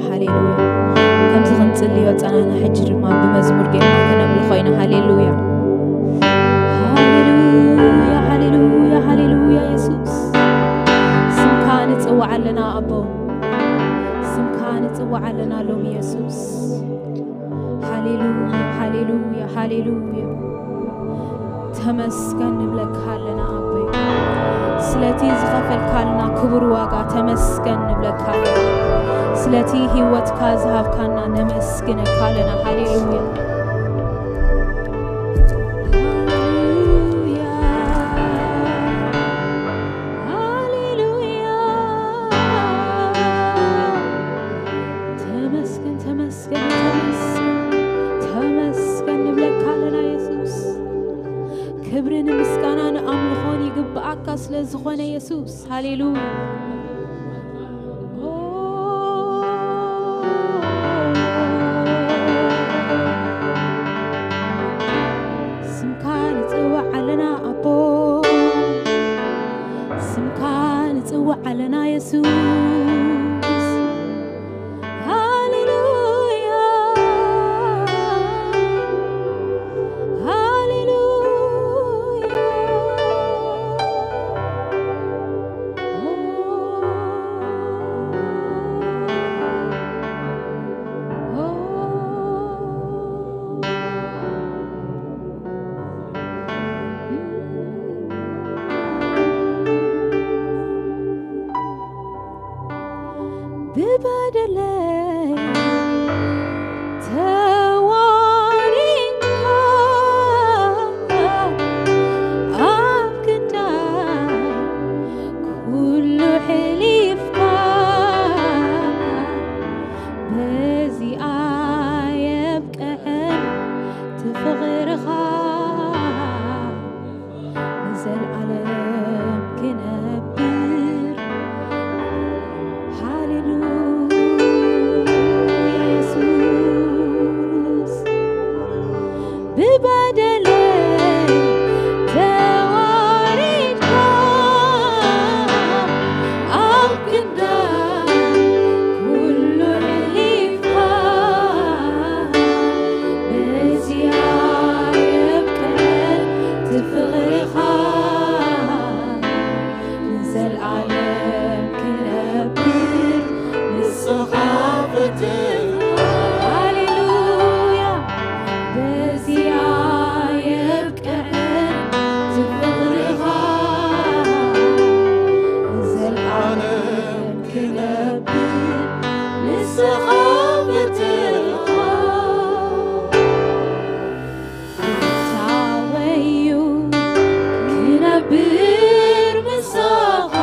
ሃሌሉያ። ከምዚ ክንጽልዮ ጸናና፣ ሕጂ ድማ ብመዝሙር ጌርና ከነምልኾ ኢና። ሃሌሉያ። ሃሌሉያ፣ ሃሌሉያ፣ ሃሌሉያ። የሱስ፣ ስምካ ንጽውዕ ኣለና ኣቦ፣ ስምካ ንጽውዕ ኣለና ሎሚ የሱስ። ሃሌሉያ፣ ሃሌሉያ፣ ሃሌሉያ። ተመስገን ንብለካ ኣለና ኣቦይ፣ ስለቲ ዝኸፈልካልና ክቡር ዋጋ ተመስገን ንብለካ ኣለና። ስለቲ ህይወትካ ዝሃብካና ነመስግነካ ኣለና። ሃሌሉያ። ሃሌሉያ። ሃሌሉያ። ተመስገን፣ ተመስገን፣ ተመስገን፣ ተመስገን ንብለካ ኣለና የሱስ። ክብርን ምስጋናን ኣምልኾን ይግብኣካ ስለ ዝኾነ የሱስ። ሃሌሉያ። ስምካ ንጽውዕ ኣለና ኣቦ፣ ስምካ ንጽውዕ ኣለና የሱስ። ሃሌሉያ፣ ሃሌሉያ። ብበደለይ ተዋሪድካ ኣብ ክንዳይ ኩሉ ሕሊፍካ በዚኣ የብቅዐን እቲ ፍቕርኻ ንዘለኣለም ክነብር። ሃሌሉያ የሱስ። ብበደለይ ተዋሪድካ ኣብ ክንዳ ኩሉ ሕሊፍካ በዚኣ የብቅዐን እቲ ፍቕርኻ ንዘለኣለም ክነብር ንስኻ ፍትሕ። ሃሌሉያ። በዚኣ የብቅዐን እቲ ፍቕርኻ ንዘለኣለም ክነብር ንስኻ ፍትሕ። ፍታወዩ ክነብር ምሳኻ፣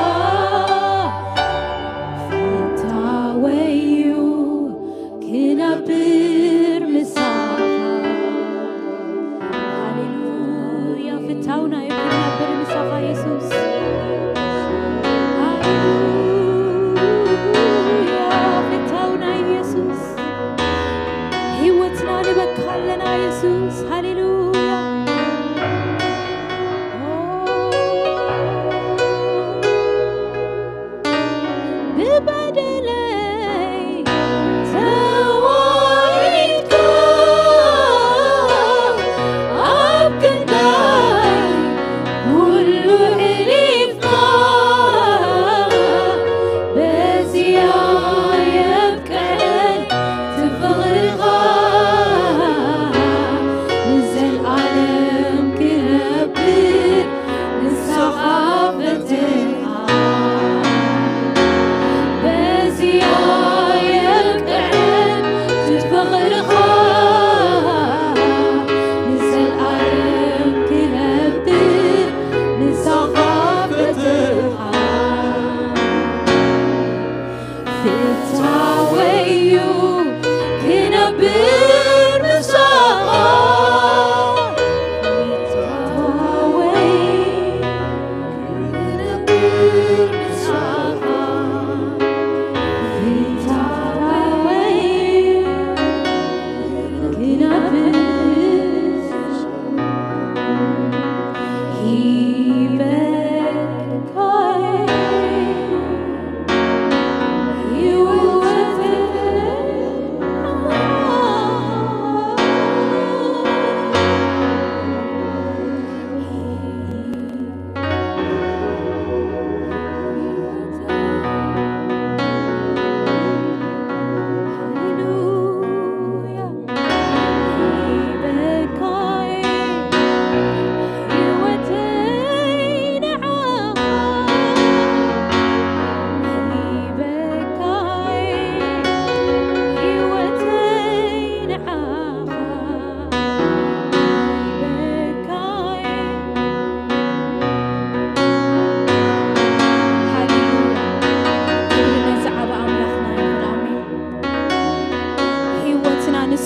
ፍታወዩ ክነብር ምሳኻ። ሃሌሉያ፣ ፍታውና እዩ ክነብር ምሳኻ የሱስ። ሃሌሉያ፣ ፍታውና እዩ የሱስ።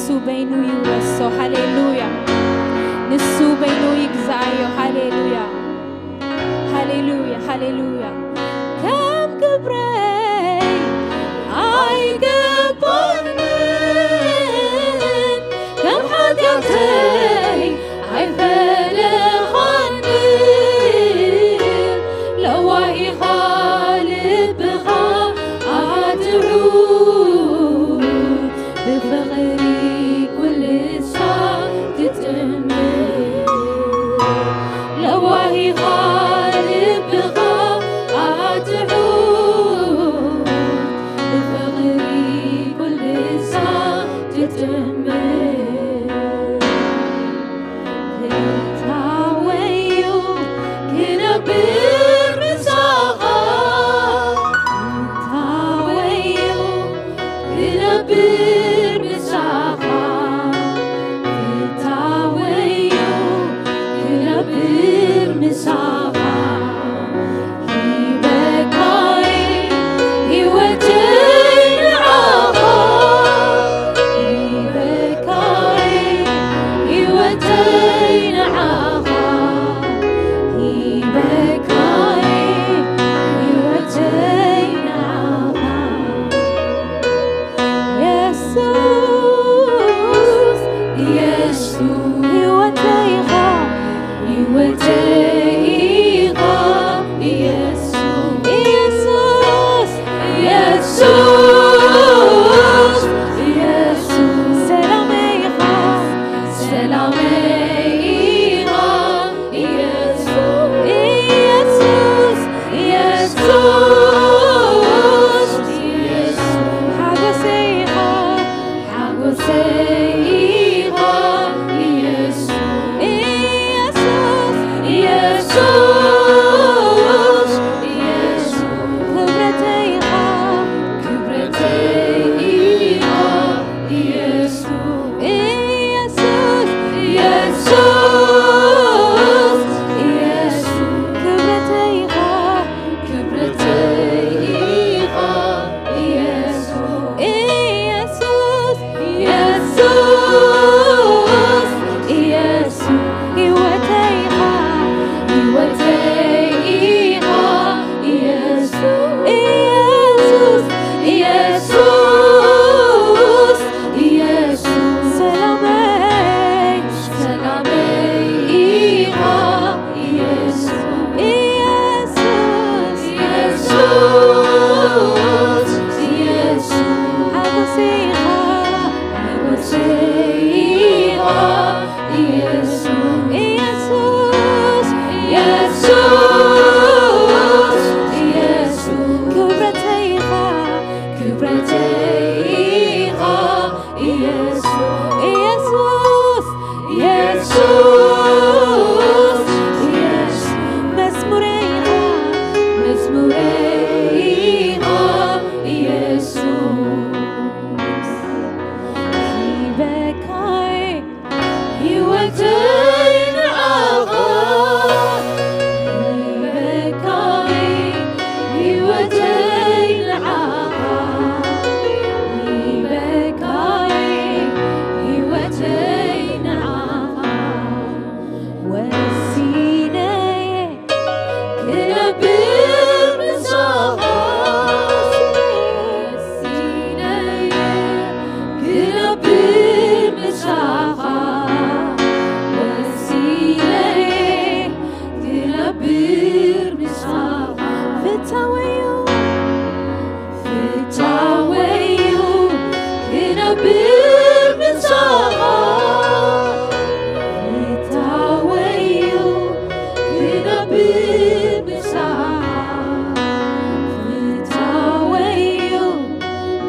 ንሱ በይኑ ይውረሶ። ሃሌሉያ። ንሱ በይኑ ይግዛእዮ። ሃሌሉያ፣ ሃሌሉያ፣ ሃሌሉያ። ከም ግብረይ ኣይገባንን፣ ከም ሓጢኣተይ ኣይፈለኻንን። ለዋህ ኢኻ ልብኻ ኣጥዑ፣ ብፍቕሪ ኩልሳ ትጥምት። ለዋህ ኢኻ ልብኻ ኣጥዑ፣ ብፍቕሪ ኩልሳ ትጥምት። ፍታወዩ ክነብር ምሳኻ፣ ፍታወዩ ክነብር ምሳኻ፣ ፍታወዩ ክነብር ምሳኻ። ሂበካይ ህይወተይ ንዓኻ፣ ሂበካይ ህይወተይ ንዓኻ፣ ሂበካይ ህይወተይ ንዓኻ። የሱስ፣ የሱስ፣ ህይወተይ ኢኻ፣ ህይወተይ ኢኻ፣ የሱስ፣ የሱስ፣ የሱስ፣ የሱስ፣ ሰላመይ ኢኻ፣ ሰላመይ ኢኻ፣ ኢየሱስ፣ ኢየሱስ፣ ኢየሱስ፣ ሓጎሰይ ኢኻ፣ ሓጎሰይ ኢኻ፣ ኢየሱስ፣ ኢየሱስ፣ ኢየሱስ፣ ኢየሱስ፣ ክብረተይ ኢኻ፣ ክብረተይ ኢኻ፣ ኢየሱስ፣ ኢየሱስ፣ ኢየሱስ፣ ኢየሱስ፣ ክብረተይ ኢኻ፣ ክብረተይ ኢኻ፣ ኢየሱስ፣ ኢየሱስ፣ ኢየሱስ፣ ኢየሱስ፣ ህይወተይ ኢኻ፣ ህይወተይ ኢኻ፣ ኢየሱስ፣ ኢየሱስ፣ ኢየሱስ፣ ኢየሱስ፣ ሰላመይ፣ ሰላመይ ኢኻ፣ ኢየሱስ፣ ኢየሱስ፣ ኢየሱስ፣ ኢየሱስ፣ ሓጎሰይ ኢኻ፣ ሓጎሰይ ኢኻ፣ ኢየሱስ፣ ኢየሱስ፣ ኢየሱስ፣ ኢየሱስ፣ ክብረተይ ኢኻ፣ ክብረተይ ኢኻ፣ ኢየሱስ፣ ኢየሱስ፣ ኢየሱስ፣ ኢየሱስ፣ መዝሙረይ ኢኻ፣ መዝሙረይ ኢኻ፣ ኢየሱስ፣ ሂበካይ ህይወተይ ንዓኻ፣ ሂበካይ ህይወተይ ንዓኻ፣ ሂበካይ ህይወተይ ንዓኻ፣ ወሲነየ ክነብር ምሳኻ፣ ወሲነየ ክነብር ምሳኻ፣ ወሲነየ ክነብር ምሳኻ። ፍታወዩ፣ ፍታወዩ ክነብር ምሳኻ፣ ፍታወዩ ክነብር ምሳኻ፣ ፍታወዩ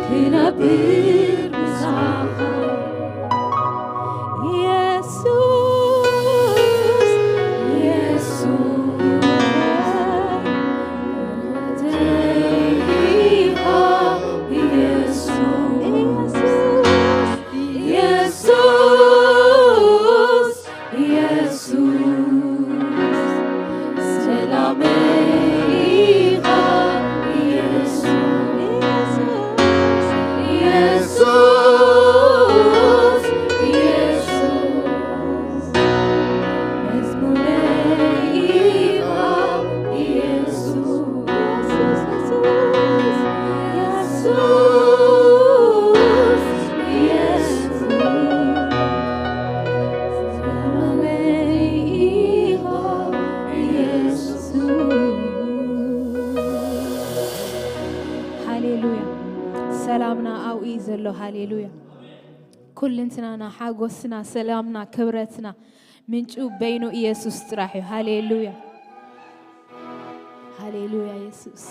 ክነብር ምሳኻ። የሱስ፣ የሱስ፣ ኢኻ የሱስ፣ የሱስ፣ የሱስ፣ ሰላመይ ኢኻ የሱስ፣ የሱስ፣ ዘሎ። ሃሌሉያ። ኩልንትናና፣ ሓጎስና፣ ሰላምና፣ ክብረትና ምንጩ በይኑ ኢየሱስ ጥራሕ እዩ። ሃሌሉያ፣ ሃሌሉያ። ኢየሱስ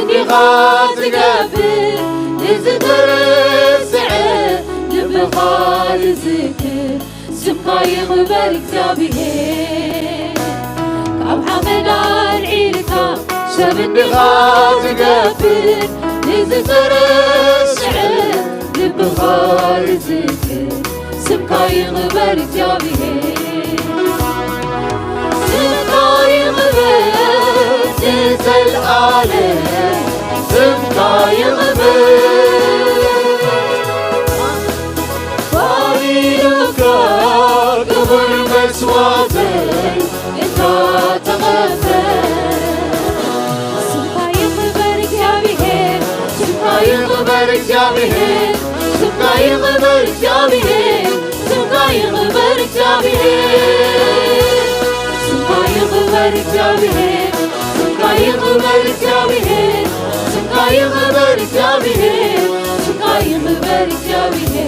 ዲኻ ትገብር ንዝተረስዐ ልብኻ ዝዝክር ስምካ ይኽበር እግዚኣብሔር። ካብ ሓመድ ኣልዒልካ ሰብ እንዲኻ ትገብር ንዝተረስዐ ልብኻ ዝዝክር ስምካ ይኽበር እግዚኣብሔር። ስምካ ይኽበር ንዘለኣለም ስምካ ይኽበር። ባሪሉካ ክቡር መስዋዕተይ እንካ ተቐበል። ስምካ ይኽበር እግዚኣብሔር፣ ስምካ ይኽበር እግዚኣብሔር፣ ስምካ ይኽበር እግዚኣብሔር፣ ስምካ ይኽበር እግዚኣብሔር፣ ስምካ ይኽበር እግዚኣብሔር፣ ስምካ ይኽበር እግዚኣብሔር፣ ስምካ ይኽበር እግዚኣብሔር፣ ስምካ ይኽበር እግዚኣብሔር።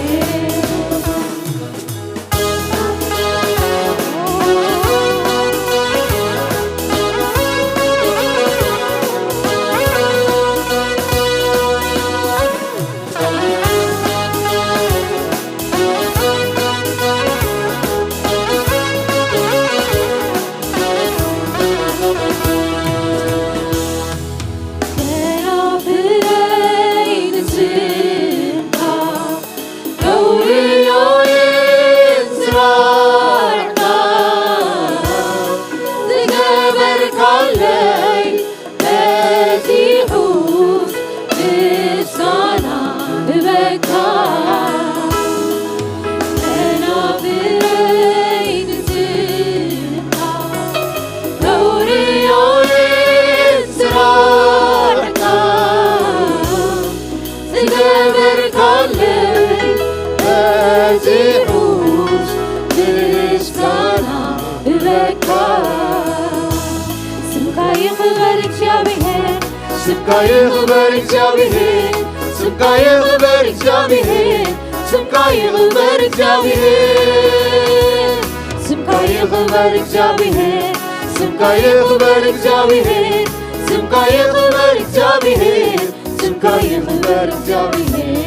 ዝገበርካለይ በዚሑስ ምስጋና እበካ። መናፍረይ ንስምካ ነውርዮይ ስራሕካ ዝገበርካለይ በዚሑስ ምስጋና እበካ። ስምካ ይኽበር እግዚኣብሔር፣ ስምካ ይኽበር እግዚኣብሔር፣ ስምካ ይኽበር እግዚኣብሔር፣ ስምካ ይኽበር እግዚኣብሔር፣ ስምካ ይኽበር እግዚኣብሔር፣ ስምካ ይኽበር እግዚኣብሔር፣ ስምካ ይኽበር እግዚኣብሔር፣ ስምካ ይኽበር እግዚኣብሔር።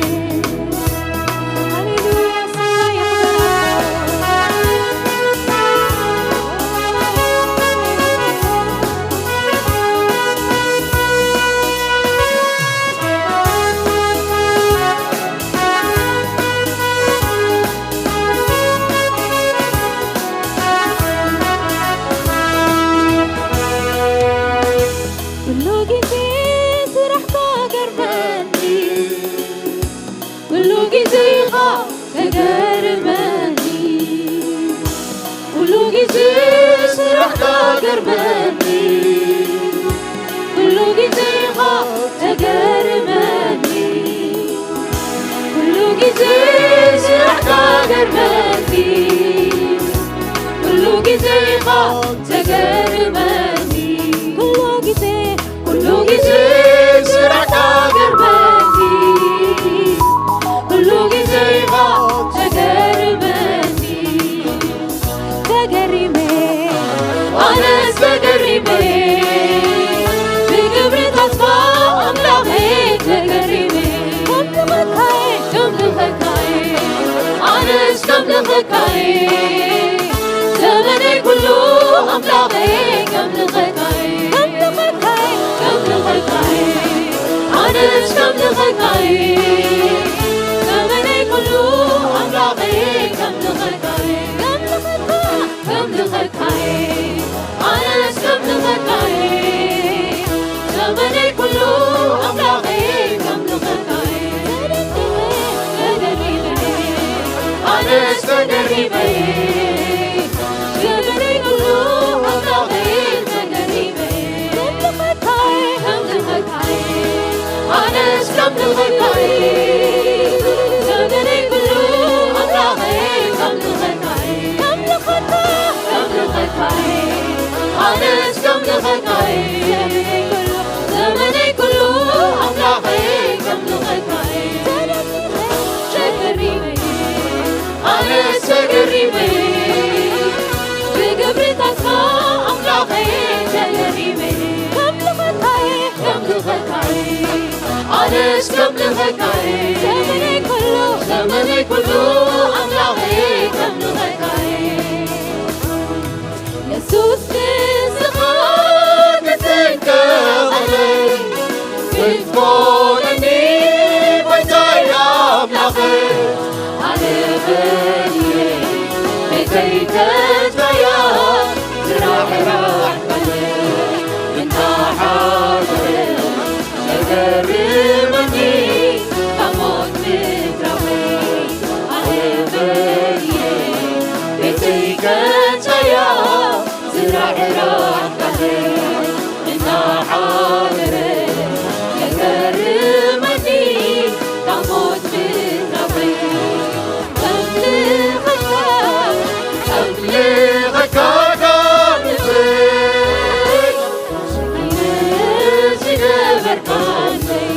ኩሉ ግዜ ስራሕካ ገርመኒ፣ ኩሉ ግዜ ኢኻ ተገርመኒ፣ ኩሉ ግዜ ስራሕካ ገርመኒ፣ ኩሉ ግዜ ኢኻ ተገርመኒ፣ ኩሉ ግዜ ስራሕካ ገርመኒ፣ ኩሉ ግዜ ኢኻ ተገርመኒ፣ ኩሉ ግዜ ኩሉ ግዜ ስራሕካ ገርመኒ፣ ኩሉ ግዜ ኢኻ ተገርመኒ። ተገሪመ፣ ኣነስ ተገሪመ፣ ብግብርታትካ ኣምላኸይ ተገሪመ። ከምልኸካየ፣ ከምልኸካየ፣ ኣነስ ከምልኸካየ፣ ዘመነይ ኩሉ ኣምላኸይ ከምልኸካየ፣ ከምልኸካየ፣ ከምልኸካየ፣ ኣነስ ከምልኸካየ፣ ዘመነይ ኩሉ ኣምላኸይ ከምልኸካየ፣ ከምልኸካ፣ ከምልኸካየ፣ ኣነስ ከምልኸካየ፣ ዘመነይ ኩሉ ኣምላኸይ ከምልኸካየ፣ ተደሪበ፣ ኣነስ ተደሪበ፣ ዘመነይ ኩሉ ኣምላኸይ ተደሪበ፣ ከምልኸካየ፣ ከምልኸካየ፣ ኣነስ ከምልኸካየ፣ ዘመነይ ኩሉ ኣምላኸይ ከምልኸካየ፣ ከምልኸካ፣ ከምልኸካየ፣ ኣነስ ከምልኸካየ፣ ዘመነይ ኩሉ ኣምላኸይ ከምልኸካየ፣ ተገሪመ፣ ኣነስ ተገሪመ፣ ብግብርታትካ ኣምላኸይ ተገሪመ፣ ከምልኸካየ፣ ከምልኸካየ፣ ኣነስ ከምልኸካ እየ። ዘመነይ ኩሉ፣ ዘመነይ ኩሉ ኣምላኸይ ከምልኸካ እየ። የሱስ ንስኻ ክትንቀቐለይ ክትኮነኒ ጎይታይ ኣምላኸይ። ኣለበየ ቤተይ ተታያ ዝራሕራሕካለይ እናሓደረ ተገርመኒ ካብ ሞት ምትራፈይ። ኣለበየ ቤተይ ተታያ ዝራሕራሕካለይ እናሓደረ ተገርመኒ ካብ ሞት ምትራፈይ። ከምልኸካ፣ ከምልኸካ ካብ ልበይ ዝገበርካለይ።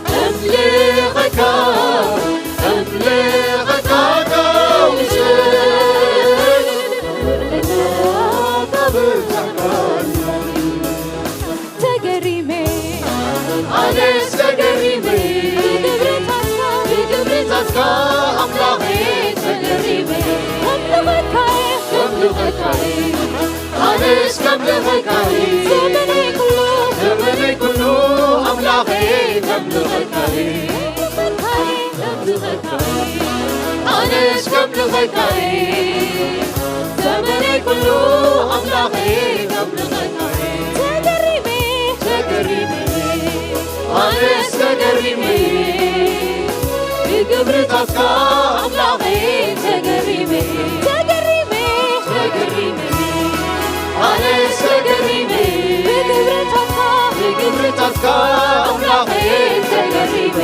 ከምልኸካ፣ ከምልኸካ ካብ ውሽጠይ ተገሪመ፣ ኣነስ ተገሪመ። ብግብርታትካ፣ ብግብርታትካ ኣምላኸይ ተገሪመ። ከምልኸካየ፣ ከምልኸካየ። ኣነስ ከምልኸካየ። ዘመነይ ኩሉ፣ ዘመነይ ኩሉ ኣምላኸይ ከምልኸካየ። ከምልኸካየ፣ ከምልኸካየ። ኣነስ ከምልኸካየ። ዘመነይ ኩሉ ኣምላኸይ ከምልኸካየ። ተገሪመ፣ ተገሪመ። ኣነስ ተገሪመ። ብግብርታትካ ኣምላኸይ ተገሪመ። ተገሪመ፣ ተገሪመ። ኣነስ ተገሪመ። ብግብርታትካ፣ ብግብርታትካ ኣምላኸይ ተገሪመ።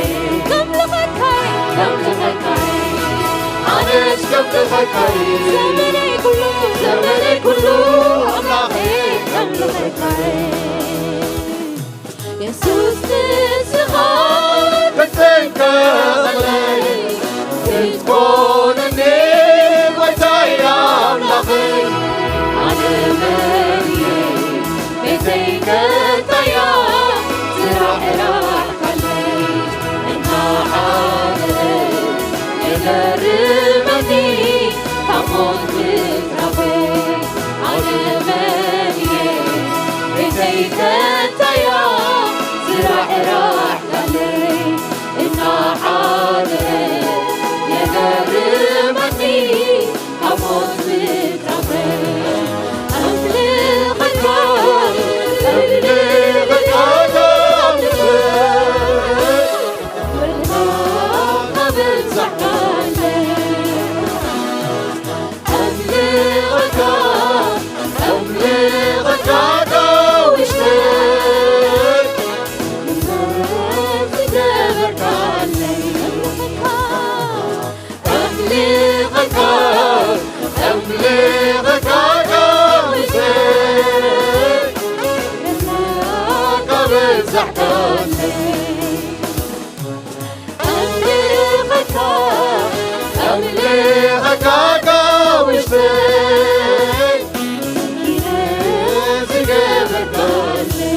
ከምልኸካየ፣ ከምልኸካየ። ኣነስ ከምልኸካየ። ዘመነይ ኩሉ፣ ዘመነይ ኩሉ ኣምላኸይ ከምልኸካየ። የሱስ ንስኻ ክትንቀቐለይ ክትኮነኒ ጎይታይ ኣምላኸይ። ኣነ መን እየ ቤተይ ከንታያ ዝራሕራሕካለይ እናሓደረ የገርመኒ ካብ ሞት ምትራፈይ። ኣነ መን እየ ቤተይ ከንታያ ዝራሕራሕካለይ እናሓደረ የገርመኒ ካብ ሞት ምትራፈይ። ኣምልኸካ፣ ኣምልኸካ ካብ ልበይ ወልድኻ በዛሕካለይ። ኣምልኸካ፣ ኣምልኸካ ካብ ውሽጠይ ምሕረት ዝገበርካለይ። ኣምልኸካ፣ ኣምልኸካ ካብ ውሽጠይ ምሕረትካ በዛሕካለይ። ኣምልኸካ፣ ኣምልኸካ ካብ ውሽጠይ ኪዳን ዝገበርካለይ።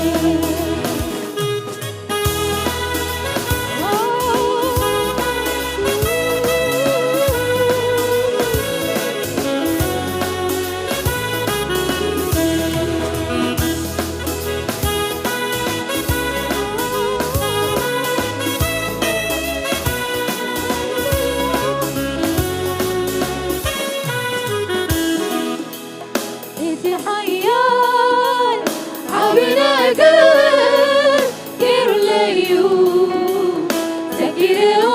እቲ ሓያል ዓቢ ነገር ገይሩለይ እዩ፣ ዘኪርዎ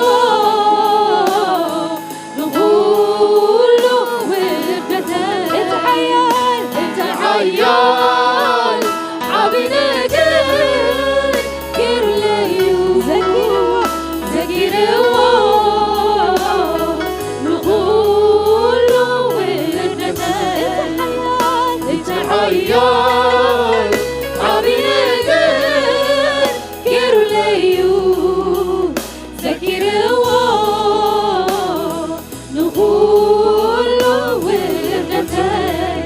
ንኹሉ ውርደተይ። እቲ ሓያል፣ እቲ ሓያል ዓቢ ነገር ገይሩለይ እዩ፣ ዘኪርዎ፣ ዘኪርዎ ንኹሉ ውርደተይ። እቲ ሓያል ዓቢ ነገር ገይሩለይ እዩ፣ ዘኪርዎ ንኹሉ ውርደተይ።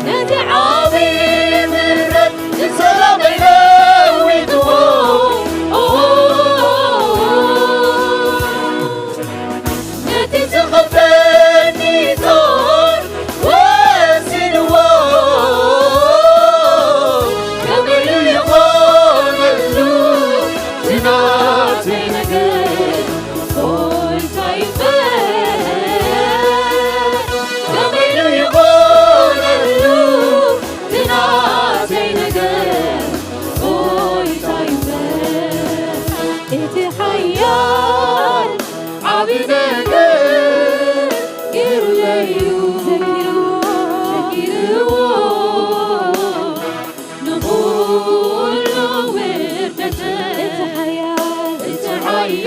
ነቲ ዓቢ ምሕረት ንሰላመይ ለዊጥዎ፣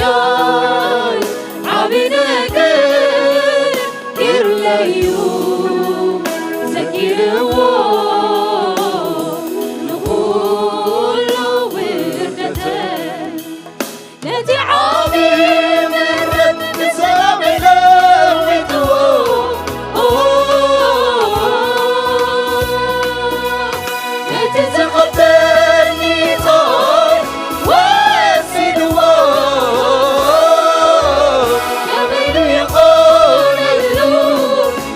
ያይ ዓቢ ነገር ገይሩለዩ ዘኪርዎ ንኹሉ ውርደተይ ነቲ ዓቢ ምሕረት ንሰላመይ ለዊጥዎ። ኦ፣ ነቲ ዝኸብደኒ ጾር ወሲድዎ። ከመይ ኢሉ ይኾነሉ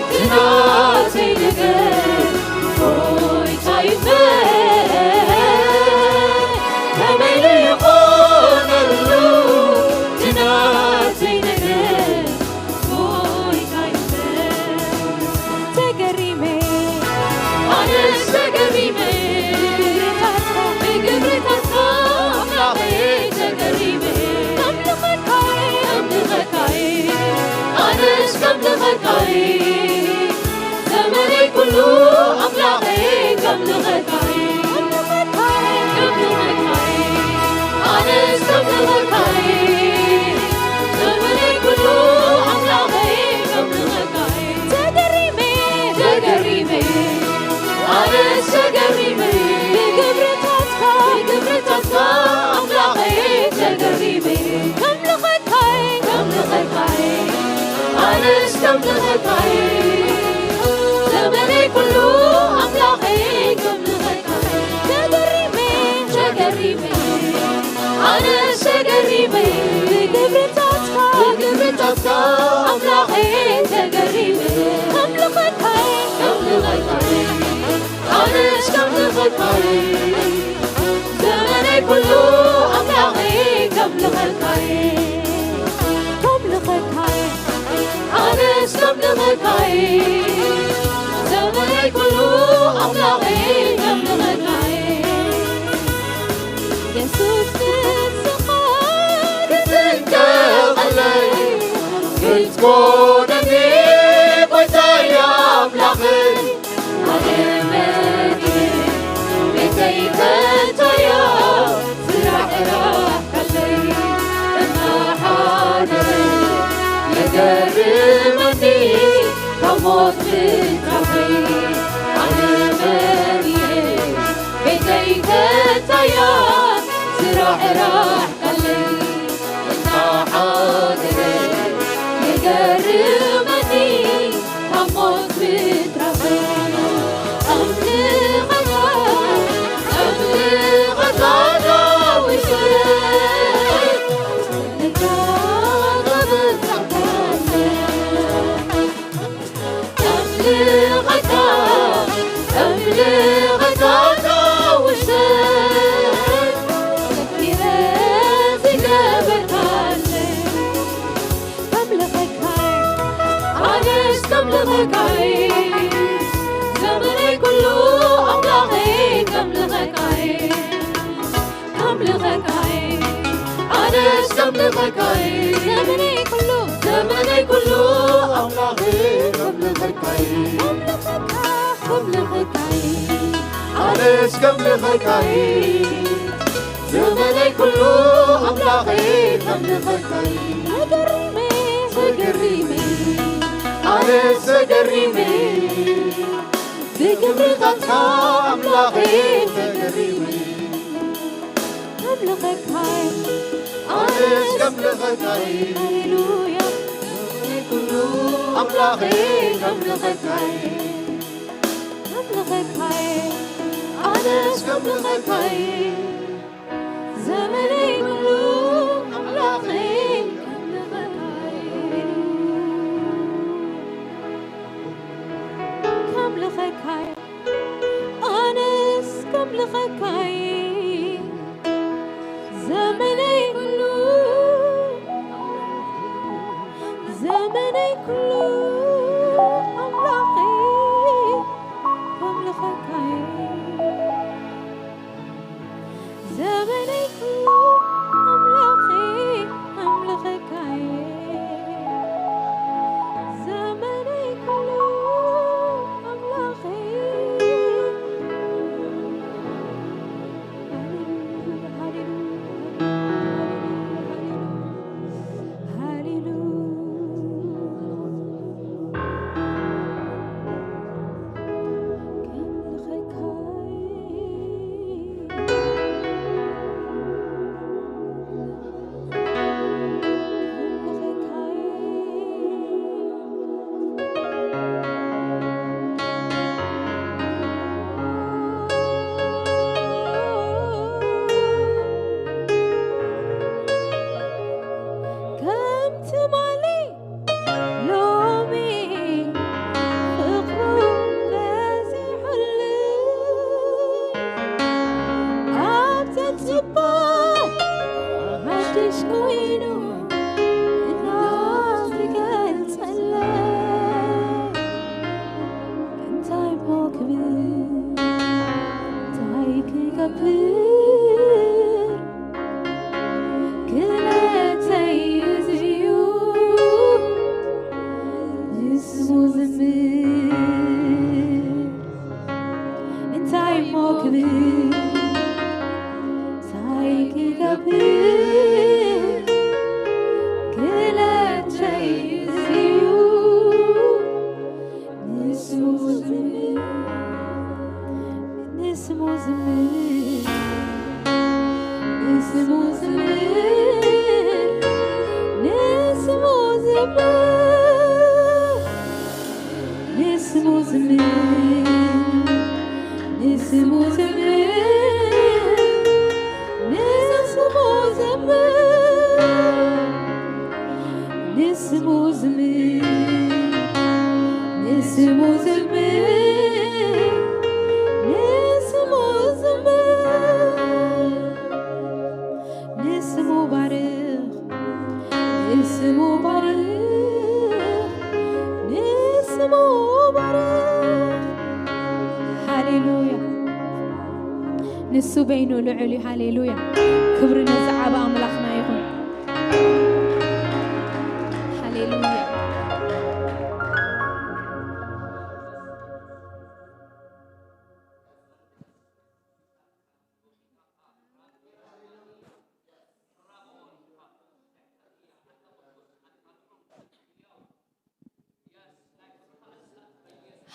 እቲ ናተይ ነገር? ጎይታ ይፈ-፣ ከመይ ኢሉ ይኾነሉ እቲ ናተይ ነገር? ጎይታ ይፈ-፣ ተገሪመ፣ ኣነስ ተገሪመ፣ ብግብርታትካ ኣምላኸይ ተገሪመ፣ ከምልኸካይ፣ ከምልኸካይ፣ ኣነስ ከምልኸካይ፣ ዘመነይ ኩሉ ኣምላኸይ ከምልኸካይ፣ ከምልኸካይ፣ ኣነስ ከምልኸካይ፣ ዘመነይ ኩሉ ኣምላኸይ ከምልኸካይ፣ ተገሪመ፣ ተገሪመ፣ ኣነስ ተገሪመ፣ ብግብርታትካ፣ ብግብርታትካ ኣምላኸይ ተገሪመ፣ ከምልኸካይ፣ ከምልኸካይ፣ ኣነስ ከምልኸካይ፣ ዘመነይ ኩሉ ኣምላኸይ ከምልኸካይ፣ ተገሪመ፣ ተገሪመ፣ ኣነስ ተገሪመ፣ ብግብርታትካ፣ ብግብርታትካ ኣምላኸይ ተገሪመ፣ ከምልኸካይ፣ ከምልኸካይ፣ ኣነስ ከምልኸካይ፣ ዘመነይ ኩሉ ኣምላኸይ ከምልኸካይ፣ ከምልኸካይ፣ ኣነስ ከምልኸካይ፣ ዘመነይ ኩሉ ኣምላኸይ ከምልኸካይ። የሱስ ንስኻ ክትንቀቐለይ ክትኮነኒ ጎይታይ ኣምላኸይ። ኣነ መን እየ ቤተይ ከንቶዮ ስራሕ ራሕቀለይ እናሓደረ የገርመኒ ካብ ሞት ምትራፈይ። ኣነ መን እየ ቤተይ ከንቶዮ ስራሕ ራሕቀለይ እናሓደረ የገርመኒ ካብ ሞት ምትራፈይ። ኣምልኸካ፣ ኣምልኸካ ዳዊት፣ ኣምልኸካ፣ ኣምልኸካ ዳዊት፣ ዘኪረ ዝገበርካለይ። ከምልኸካይ፣ ኣነስ ከምልኸካይ፣ ዘመነይ ኩሉ ኣምላኸይ ከምልኸካይ፣ ከምልኸካይ፣ ኣነስ ከምልኸካይ፣ ዘመነይ ኩሉ፣ ዘመነይ ኩሉ ኣምላኸይ ከምልኸካይ፣ ከምልኸካ፣ ከምልኸካይ፣ ኣነስ ከምልኸካይ፣ ዘመነይ ኩሉ ኣምላኸይ ከምልኸካይ። ተገሪመ፣ ተገሪመ፣ ኣነስ ተገሪመ፣ ብግብርታትካ ኣምላኸይ ተገሪመ። ከምልኸካይ፣ ኣነስ ከምልኸካይ። ሃሌሉያ። ዘመነይ ኩሉ ኣምላኸይ ከምልኸካይ። ከምልኸካይ፣ ኣነስ ከምልኸካይ፣ ዘመነይ ኩሉ ኣምላኸይ ከምልኸካይ፣ ከምልኸካይ፣ ኣነስ ከምልኸካይ፣ ዘመነይ ኩሉ፣ ዘመነይ ኩሉ ኣምላኸይ ከምልኸካይ፣ ዘመነይ ኩሉ ኮይኑ እናዝገልጸለይ እንታይ እሞ ክብል፣ እንታይ ክገብር፣ ክእለተይ እዚ እዩ ንስሙ ዝምር። እንታይ እሞ ክብል፣ እንታይ ክገብር፣ ክእለተይ እዚ እዩ ንስሙ ዝምር፣ ንስሙ ዝምር፣ ንስሙ ዝምር፣ ንስሙ ዝምር፣ ንስሙ ዝምር፣ ንስሙ ዝምር፣ ንስሙ ዝምር፣ ንስሙ ዝምር፣ ንስሙ ዝምር፣ ንስሙ ዝምር፣ ንስሙ ባርኽ፣ ንስሙ ባርኽ፣ ንስሙ ባርኽ። ሃሌሉያ። ንሱ በይኑ ልዑል እዩ። ሃሌሉያ። ክብሪ ነዚ ዓቢ ኣምላኽና ይኹን። ሃሌሉያ።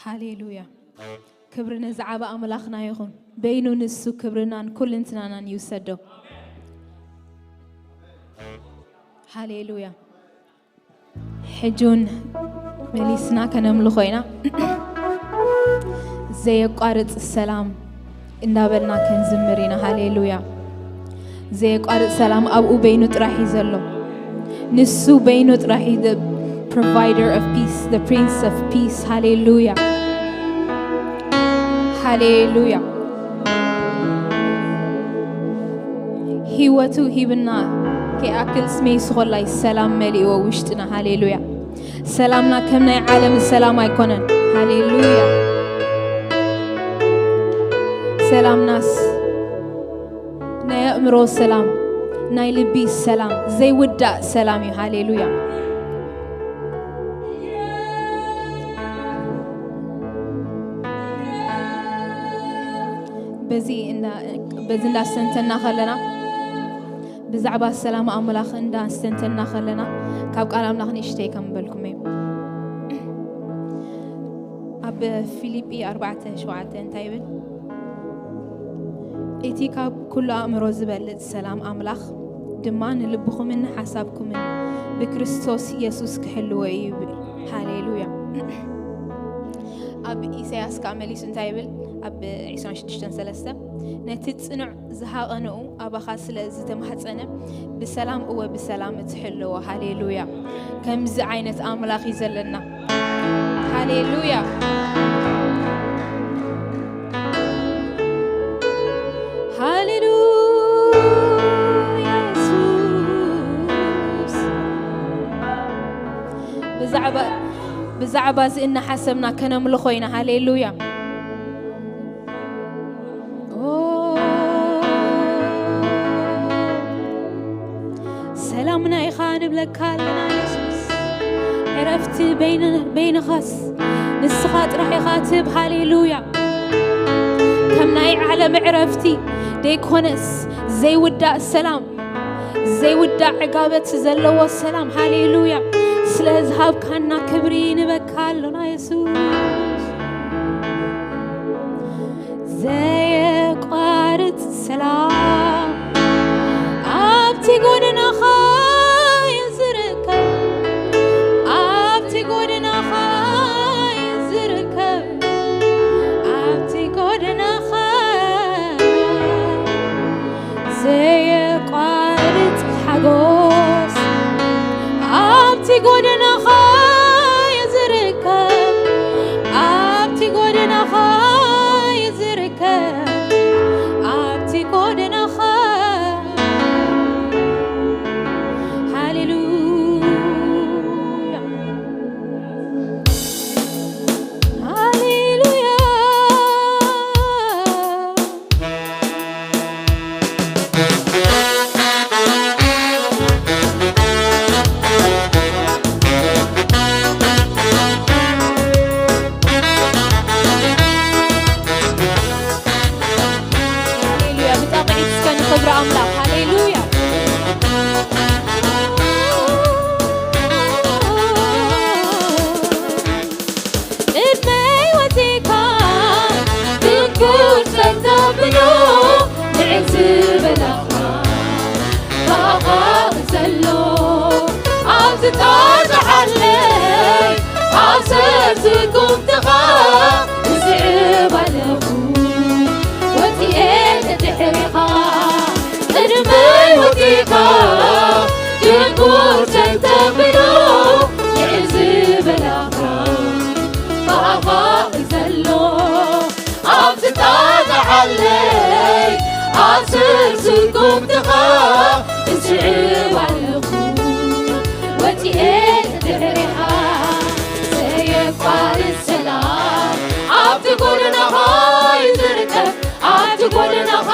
ሃሌሉያ። ክብሪ ነዚ ዓቢ ኣምላኽና ይኹን። በይኑ ንሱ ክብርናን ኩልንትናናን ይውሰዶ። ሃሌሉያ። ሕጂ እውን መሊስና ከነምልኾ ኢና። ዘየቋርጽ ሰላም እንዳበልና ከንዝምር ኢና። ሃሌሉያ። ዘየቋርጽ ሰላም ኣብኡ በይኑ ጥራሕ እዩ ዘሎ። ንሱ በይኑ ጥራሕ እዩ the provider of peace, the prince of peace. ሃሌሉያ። ሃሌሉያ። ህይወቱ ሂብና ከይኣክል ስመይ ስኾላይ ሰላም መሊእዎ ውሽጥና። ሃሌሉያ። ሰላምና ከም ናይ ዓለም ሰላም ኣይኮነን። ሃሌሉያ። ሰላምናስ ናይ ኣእምሮ ሰላም፣ ናይ ልቢ ሰላም፣ ዘይውዳእ ሰላም እዩ። ሃሌሉያ። በዚ እንዳ-፣ በዚ እንዳስተንተና ከለና፣ ብዛዕባ ሰላም ኣምላኽ እንዳስተንተና ከለና፣ ካብ ቃል ኣምላኽ ንእሽተይ ከም በልኩም እየ። ኣብ ፊልጲ ኣርባዕተ ሸውዓተ እንታይ ይብል? እቲ ካብ ኩሉ ኣእምሮ ዝበልጽ ሰላም ኣምላኽ ድማ ንልብኹምን ንሓሳብኩምን ብክርስቶስ የሱስ ክሕልዎ እዩ ይብል። ሃሌሉያ። ኣብ ኢሳያስ ከኣ መሊሱ እንታይ ይብል? ኣብ ዕስራን ሽዱሽተን ሰለስተ፣ ነቲ ጽኑዕ ዝሃቐንኡ ኣባኻ ስለ ዝተማሕጸነ ብሰላም እወ ብሰላም እትሕልዎ። ሃሌሉያ። ከምዚ ዓይነት ኣምላኽ እዩ ዘለና። ሃሌሉያ። ሃሌሉያ የሱስ። ብዛዕባ፣ ብዛዕባ እዚ እናሓሰብና ከነምልኾ ኢና። ሃሌሉያ። ኦ፣ ሰላምና ኢኻ ንብለካ ኣለና የሱስ። ዕረፍቲ በይን-፣ በይንኻስ ንስኻ ጥራሕ ኢኻ ትህብ። ሃሌሉያ። ከም ናይ ዓለም ዕረፍቲ ደይኮነስ ዘይውዳእ ሰላም፣ ዘይውዳእ ዕጋበት ዘለዎ ሰላም። ሃሌሉያ። ስለ ዝሃብካና ክብሪ ንበካ ኣሎና የሱስ። ዘየቋርጽ ሰላም ኣብቲ ጎደናኻ እዩ ዝርከብ፣ ኣብቲ ጎደናኻ እዩ ዝርከብ፣ ኣብቲ ጎደናኻ ዘየቋርጽ ሓጎስ ኣብቲ ጎደናኻ እዩ ዝርከብ፣ ኣብቲ ጎደናኻ እዩ ዝርከብ፣ ኣብቲ ጎደናኻ ኣሰርትኩም ትኻ እዝዕብ ኣለኹ፣ ወፂኤ ድሕሪኻ፣ ቅድመይ ወፂኻ፣ ድንጉር ተተብሎ ይዕዝበላኻ፣ ብኣኻ ዘሎ ኣብ ትጣጣዓለይ ኣሰርትኩም ትኻ እዝዕብ ኣለኹ፣ ወፂኤ ድሕሪኻ፣ ዘየቋርጽ ሰላም ኣብቲ ጎደናኻ ይዝርከብ፣ ኣብቲ ጎደናኻ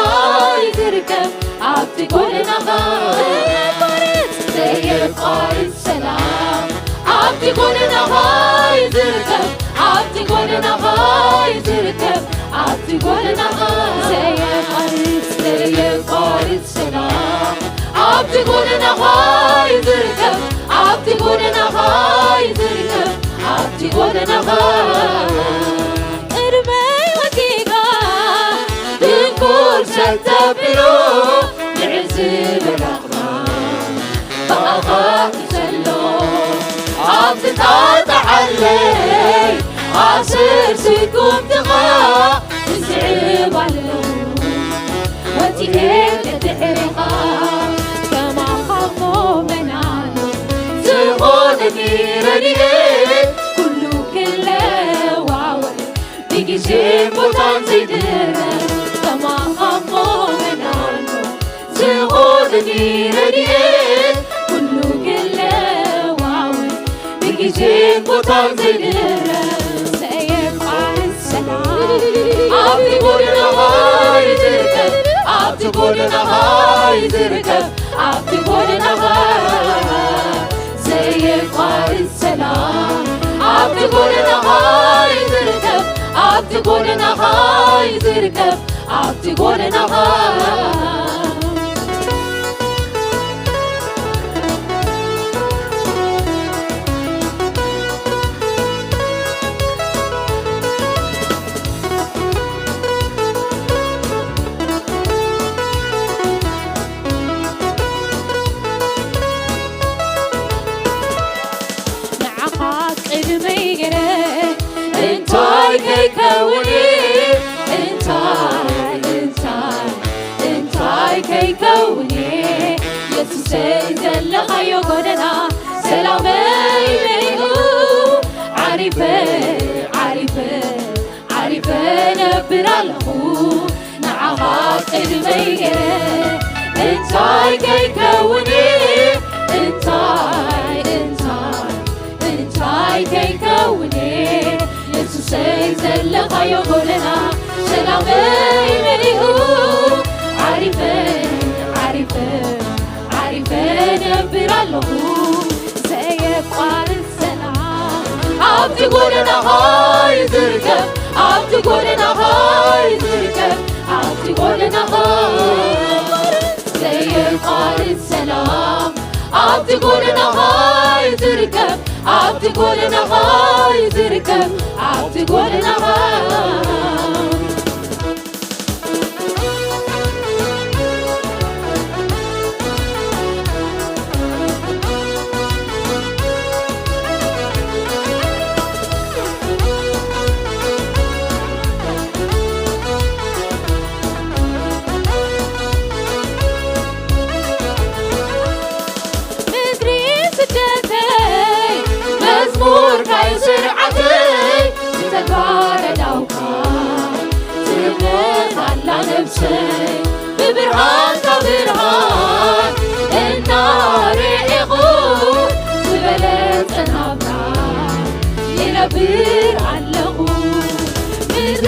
ይዝርከብ፣ ኣብቲ ጎደናኻ ዘየቋርጽ፣ ዘየቋርጽ ሰላም ኣብቲ ጎደናኻ ይዝርከብ፣ ኣብቲ ጎደናኻ ይዝርከብ፣ ኣብቲ ጎደናኻ ዘየቋርጽ፣ ዘየቋርጽ ሰላም ኣብቲ ጎደናኻ ይዝርከብ፣ ኣብቲ ጎደናኻ ይዝርከብ፣ ኣብቲ ጎደናኻ ቅድመይ ወዲኻ ድንኩር ሰተብሎ ንዕዝብ ኣምላኽና ብኣኻ እዩ ዘሎ። ኣብ ዝጣጣዓለይ ኣስር ስጉምትኻ እዝዕብ ኣለኹ። ወጺኤ ድሕሪኻ ከማኻ እሞ መን ኣሎ? ዝኾነኒ ረድኤት ኩሉ ክለዋወጥ ብግዜን ቦታን ዘይድረስ ከማኻ እሞ መን ኣሎ? ዝኾነኒ ረድኤት ኩሉ ክለዋወጥ ብግዜን ቦታን ዘይድረስ ዘየቋርጽ ሰላም ኣብቲ ጎደናኻ ይዝርከብ፣ ኣብቲ ጎደናኻ ይዝርከብ፣ ኣብቲ ጎደናኻ ዘየቋርጽ ሰላም ኣብቲ ጎደናኻ ይዝርከብ፣ ኣብቲ ጎደናኻ ይዝርከብ፣ ኣብቲ ጎደናኻ ንዓኻ ቅድመይ ገይረ እንታይ ከይከውን እየ? እንታይ፣ እንታይ፣ እንታይ ከይከውን እየ? የሱሰይ ዘለኻዮ ጎደና ሰላመይ መሊኡ ዓሪፈ፣ ዓሪፈ፣ ዓሪፈ ነብር ኣለኹ። ንዓኻ ቅድመይ ገይረ እንታይ ከይከውን እየ? እንታይ፣ እንታይ፣ እንታይ ከይከውን እየ? የሱሰይ ዘለኻዮ ጎደና ሰላመይ መሊኡ ዓሪፈ፣ ዓሪፈ፣ ዓሪፈ ነብር ኣለኹ። ዘየቋርጽ ሰላም ኣብቲ ጎደናኻ ይዝርከብ፣ ኣብቲ ጎደናኻ ይዝርከብ፣ ኣብቲ ጎደናኻ ዘየቋርጽ ሰላም ኣብቲ ጎደናኻ ይዝርከብ፣ ኣብቲ ጎደናኻ ይዝርከብ፣ ኣብቲ ጎደናኻ ምድሪ ስደተይ መዝሙርካ እዩ ስርዓተይ፣ ብተግባር ኣእዳውካ ትምርኽ ኣላ ነብሰይ። ብብርሃንካ ብርሃን እናረኤኹ ዝበለጸ ናብራ ይነብር ኣለኹ። ምድሪ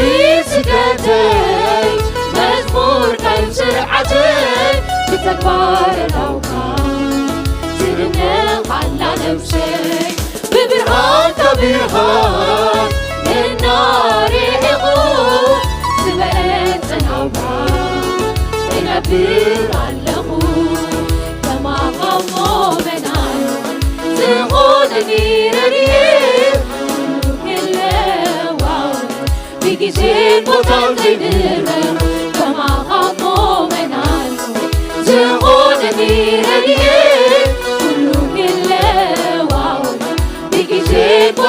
ስደተይ መዝሙር ከም ስርዓተይ ብተግባር ኣእዳውካ ትድነቕ ኣላ ነብሰይ። ብብርሃንካ ብርሃን እናረኤኹ ዝበለጸ ናብራ እነብር ኣለኹ። ከማኻ እሞ መን ኣሎ? ዝኾነኒ ረድኤት ኩሉ ክለዋወጥ ብግዜን ቦታን ዘይድረር ከማኻ እሞ መን ኣሎ? ዝኾነኒ ረድኤት ኩሉ ክለዋወጥ ብግዜን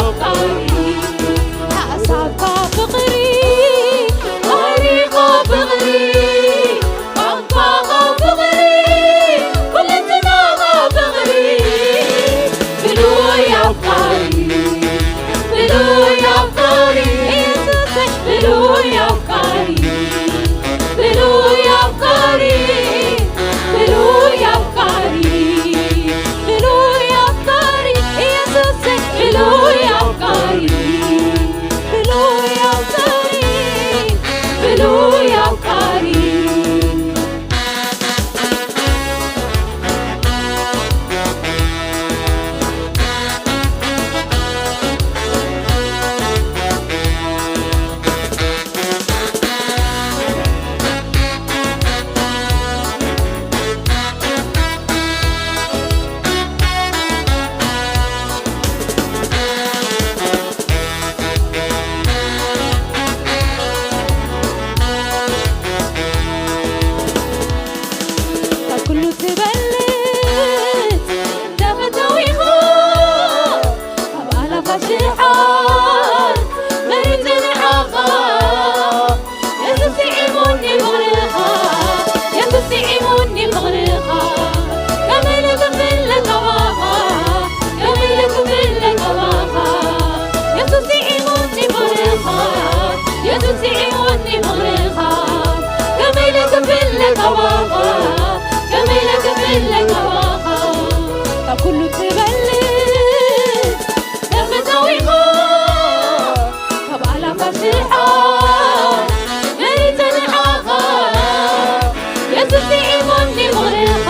ኣፍቃሪ፣ ሓሳብካ ፍቕሪ፣ ባህሪኻ ፍቕሪ፣ ቋንቋኻ ፍቕሪ፣ ኩለንትናኻ ፍቕሪ። ብሉይ ኣፍቃሪ፣ ብሉይ ኣፍቃሪ፣ ኢየሱሰይ ብሉይ ኣፍቃሪ፣ ብሉይ ኣፍቃሪ፣ ብሉይ ኣፍቃሪ፣ ብሉይ ኣፍቃሪ፣ ኢየሱሰይ ብሉይ ኣፍቃሪ፣ ብሉይ ኣፍቃሪ፣ ብሉይ ኣፍቃሪ። ካብ ኩሉ ትበልጽ ደፈተዊኻ፣ ካብ ኣላፋት ሽሓት መሪጸ ንዓኻ። የሱስ ስዒሙኒ ፍቕርኻ፣ የሱስ ስዒሙኒ ፍቕርኻ፣ ከመይ ኢለ ክፍለ ካባኻ፣ ከመይ ኢለ ክፍለ ካባኻ። የሱስ ስዒሙኒ ፍቕርኻ፣ የሱስ ስዒሙኒ ፍቕርኻ፣ ከመይ ኢለ ክፍለ ካባኻ፣ ከመይ ኢለ ክፍለ ካባኻ። ካብ ኩሉ ትበልጽ ደፈታዊኻ፣ ካብ ኣላፋት ሽሓት መሪጸ ንዓኻ። የሱስ ስዒሙኒ ፍቕርኻ፣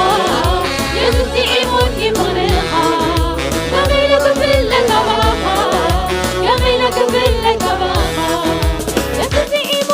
የሱስ ስዒሙኒ ፍቕርኻ፣ ከመይ ኢለ ክፍለ ካባኻ፣ ከመይ ኢለ ክፍለ ካባኻ። የሱስ ስዒሙ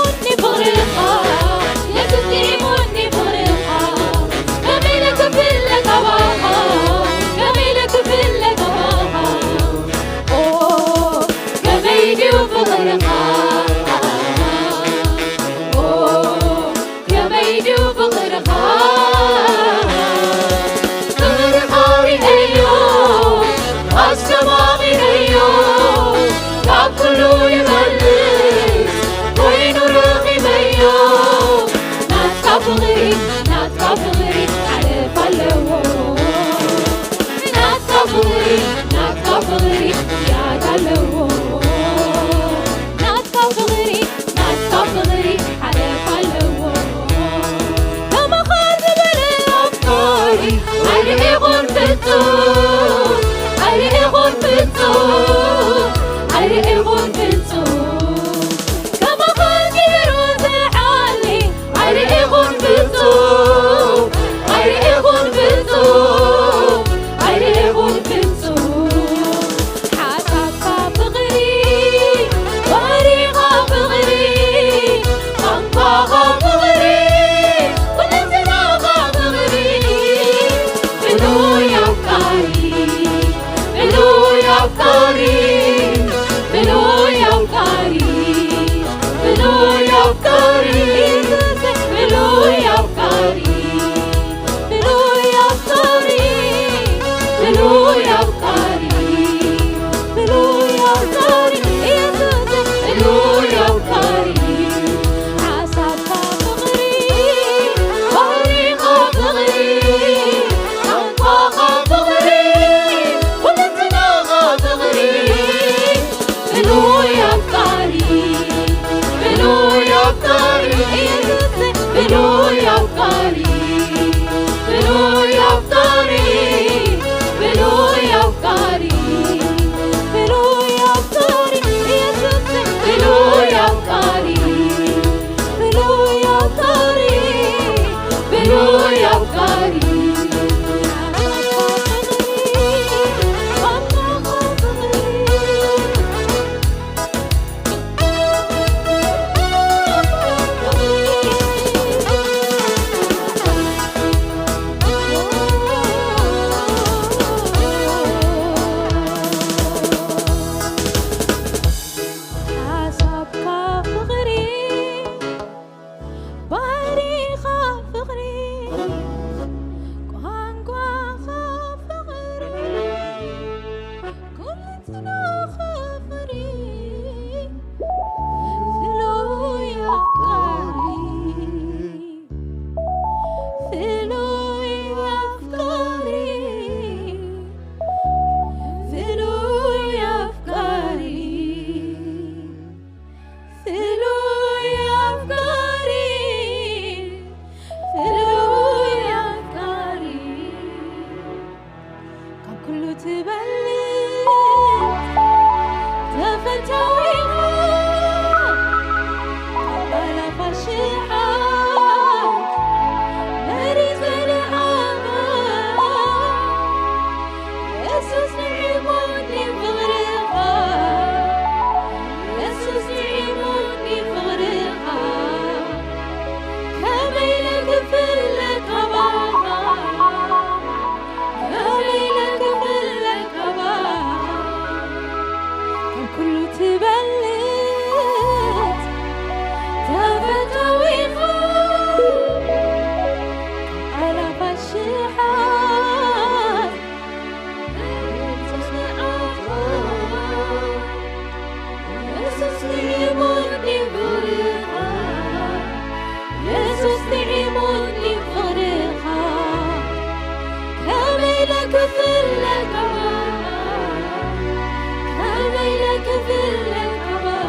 ታዊኻ ኣላፋ ሽሓት መሪጽ ንዓኻ የሱስ ንዒሙኒ ፍቕርኻ የሱስ ንዒሙኒ ፍቕርኻ ከመይ ኢለ ክፍለ ካባኻ ከመይ ኢለ ክፍለ ካባኻ ካብ ኩሉ ትበልጽ ተፈታዊኻ ኣላፋት ሽሓት የሱስ ንዓኻ የሱስ ንዒሙኒ ፍቕርኻ የሱስ ንዒሙኒ ፍቕርኻ ከመይ ኢለ ክፍለ ካባኻ ከመይ ኢለ ክፍለ ካባኻ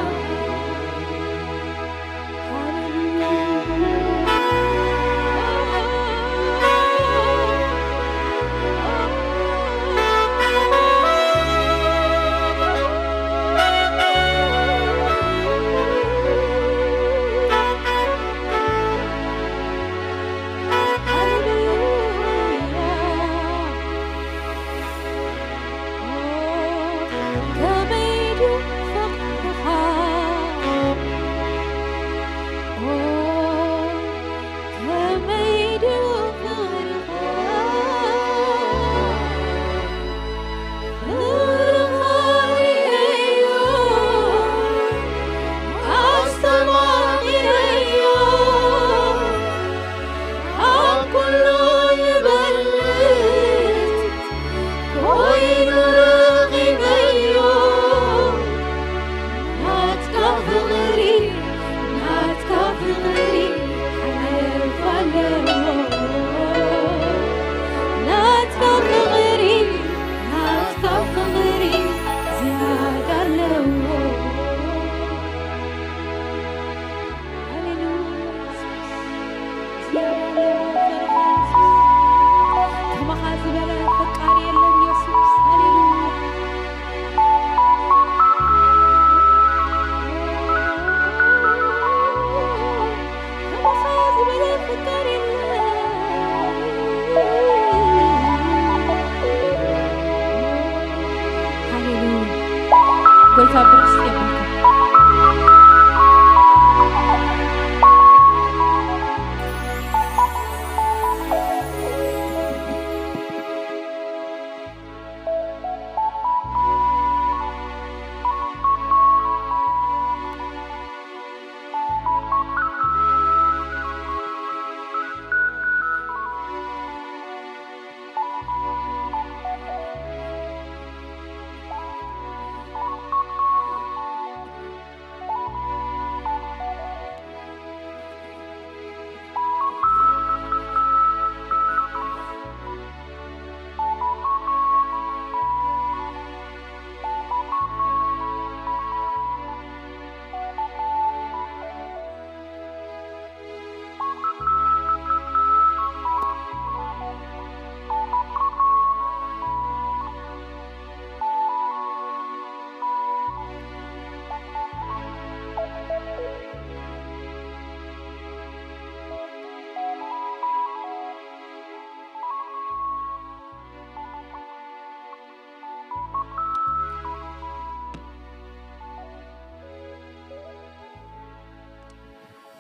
ሃሌሉያ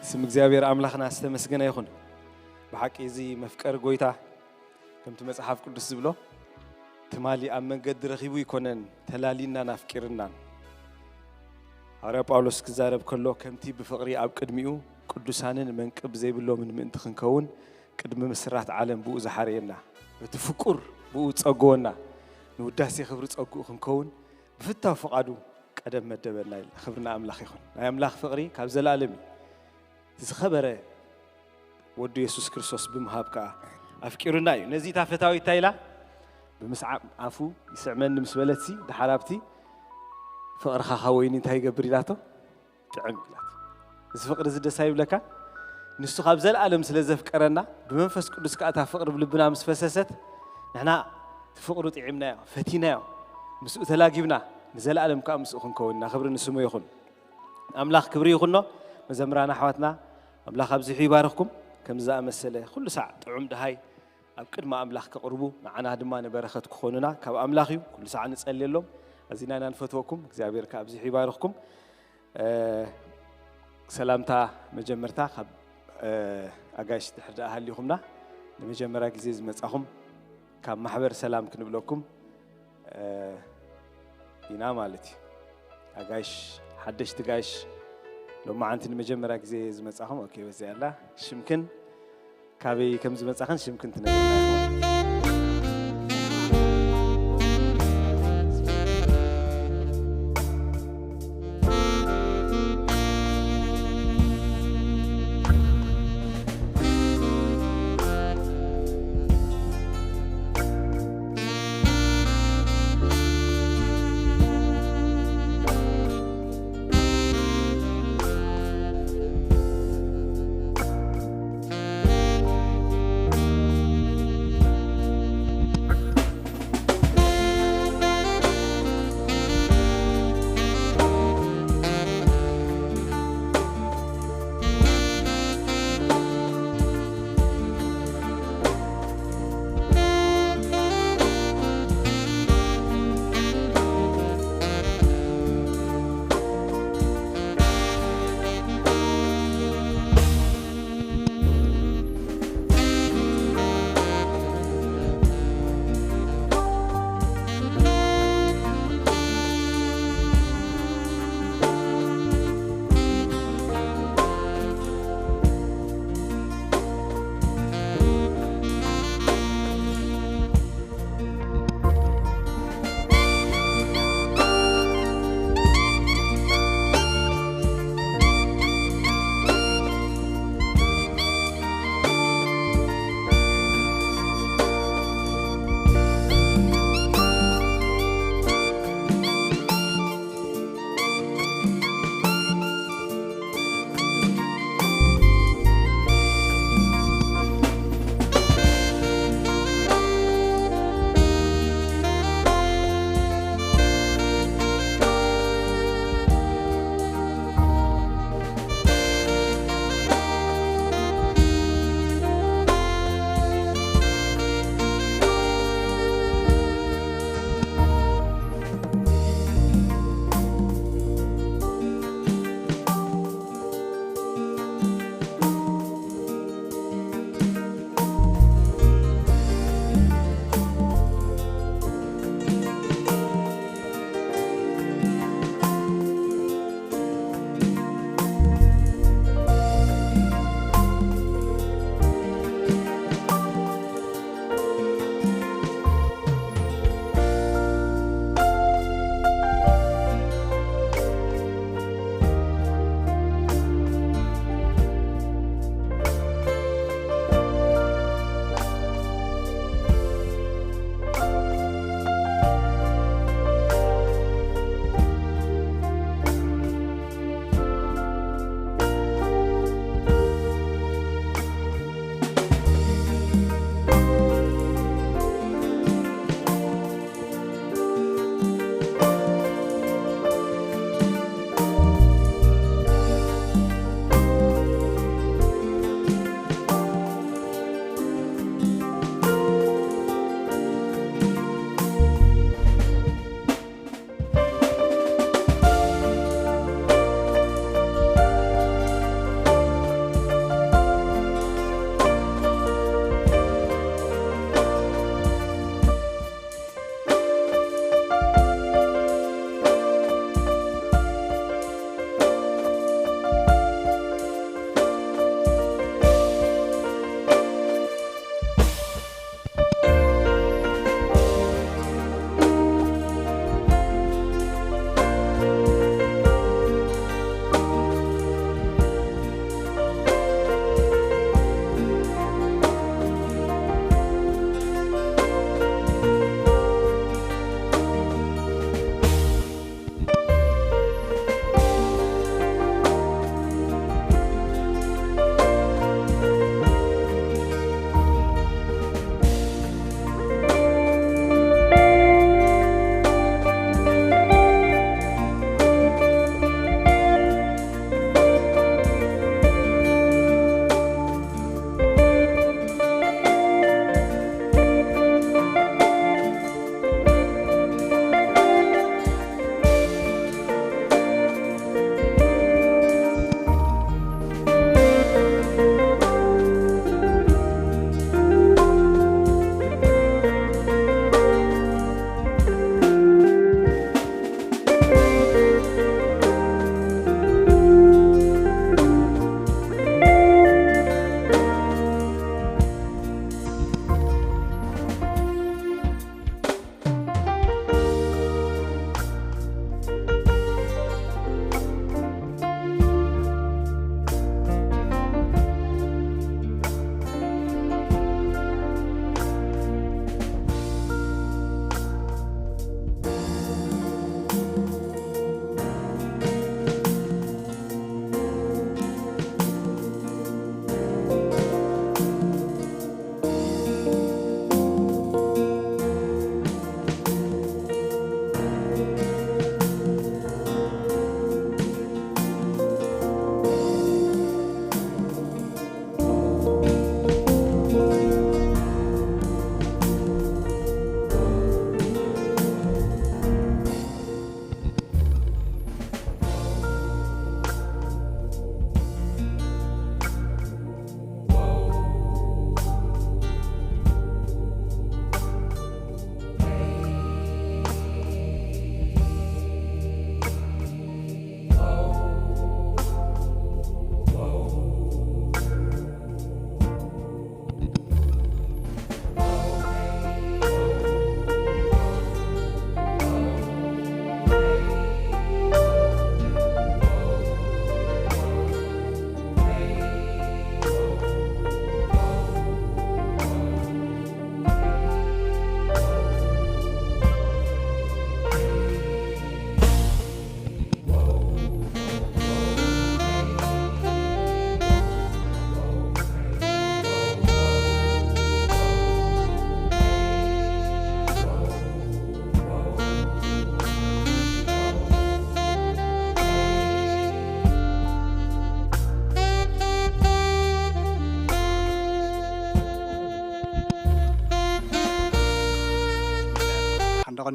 ስም እግዚኣብሔር ኣምላኽና ዝተመስገነ ይኹን። ብሓቂ እዚ መፍቀሪ ጎይታ ከምቲ መጽሓፍ ቅዱስ ዝብሎ ትማሊ ኣብ መንገዲ ረኺቡ ይኮነን ተላሊናን ኣፍቂርናን። ሃዋርያ ጳውሎስ ክዛረብ ከሎ ከምቲ ብፍቕሪ ኣብ ቅድሚኡ ቅዱሳንን መንቅብ ዘይብሎምን ምእንቲ ክንከውን ቅድሚ ምስራት ዓለም ብኡ ዝሓረየና በቲ ፍቁር ብኡ ጸጎወና ንውዳሴ ክብሪ ጸጉኡ ክንከውን ብፍታው ፍቓዱ ቀደም መደበና ኢልና። ክብሪ ንኣምላኽ ይኹን። ናይ ኣምላኽ ፍቕሪ ካብ ዘለኣለም እዩ። ዝኸበረ ወዱ የሱስ ክርስቶስ ብምሃብ ከኣ ኣፍቂሩና እዩ። ነዚ እታ ፈታዊት እንታይ ኢላ? ብምስዓም ኣፉ ይስዕመኒ ምስ በለትሲ፣ ደሓር ኣብቲ ፍቕርኻ ካብ ወይኒ እንታይ ይገብር ኢላቶ? ጥዕም ኢላት። እዚ ፍቕሪ እዚ ደስ ኣይብለካ? ንሱ ካብ ዘለኣለም ስለ ዘፍቀረና፣ ብመንፈስ ቅዱስ ከኣ እታ ፍቕሪ ብልብና ምስ ፈሰሰት፣ ንሕና እቲ ፍቕሩ ጥዒምናዮ፣ ፈቲናዮ፣ ምስኡ ተላጊብና፣ ንዘለኣለም ከዓ ምስኡ ክንከውን ኢና። ክብሪ ንስሙ ይኹን። ኣምላኽ ክብሪ ይኹኖ። መዘምራን ኣሕዋትና፣ ኣምላኽ ኣብዚሑ ይባርኽኩም። ከምዚ ዝኣመሰለ ኩሉ ሳዕ ጥዑም ድሃይ ኣብ ቅድሚ ኣምላኽ ከቕርቡ፣ ንዓና ድማ ንበረኸት ክኾኑና ካብ ኣምላኽ እዩ። ኩሉ ሳዕ ንጸልየሎም። ኣዚና ኢና ንፈትወኩም። እግዚኣብሔር ከዓ ኣብዚሑ ይባርኽኩም። እ፣ ሰላምታ መጀመርታ ካብ፣ እ፣ ኣጋይሽ ድሕር ደኣ ሃሊኹምና፣ ንመጀመርያ ግዜ ዝመጻኹም ካብ ማሕበር ሰላም ክንብለኩም፣ እ፣ ኢና ማለት እዩ። ኣጋይሽ፣ ሓደሽቲ ጋይሽ፣ ሎማዓንቲ ንመጀመርያ ግዜ ዝመጻኹም፣ ኦኬ፣ በዚኣ ኣላ። ሽምክን፣ ካበይ ከም ዝመጻኽን ሽምክን ትነግርና ኢኹም።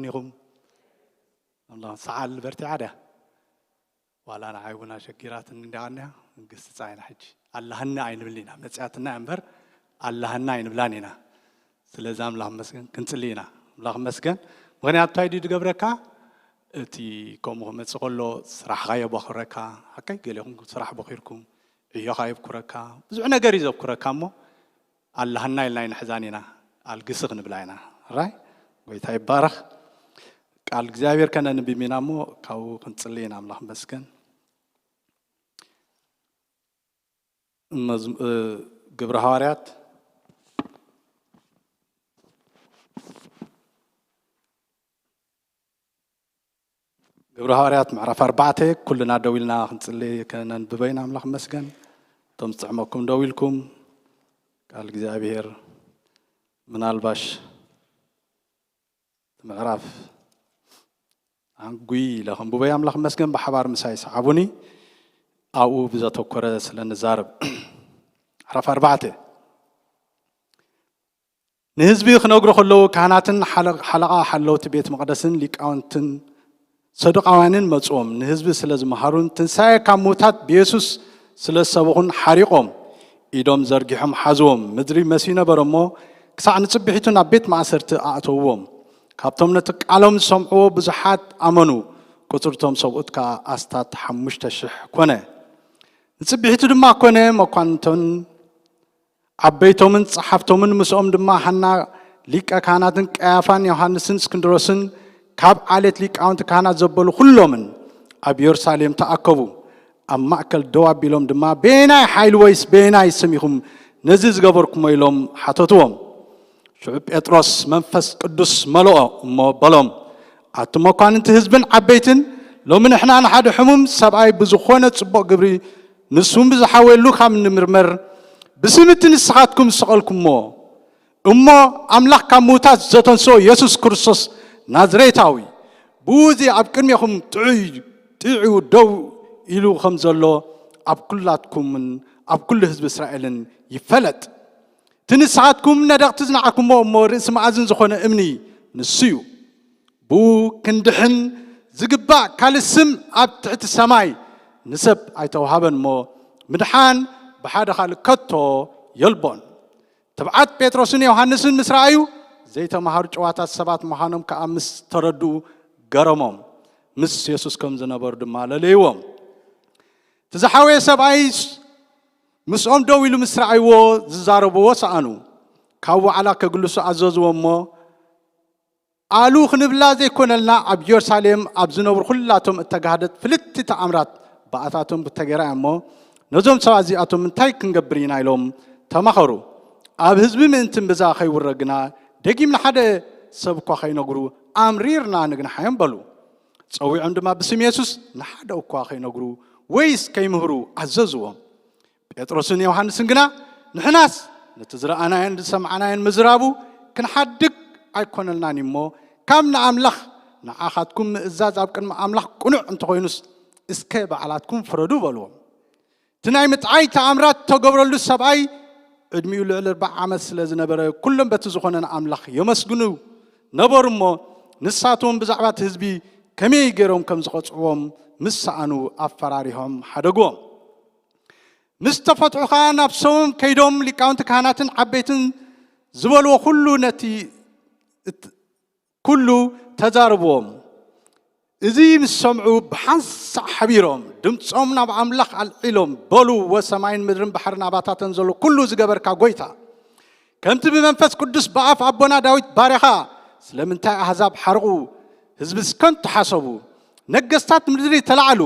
ኢኹም ኣላ ሰዓል በርቲዓ ድያ? ዋላ ንዓይ እውን ኣሸጊራትኒ እንዲኣ እኒኣ፣ ንግስቲ ጻይና ሕጂ ኣላህኒ ኣይንብልን ኢና። መጺኣትና እያ እምበር ኣላህና ኣይንብላን ኢና። ስለዚ ኣምላኽ መስገን ክንጽሊ ኢና። ኣምላኽ መስገን። ምኽንያቱ እንታይ ድዩ ዝገብረካ? እቲ ከምኡ ክመጽእ ከሎ ስራሕኻ የባኽረካ። ሓቀይ ገሌኹም ስራሕ በኺርኩም፣ ዕዮኻ የብኩረካ፣ ብዙሕ ነገር እዩ ዘብኩረካ። እሞ ኣላህና ኢልና ኣይንሕዛን ኢና፣ ኣልግሲ ክንብላ ኢና። ራይ ጎይታ ይባረኽ። ቃል እግዚኣብሔር ከነንብብ ኢና እሞ ካብኡ ክንጽሊ ኢና። ኣምላኽ መስገን። መዝሙ- እ፣ ግብረ ሃዋርያት ግብረ ሃዋርያት ምዕራፍ ኣርባዕተ ኩልና ደው ኢልና ክንጽሊ ከነንብበ ኢና። ኣምላኽ መስገን። እቶም ዝጥዕመኩም ደው ኢልኩም ቃል እግዚኣብሔር ምናልባሽ ምዕራፍ ኣንጉይ ኢለ ከንብቦ እየ። ኣምላኽ መስገን ብሓባር ምሳይ ሰዓቡኒ። ኣብኡ ብዘተኮረ ስለ ንዛረብ። ምዕራፍ ኣርባዕተ ንህዝቢ ክነግሩ ከለዉ ካህናትን ሓለ- ሓለቓ ሓለውቲ ቤት መቕደስን ሊቃውንትን ሰዱቃውያንን መጽዎም ንህዝቢ ስለ ዝመሃሩን ትንሳኤ ካብ ምውታት ብየሱስ ስለ ዝሰበኹን ሓሪቖም ኢዶም ዘርጊሖም ሓዝዎም። ምድሪ መሲዩ ነበረ እሞ ክሳዕ ንጽብሒቱ ናብ ቤት ማእሰርቲ ኣእተውዎም። ካብቶም ነቲ ቃሎም ዝሰምዕዎ ብዙሓት ኣመኑ። ቁጽርቶም ሰብኡት ከኣ ኣስታት ሓሙሽተ ሽሕ ኮነ። ንጽብሒቱ ድማ ኮነ መኳንንቶን ዓበይቶምን ጸሓፍቶምን ምስኦም ድማ ሃና ሊቀ ካህናትን ቀያፋን ዮሃንስን እስክንድሮስን ካብ ዓሌት ሊቃውንቲ ካህናት ዘበሉ ኩሎምን ኣብ የሩሳሌም ተኣከቡ። ኣብ ማእከል ደው ኣቢሎም ድማ በየናይ ሓይሊ ወይስ በየናይ ስም ኢኹም ነዚ ዝገበርኩሞ ኢሎም ሓተትዎም። ሽዑ ጴጥሮስ መንፈስ ቅዱስ መለኦ እሞ በሎም፣ ኣቱም መኳንንቲ ህዝብን ዓበይትን፣ ሎሚ ንሕና ንሓደ ሕሙም ሰብኣይ ብዝኾነ ጽቡቕ ግብሪ ንሱን ብዝሓወየሉ ካብ ንምርመር ብስም እቲ ንስኻትኩም ዝሰቐልኩሞ እሞ ኣምላኽ ካብ ምውታት ዘተንስኦ የሱስ ክርስቶስ ናዝሬታዊ ብኡ እዚ ኣብ ቅድሜኹም ጥዑይ ጥዑ ደው ኢሉ ከም ዘሎ ኣብ ኩላትኩምን ኣብ ኩሉ ህዝቢ እስራኤልን ይፈለጥ። እቲ ንስኻትኩም ነደቕቲ ዝነዓኩሞ እሞ ርእሲ መኣዝን ዝኾነ እምኒ ንሱ እዩ። ብኡ ክንድሕን ዝግባእ ካልእ ስም ኣብ ትሕቲ ሰማይ ንሰብ ኣይተዋህበን እሞ ምድሓን ብሓደ ካልእ ከቶ የልቦን። ትብዓት ጴጥሮስን ዮሃንስን ምስ ረኣዩ ዘይተማሃሩ ጭዋታት ሰባት ምዃኖም ከኣ ምስ ተረድኡ ገረሞም። ምስ የሱስ ከም ዝነበሩ ድማ ለለይዎም። እቲ ዝሓወየ ሰብኣይ ምስኦም ደው ኢሉ ምስ ረኣይዎ ዝዛረብዎ ሰኣኑ። ካብ ዋዕላ ከግልሱ ኣዘዝዎ እሞ ኣሉ ክንብላ ዘይኮነልና ኣብ ኢየሩሳሌም ኣብ ዝነብሩ ኩላቶም እተጋህደት ፍልጥቲ ተኣምራት ብኣታቶም ብተገይራ እሞ ነዞም ሰባት እዚኣቶም እንታይ ክንገብር ኢና ኢሎም ተማኸሩ። ኣብ ህዝቢ ምእንቲ እምብዛ ከይውረ ግና ደጊም ንሓደ ሰብ እኳ ከይነግሩ ኣምሪርና ንግንሓዮም በሉ። ጸዊዖም ድማ ብስም የሱስ ንሓደ እኳ ከይነግሩ ወይስ ከይምህሩ ኣዘዝዎም። ጴጥሮስን ዮሃንስን ግና ንሕናስ ነቲ ዝረኣናዮን ዝሰምዓናዮን ምዝራቡ ክንሓድግ ኣይኮነልናን እሞ ካብ ንኣምላኽ ንዓኻትኩም ምእዛዝ ኣብ ቅድሚ ኣምላኽ ቅኑዕ እንተኾይኑስ እስከ ባዕላትኩም ፍረዱ በልዎም። እቲ ናይ ምጥዓይ ተኣምራት እተገብረሉ ሰብኣይ ዕድሚኡ ልዕሊ ኣርባዓ ዓመት ስለ ዝነበረ ኩሎም በቲ ዝኾነ ንኣምላኽ የመስግኑ ነበሩ እሞ ንሳቶም ብዛዕባ እቲ ህዝቢ ከመይ ገይሮም ከም ዝቐጽዕዎም ምስ ሰኣኑ ኣፈራሪሆም ሓደግዎም። ምስ ተፈትሑ ኸኣ ናብ ሰዎም ከይዶም ሊቃውንቲ ካህናትን ዓበይትን ዝበልዎ ኩሉ ነቲ እት- ኩሉ ተዛርብዎም። እዚ ምስ ሰምዑ ብሓንሳእ ሓቢሮም ድምፆም ናብ ኣምላኽ ኣልዒሎም በሉ፣ ወሰማይን ምድርን ባሕርን ኣባታተን ዘሎ ኩሉ ዝገበርካ ጎይታ፣ ከምቲ ብመንፈስ ቅዱስ ብኣፍ ኣቦና ዳዊት ባርያኻ ስለምንታይ ኣህዛብ ሓርቑ ህዝብስ ከንቱ ሓሰቡ፣ ነገስታት ምድሪ ተላዕሉ፣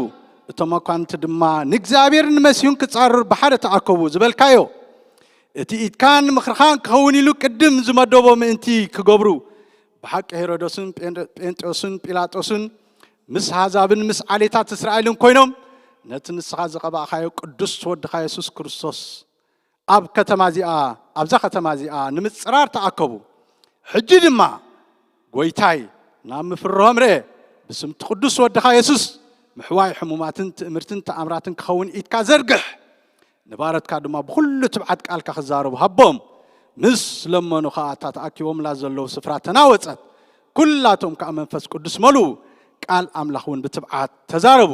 እቶም መኳንንቲ ድማ ንእግዚኣብሔርን ንመሲሁን ክጻረሩ ብሓደ ተኣከቡ ዝበልካዮ፣ እቲ ኢድካን ምኽርኻን ክኸውን ኢሉ ቅድም ዝመደቦ ምእንቲ ክገብሩ፣ ብሓቂ ሄሮዶስን ጴንጤ- ጴንጤዎስን ጲላጦስን ምስ ኣህዛብን ምስ ዓሌታት እስራኤልን ኮይኖም ነቲ ንስኻ ዝቐባእካዮ ቅዱስ ወድኻ የሱስ ክርስቶስ ኣብ ከተማ እዚኣ ኣብዛ ከተማ እዚኣ ንምጽራር ተኣከቡ። ሕጂ ድማ ጎይታይ ናብ ምፍርሆም ርኤ፣ ብስምቲ ቅዱስ ወድኻ የሱስ ምሕዋይ ሕሙማትን ትእምርትን ተኣምራትን ክኸውን ኢድካ ዘርግሕ፣ ንባረትካ ድማ ብኹሉ ትብዓት ቃልካ ክዛረቡ ሃቦም። ምስ ለመኑ ኸኣ እታ ተኣኪቦምላ ዘለዉ ስፍራ ተናወጸት። ኩላቶም ከዓ መንፈስ ቅዱስ መሉ፣ ቃል ኣምላኽ እውን ብትብዓት ተዛረቡ።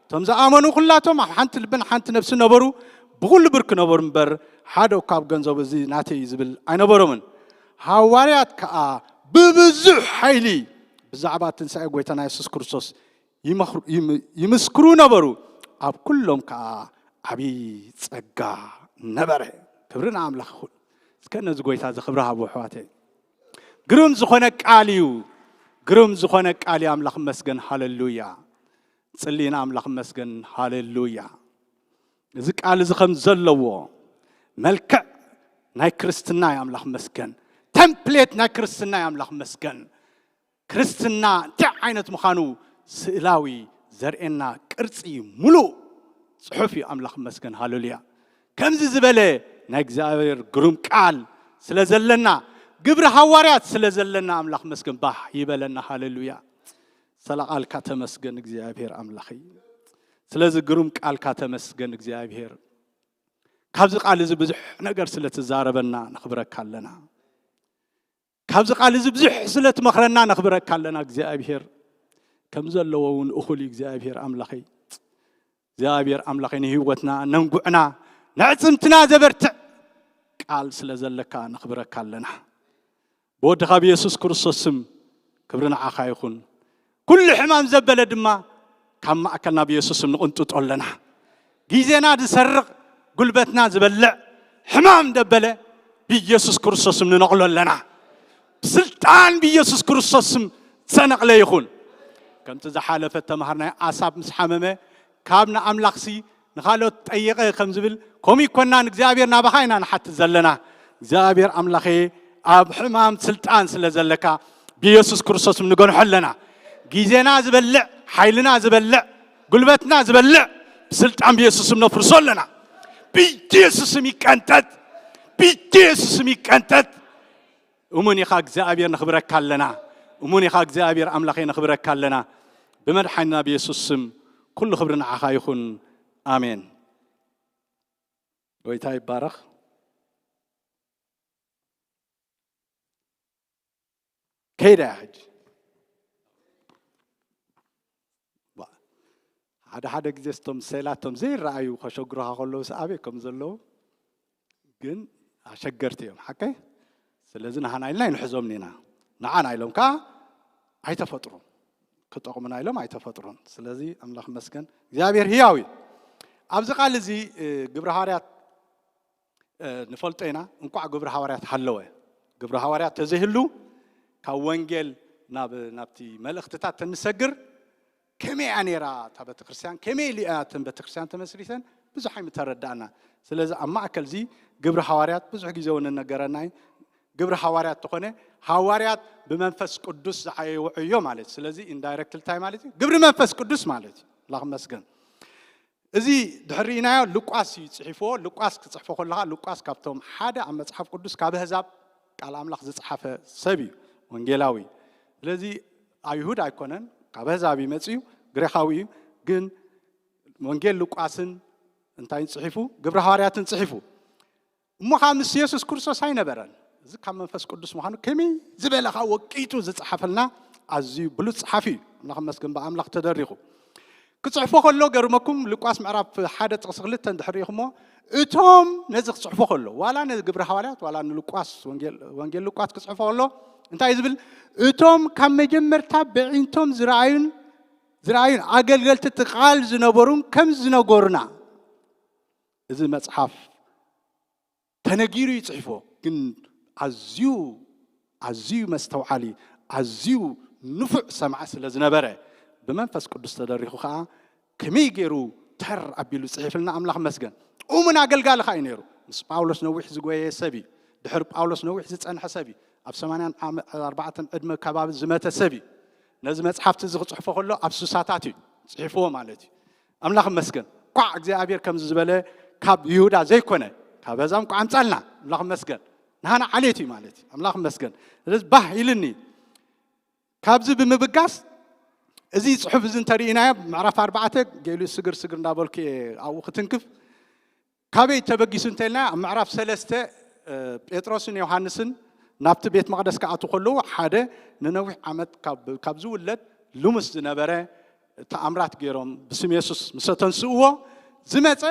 እቶም ዝኣመኑ ኩላቶም ኣብ ሓንቲ ልብን ሓንቲ ነፍሲ ነበሩ፣ ብኹሉ ብርክ ነበሩ እምበር፣ ሓደ እኳ ኣብ ገንዘቡ እዚ ናተይ እዩ ዝብል ኣይነበሮምን። ሃዋርያት ከዓ ብብዙሕ ሓይሊ ብዛዕባ ትንሳኤ ጎይታና የሱስ ክርስቶስ ይመኽሩ- ይም- ይምስክሩ ነበሩ። ኣብ ኩሎም ከዓ ዓብዪ ጸጋ ነበረ። ክብሪ ንኣምላኽ ይኹን። እስከ ነዚ ጎይታ እዚ ክብሪ ሃቦ ኣሕዋተይ። ግሩም ዝኾነ ቃል እዩ። ግሩም ዝኾነ ቃል እዩ። ኣምላኽ መስገን። ሃለሉያ። ጽልኢና ኣምላኽ መስገን። ሃለሉያ። እዚ ቃል እዚ ከም ዘለዎ መልክዕ ናይ ክርስትና እዩ። ኣምላኽ መስገን። ተምፕሌት ናይ ክርስትና እዩ። ኣምላኽ መስገን። ክርስትና እንታይ ዓይነት ምዃኑ ስእላዊ ዘርእየና ቅርጺ ሙሉእ ጽሑፍ እዩ። ኣምላኽ መስገን። ሃለሉያ። ከምዚ ዝበለ ናይ እግዚኣብሔር ግሩም ቃል ስለ ዘለና፣ ግብሪ ሃዋርያት ስለ ዘለና ኣምላኽ መስገን። ባህ ይበለና። ሃለሉያ። ሰለ ቃልካ ተመስገን እግዚኣብሔር ኣምላኸይ። ስለዚ ግሩም ቃልካ ተመስገን እግዚኣብሔር። ካብዚ ቃል እዚ ብዙሕ ነገር ስለ ትዛረበና ነኽብረካ ኣለና። ካብዚ ቃል እዚ ብዙሕ ስለ ትመኽረና ነኽብረካ ኣለና እግዚኣብሔር። ከም ዘለዎ እውን እኹል እዩ እግዚኣብሔር ኣምላኸይ። እግዚኣብሔር ኣምላኸይ ንህይወትና ነንጉዕና ነዕጽምትና ዘበርትዕ ቃል ስለ ዘለካ ነኽብረካ ኣለና። ብወድኻ ብየሱስ ክርስቶስ ስም ክብሪ ንዓኻ ይኹን። ኩሉ ሕማም ዘበለ ድማ ካብ ማእከልና ብየሱስ ስም ንቕንጥጦ ኣለና። ግዜና ዝሰርቕ፣ ጉልበትና ዝበልዕ ሕማም ዘበለ ብየሱስ ክርስቶስ ስም ንነቕሎ ኣለና። ብስልጣን ብየሱስ ክርስቶስ ስም ዝተነቕለ ይኹን። ከምቲ ዝሓለፈ ተምሃርናዮ ኣሳፍ ምስ ሓመመ ካብ ንኣምላኽሲ ንኻልኦት ጠይቐ ከም ዝብል፣ ከምኡ ይኮናን እግዚኣብሔር ናባኻ ኢና ንሓትት ዘለና። እግዚኣብሔር ኣምላኸ ኣብ ሕማም ስልጣን ስለ ዘለካ ብየሱስ ክርስቶስ ንገንሖ ኣለና። ግዜና ዝበልዕ፣ ሓይልና ዝበልዕ፣ ጉልበትና ዝበልዕ ብስልጣን ብየሱስም ነፍርሶ ኣለና። ብየሱስም ይቀንጠጥ፣ ብየሱስም ይቀንጠጥ። እሙን ኢኻ እግዚኣብሔር፣ ነኽብረካ ኣለና። እሙን ኢኻ እግዚኣብሔር ኣምላኸይ፣ ነኽብረካ ኣለና። ብመድሓኒና ብየሱስ ስም ኩሉ ክብሪ ንዓኻ ይኹን። ኣሜን። ጎይታ ይባረኽ። ከይዳ እያ ሕጂ። ባ-፣ ሓደ ሓደ ግዜ ስቶም ሴላቶም ዘይረኣዩ ከሸግሩኻ ከለዉ ሰኣበይ ከም ዘለዉ ግን ኣሸገርቲ እዮም። ሓቀይ? ስለዚ ንሃና ኢልና ኣይንሕዞምን ኢና። ንዓና ኢሎም ከዓ ኣይተፈጥሩን። ክጠቕሙና ኢሎም ኣይተፈጥሩን። ስለዚ ኣምላኽ መስገን፣ እግዚኣብሔር ህያው እዩ። ኣብዚ ቃል እዚ፣ እ፣ ግብረ ሃዋርያት፣ እ፣ ንፈልጦ ኢና። እንቋዕ ግብረ ሃዋርያት ሃለወ። ግብረ ሃዋርያት ተዘይህሉ ካብ ወንጌል ናብ፣ ናብቲ መልእኽትታት ተንሰግር ከመይ እያ ነይራ እታ ቤተክርስትያን? ከመይ ኢሉ እያ እተን ቤተክርስትያን ተመስሪተን? ብዙሕ ኣይምተረዳእና። ስለዚ ኣብ ማእከል እዚ ግብሪ ሃዋርያት ብዙሕ ግዜ እውን እነገረና እዩ። ግብሪ ሃዋርያት ተኾነ ሃዋርያት ብመንፈስ ቅዱስ ዝዓየዩ ዕዮ ማለት እዩ። ስለዚ ኢንዳይረክት እንታይ ማለት እዩ? ግብሪ መንፈስ ቅዱስ ማለት እዩ። ኣምላኽ ይመስገን። እዚ ድሕሪ ርኢናዮ ሉቃስ እዩ ጽሒፍዎ። ሉቃስ ክጽሕፎ ከለኻ ሉቃስ ካብቶም ሓደ ኣብ መጽሓፍ ቅዱስ ካብ ኣህዛብ ቃል ኣምላኽ ዝጸሓፈ ሰብ እዩ፣ ወንጌላዊ። ስለዚ ኣይሁድ ኣይኮነን፣ ካብ ኣህዛብ እዩ መጺኡ፣ ግሪኻዊ እዩ። ግን ወንጌል ሉቃስን እንታይ ጽሒፉ? ግብረ ሃዋርያትን ጽሒፉ። እሞ ኸዓ ምስ የሱስ ክርስቶስ ኣይነበረን። እዚ ካብ መንፈስ ቅዱስ ምዃኑ ከመይ ዝበለ ኸዓ ወቂጡ ዝጸሓፈልና ኣዝዩ ብሉጽ ጸሓፊ እዩ። ኣምላኽ መስገን ብኣምላኽ ተደሪኹ። ክጽሕፎ ከሎ ገርመኩም ሉቃስ ምዕራፍ ሓደ ጥቕሲ ክልተ እንድሕር ርኢኹሞ፣ እቶም ነዚ ክጽሕፎ ከሎ፣ ዋላ ነዚ ግብረ ሃዋርያት፣ ዋላ ንሉቃስ ወንጌል፣ ወንጌል ሉቃስ ክጽሕፎ ከሎ እንታይ እዩ ዝብል? እቶም ካብ መጀመርታ ብዒንቶም ዝረኣዩን፣ ዝረኣዩን ኣገልገልቲ እቲ ቃል ዝነበሩን ከም ዝነገሩና፣ እዚ መጽሓፍ ተነጊሩ እዩ ጽሒፎ፣ ግን ኣዝዩ፣ ኣዝዩ መስተውዓሊ፣ ኣዝዩ ንፉዕ ሰማዒ ስለ ዝነበረ፣ ብመንፈስ ቅዱስ ተደሪኹ ኸዓ ከመይ ገይሩ ተር ኣቢሉ ጽሒፍልና ኣምላኽ መስገን። እሙን ኣገልጋሊ ኸዓ እዩ ነይሩ። ምስ ጳውሎስ ነዊሕ ዝጎየየ ሰብ እዩ። ድሕሪ ጳውሎስ ነዊሕ ዝጸንሐ ሰብ እዩ። ኣብ ሰማንያን ዓመ-፣ ኣርባዕተን ዕድመ ከባቢ ዝመተ ሰብ እዩ። ነዚ መጽሓፍቲ እዚ ክጽሕፎ ከሎ ኣብ ሱሳታት እዩ ጽሒፍዎ ማለት እዩ። ኣምላኽ መስገን። ኳዕ እግዚኣብሔር ከምዚ ዝበለ ካብ ይሁዳ ዘይኮነ፣ ካብ ኣህዛብ ኳዕ ኣምጻልና። ኣምላኽ መስገን። ንሃና ዓሌት እዩ ማለት እዩ። ኣምላኽ መስገን። ስለዚ ባህ ኢልኒ። ካብዚ ብምብጋስ እዚ ጽሑፍ እዚ እንተርኢናዮ፣ ምዕራፍ ኣርባዕተ ገሉ ስግር ስግር እንዳበልኩ እየ ኣብኡ ክትንክፍ። ካበይ ተበጊሱ እንተኢልና፣ ኣብ ምዕራፍ ሰለስተ፣ እ፣ ጴጥሮስን ዮሃንስን ናብቲ ቤት መቕደስ ክኣትዉ ከለዉ ሓደ ንነዊሕ ዓመት ካብ ዝውለድ ልሙስ ዝነበረ ተኣምራት ገይሮም ብስም የሱስ ምስ ኣተንስእዎ ዝመጸ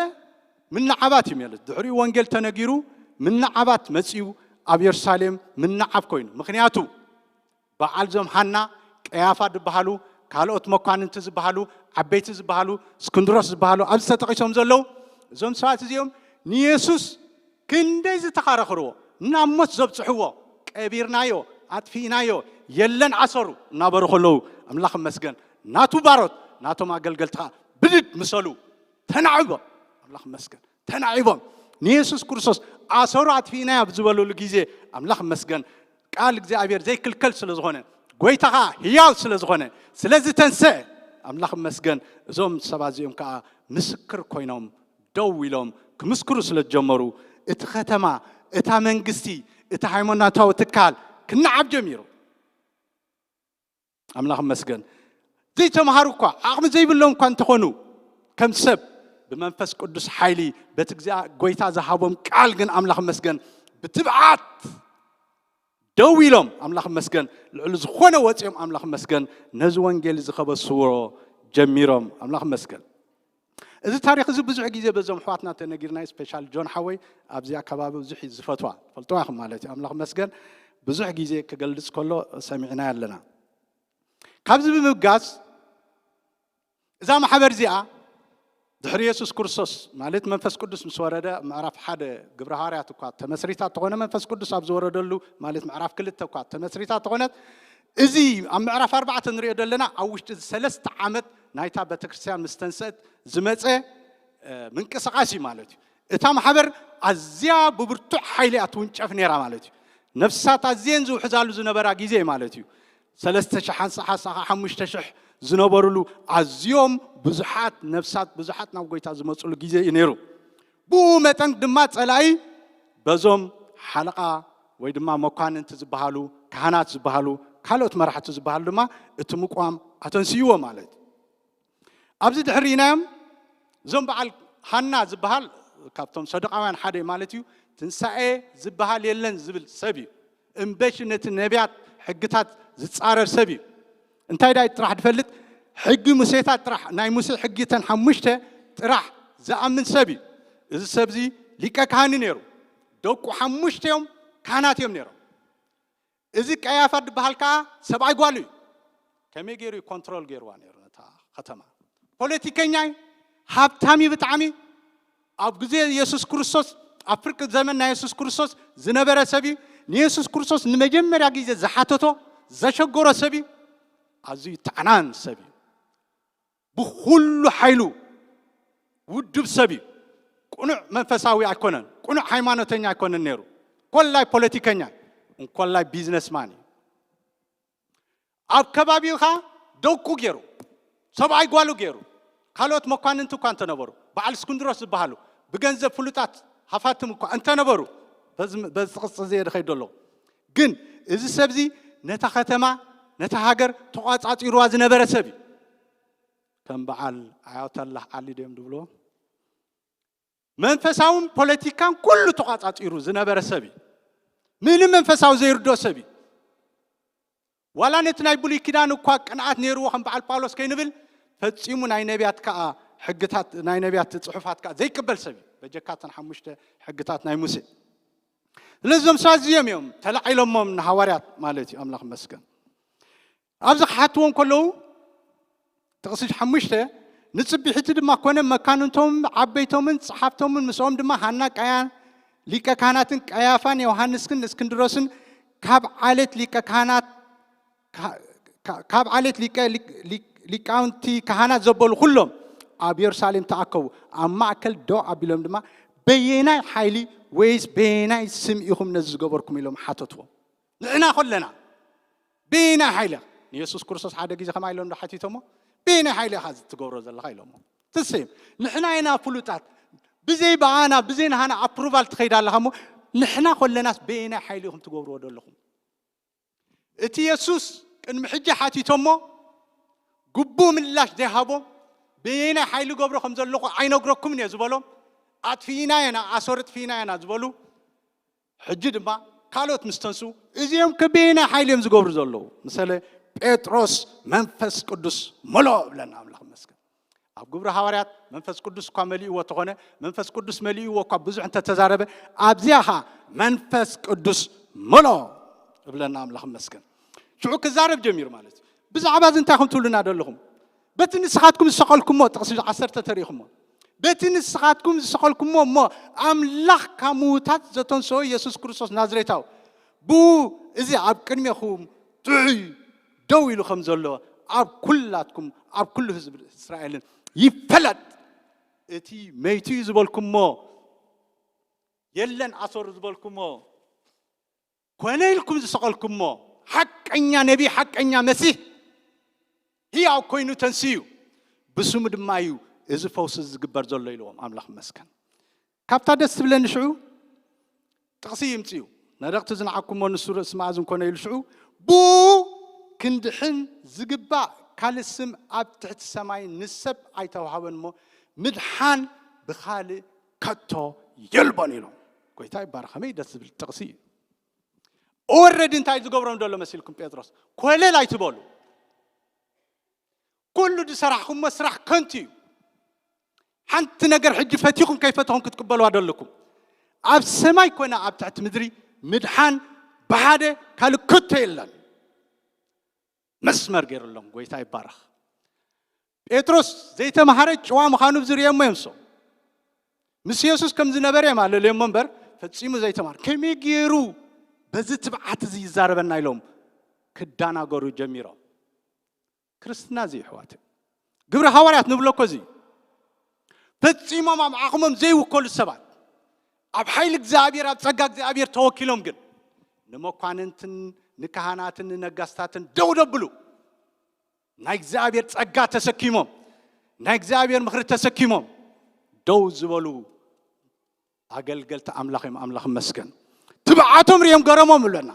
ምንዓባት እዩ ማለት። ድሕሪኡ ወንጌል ተነጊሩ ምንዓባት መጺኡ ኣብ የሩሳሌም ምንዓብ ኮይኑ። ምኽንያቱ በዓል ዞም ሃና፣ ቀያፋ ዝበሃሉ፣ ካልኦት መኳንንቲ ዝበሃሉ፣ ዓበይቲ ዝበሃሉ፣ እስክንድሮስ ዝበሃሉ ኣብዚ ተጠቒሶም ዘለዉ እዞም ሰባት እዚኦም ንየሱስ ክንደይ ዝተኻረኽርዎ፣ ናብ ሞት ዘብጽሕዎ፣ ቀቢርናዮ፣ ኣጥፊእናዮ፣ የለን ኣሰሩ እናበሩ ከለዉ ኣምላኽ ይመስገን ናቱ ባሮት ናቶም ኣገልገልቲ ኸኣ ብድድ ምሰሉ ተናዕቦ። ኣምላኽ ይመስገን ተናዒቦም ንየሱስ ክርስቶስ ኣሰሩ ኣጥፊእናዮ ኣብ ዝበለሉ ግዜ ኣምላኽ ይመስገን ቃል እግዚኣብሔር ዘይክልከል ስለ ዝኾነ ጎይታ ኸኣ ህያው ስለ ዝኾነ ስለ ዝተንሰአ ኣምላኽ ይመስገን እዞም ሰባት እዚኦም ከኣ ምስክር ኮይኖም ደው ኢሎም ክምስክሩ ስለ ዝጀመሩ እቲ ከተማ እታ መንግስቲ እቲ ሃይማኖታዊ ትካል ክነዓብ ጀሚሩ ኣምላኽ ይመስገን ዘይተምሃሩ እኳ ዓቕሚ ዘይብሎም እኳ እንተኾኑ ከም ሰብ ብመንፈስ ቅዱስ ሓይሊ በቲ እግዚኣብሔር ጎይታ ዝሃቦም ቃል ግን ኣምላኽ ይመስገን ብትብዓት ደው ኢሎም ኣምላኽ ይመስገን ልዕሊ ዝኾነ ወፂኦም ኣምላኽ ይመስገን ነዚ ወንጌል እዚ ከበስዎ ጀሚሮም ኣምላኽ ይመስገን እዚ ታሪኽ እዚ ብዙሕ ግዜ በዞም ኣሕዋትና ተነጊርና ስፔሻል ጆን ሓወይ ኣብዚ ኣከባቢ ብዙሕ እዩ ዝፈትዋ ፈልጥዋ ኢኹም ማለት እዩ ኣምላኽ ይመስገን ብዙሕ ግዜ ክገልጽ ከሎ ሰሚዕና ኣለና ካብዚ ብምብጋስ እዛ ማሕበር እዚኣ ድሕሪ የሱስ ክርስቶስ ማለት መንፈስ ቅዱስ ምስ ወረደ ምዕራፍ ሓደ ግብረ ሃዋርያት እኳ ተመስሪታ ተኾነ መንፈስ ቅዱስ ኣብ ዝወረደሉ ማለት ምዕራፍ ክልተ እኳ ተመስሪታ ተኾነት እዚ ኣብ ምዕራፍ ኣርባዕተ ንሪኦ ዘለና ኣብ ውሽጢ እዚ ሰለስተ ዓመት ናይታ ቤተክርስትያን ምስ ተንሰእት ዝመፀ ምንቅስቃስ እዩ ማለት እዩ እታ ማሕበር ኣዝያ ብብርቱዕ ሓይሊ እያ ትውንጨፍ ነይራ ማለት እዩ ነፍሳት ኣዝየን ዝውሕዛሉ ዝነበራ ግዜ ማለት እዩ ሰለስተ ሽሕ ሓንሳእ ሓንሳእ ከዓ ሓሙሽተ ሽሕ ዝነበሩሉ ኣዝዮም ብዙሓት ነፍሳት ብዙሓት ናብ ጎይታ ዝመፅሉ ግዜ እዩ ነይሩ ብኡ መጠን ድማ ፀላኢ በዞም ሓለቓ ወይ ድማ መኳንንቲ ዝበሃሉ ካህናት ዝበሃሉ ካልኦት መራሕቲ ዝበሃሉ ድማ እቲ ምቋም ኣተንስይዎ ማለት እዩ ኣብዚ ድሕሪናዮም እዞም በዓል ሃና ዝበሃል ካብቶም ሰዱቃውያን ሓደ ማለት እዩ ትንሳኤ ዝበሃል የለን ዝብል ሰብ እዩ እምበሽ ነቲ ነቢያት ሕግታት ዝፃረር ሰብ እዩ እንታይ ዳይ ጥራሕ ዝፈልጥ ሕጊ ሙሴታት ጥራሕ ናይ ሙሴ ሕጊ ተን ሓሙሽተ ጥራሕ ዝኣምን ሰብ እዩ እዚ ሰብ እዚ ሊቀ ካህኒ ነይሩ ደቁ ሓሙሽተ እዮም ካህናት እዮም ነይሮም እዚ ቀያፋ ዝበሃል ከዓ ሰብኣይ ጓሉ እዩ ከመይ ገይሩ እዩ ኮንትሮል ገይርዋ ነይሩ ነታ ከተማ ፖለቲከኛ እዩ ሃብታም እዩ ብጣዕሚ ኣብ ግዜ የሱስ ክርስቶስ ኣብ ፍርቂ ዘመን ናይ የሱስ ክርስቶስ ዝነበረ ሰብ እዩ ንየሱስ ክርስቶስ ንመጀመርያ ግዜ ዝሓተቶ ዘሸገሮ ሰብ እዩ ኣዝዩ ተዕናን ሰብ እዩ ብኩሉ ሓይሉ ውዱብ ሰብ እዩ ቁኑዕ መንፈሳዊ ኣይኮነን ቁኑዕ ሃይማኖተኛ ኣይኮነን ነይሩ ኮላይ ፖለቲከኛ እንኮላይ ቢዝነስማን እዩ ኣብ ከባቢኻ ደቁ ገይሩ ሰብኣይ ጓሉ ገይሩ ካልኦት መኳንንቲ እኳ እንተነበሩ በዓል እስክንድሮስ ዝበሃሉ ብገንዘብ ፍሉጣት ሃፋትም እኳ እንተነበሩ በዚ ቅፅፂ ዘየ ድኸይዶ ኣለኹ ግን እዚ ሰብዚ ነታ ከተማ ነታ ሃገር ተቋፃፂርዋ ዝነበረ ሰብ እዩ ከም በዓል ኣያቶላህ ዓሊ ድዮም ዝብልዎ መንፈሳውን ፖለቲካን ኩሉ ተቋፃፂሩ ዝነበረ ሰብ እዩ ምንም መንፈሳዊ ዘይርድኦ ሰብ እዩ ዋላ ነቲ ናይ ብሉይ ኪዳን እኳ ቅንዓት ነይርዎ ከም በዓል ጳውሎስ ከይንብል ፈፂሙ ናይ ነቢያት ከዓ ሕግታት ናይ ነቢያት ፅሑፋት ከዓ ዘይቅበል ሰብ እዩ በጀካተን ሓሙሽተ ሕግታት ናይ ሙሴ ስለዚ ዞም ሰባት እዚኦም እዮም ተላዒሎሞም ንሃዋርያት ማለት እዩ ኣምላኽ መስገን ኣብዚ ክሓትዎም ከለዉ ጥቕሲ ሓሙሽተ ንጽቢሒቲ ድማ ኮነ መካንንቶምን ዓበይቶምን ጸሓፍቶምን ምስኦም ድማ ሃና ቀያን ሊቀ ካህናትን ቀያፋን ዮሃንስን እስክንድሮስን ካብ ዓሌት ሊቀ ካህናት ካብ ዓሌት ሊቃውንቲ ካህናት ዘበሉ ኩሎም ኣብ የሩሳሌም ተኣከቡ ኣብ ማእከል ደው ኣቢሎም ድማ በየናይ ሓይሊ ወይስ በየናይ ስም ኢኹም ነዚ ዝገበርኩም ኢሎም ሓተትዎም ንሕና ከለና ብናይ ሓይሊ ንየሱስ ክርስቶስ ሓደ ግዜ ከማ ኢሎም ሓቲቶሞ ብናይ ሓይሊ ኢኻ ትገብሮ ዘለኻ ኢሎሞ ትስም ንሕና ኢና ፍሉጣት ብዘይ ብኣና ብዘይ ንሃና ኣፕሩቫል ትኸይድ ኣለኻ ሞ ንሕና ከለናስ በየናይ ሓይሊ ኢኹም ትገብርዎ ዘለኹም እቲ የሱስ ቅድሚ ሕጂ ሓቲቶሞ ግቡእ ምላሽ ዘይሃቦም በየናይ ሓይሊ ገብሮ ከም ዘለኹ ኣይነግረኩምን እየ ዝበሎም ኣጥፊእና የና ኣሰር ጥፊእና የና ዝበሉ ሕጂ ድማ ካልኦት ምስ ተንሱ፣ እዚኦም ከበየናይ ሓይሊ እዮም ዝገብሩ ዘለዉ? ምሳሌ ጴጥሮስ መንፈስ ቅዱስ መሎ ብለና ኣምላኽ ይመስገን። ኣብ ግብሪ ሃዋርያት መንፈስ ቅዱስ እኳ መሊእዎ ተኾነ፣ መንፈስ ቅዱስ መሊእዎ እኳ ብዙሕ እንተተዛረበ፣ ኣብዚኣ ኸዓ መንፈስ ቅዱስ መሎ እብለና ኣምላኽ ይመስገን። ሽዑ ክዛረብ ጀሚሩ ማለት እዩ። ብዛዕባ እዚ እንታይ ከም ትብሉና ደለኹም? በቲ ንስኻትኩም ዝሰቐልኩሞ፣ ጥቕሲ ዓሰርተ ተሪእኹሞ። በቲ ንስኻትኩም ዝሰቐልኩሞ እሞ ኣምላኽ ካብ ምዉታት ዘተንስኦ ኢየሱስ ክርስቶስ ናዝሬታዊ፣ ብኡ እዚ ኣብ ቅድሜኹም ጥዑይ ደው ኢሉ ከም ዘሎ ኣብ ኩላትኩም፣ ኣብ ኩሉ ህዝቢ እስራኤልን ይፈለጥ። እቲ መይቱ እዩ ዝበልኩሞ፣ የለን ኣሰሩ ዝበልኩሞ፣ ኮነ ኢልኩም ዝሰቐልኩሞ፣ ሓቀኛ ነቢ፣ ሓቀኛ መሲህ፣ ህያው ኮይኑ ተንስዩ፣ ብስሙ ድማ እዩ እዚ ፈውሲ ዝግበር ዘሎ ኢልዎም። ኣምላኽ ይመስገን። ካብታ ደስ ትብለኒ ሽዑ ጥቕሲ ይምጽኡ። ነደቕቲ ዝነዓኩሞ ንሱ ርእሲ መኣዝን ኮነ ኢሉ ሽዑ፣ ብኡ ክንድሕን ዝግባእ ካልእ ስም ኣብ ትሕቲ ሰማይ ንሰብ ኣይተዋህበን እሞ፣ ምድሓን ብኻልእ ከቶ የልቦን ኢሎም። ጎይታ ይባረኽ። ከመይ ደስ ዝብል ጥቕሲ እዩ። ኦረዲ እንታይ ዝገብሮም ዘሎ መሲልኩም ጴጥሮስ? ኮለል ኣይትበሉ። ኩሉ ዝሰራሕኩሞ ስራሕ ከንቱ እዩ። ሓንቲ ነገር ሕጂ ፈቲኹም ከይፈተኹም ክትቅበልዋ ደለኩም። ኣብ ሰማይ ኮነ ኣብ ትሕቲ ምድሪ ምድሓን ብሓደ ካልእ ከቶ የለን። መስመር ገይሩሎም። ጎይታ ይባረኽ። ጴጥሮስ ዘይተማሃረ ጭዋ ምዃኑ ዝርእየሞ እዮም። ሰው ምስ የሱስ ከም ዝነበረ እዮም ኣለልዮሞ እምበር፣ ፈጺሙ ዘይተማሃረ። ከመይ ገይሩ በዚ ትብዓት እዚ ይዛረበና ኢሎም ክዳናገሩ ጀሚሮም። ክርስትና እዚ እዩ፣ ኣሕዋት። ግብሪ ሃዋርያት ንብሎ እኮ እዚ እዩ። ፈጺሞም ኣብ ዓቕሞም ዘይውከሉ ሰባት፣ ኣብ ሓይሊ እግዚኣብሔር፣ ኣብ ጸጋ እግዚኣብሔር ተወኪሎም ግን ንመኳንንትን ንካህናትን ንነጋስታትን ደው ደብሉ፣ ናይ እግዚኣብሔር ጸጋ ተሰኪሞም፣ ናይ እግዚኣብሔር ምኽሪ ተሰኪሞም ደው ዝበሉ ኣገልገልቲ ኣምላኽ እዮም። ኣምላኽ ይመስገን። ትብዓቶም ርእዮም ገረሞም ኣለና።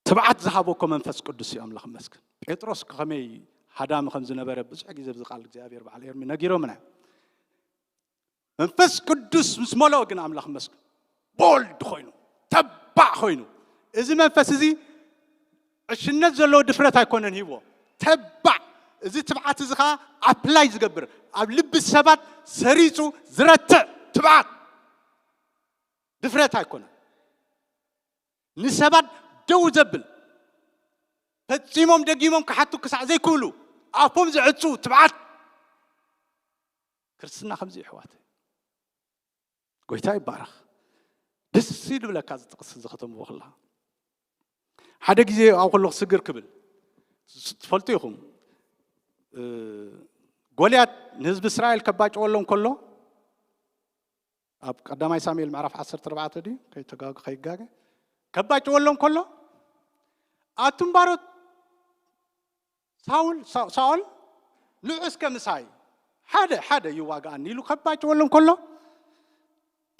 ትብዓት ዝሃቦ እኮ መንፈስ ቅዱስ እዩ። ኣምላኽ ይመስገን። ጴጥሮስ ከመይ ሃዳሚ ከም ዝነበረ ብዙሕ ግዜ ኣብዚ ቃል እግዚኣብሔር በዓል ኤርሚ ነጊሮምና። መንፈስ ቅዱስ ምስ መለኦ ግን ኣምላኽ ይመስገን ቦልድ ኮይኑ፣ ተባዕ ኮይኑ። እዚ መንፈስ እዚ ዕሽነት ዘለዎ ድፍረት ኣይኮነን ሂብዎ። ተባዕ፣ እዚ ትብዓት እዚ ኸዓ ኣፕላይ ዝገብር፣ ኣብ ልቢ ሰባት ሰሪጹ ዝረትዕ ትብዓት፣ ድፍረት ኣይኮነን። ንሰባት ደው ዘብል፣ ፈጺሞም ደጊሞም ክሓቱ ክሳዕ ዘይክእሉ ኣፎም ዘዕጹ ትብዓት። ክርስትና ከምዚ እዩ፣ ኣሕዋት። ጎይታ ይባረኽ። ደስ ይብለካ እዚ ጥቕሲ እዚ ከተንብቦ ከለኻ። ሓደ ግዜ ኣብኡ ከለኹ ስግር ክብል፣ ትፈልጡ ኢኹም፣ እ፣ ጎልያድ ንህዝቢ እስራኤል ከባጭወሎም ከሎ፣ ኣብ ቀዳማይ ሳሙኤል ምዕራፍ ዓሰርተ ኣርባዕተ ድዩ? ከይተጋገ-፣ ከይጋገ። ከባጭወሎም ከሎ፣ ኣቱም ባሮት ሳውል፣ ሳ-፣ ሳኦል፣ ንዑ እስከ ምሳይ፣ ሓደ፣ ሓደ ይዋጋኣኒ ኢሉ ከባጭወሎም ከሎ፣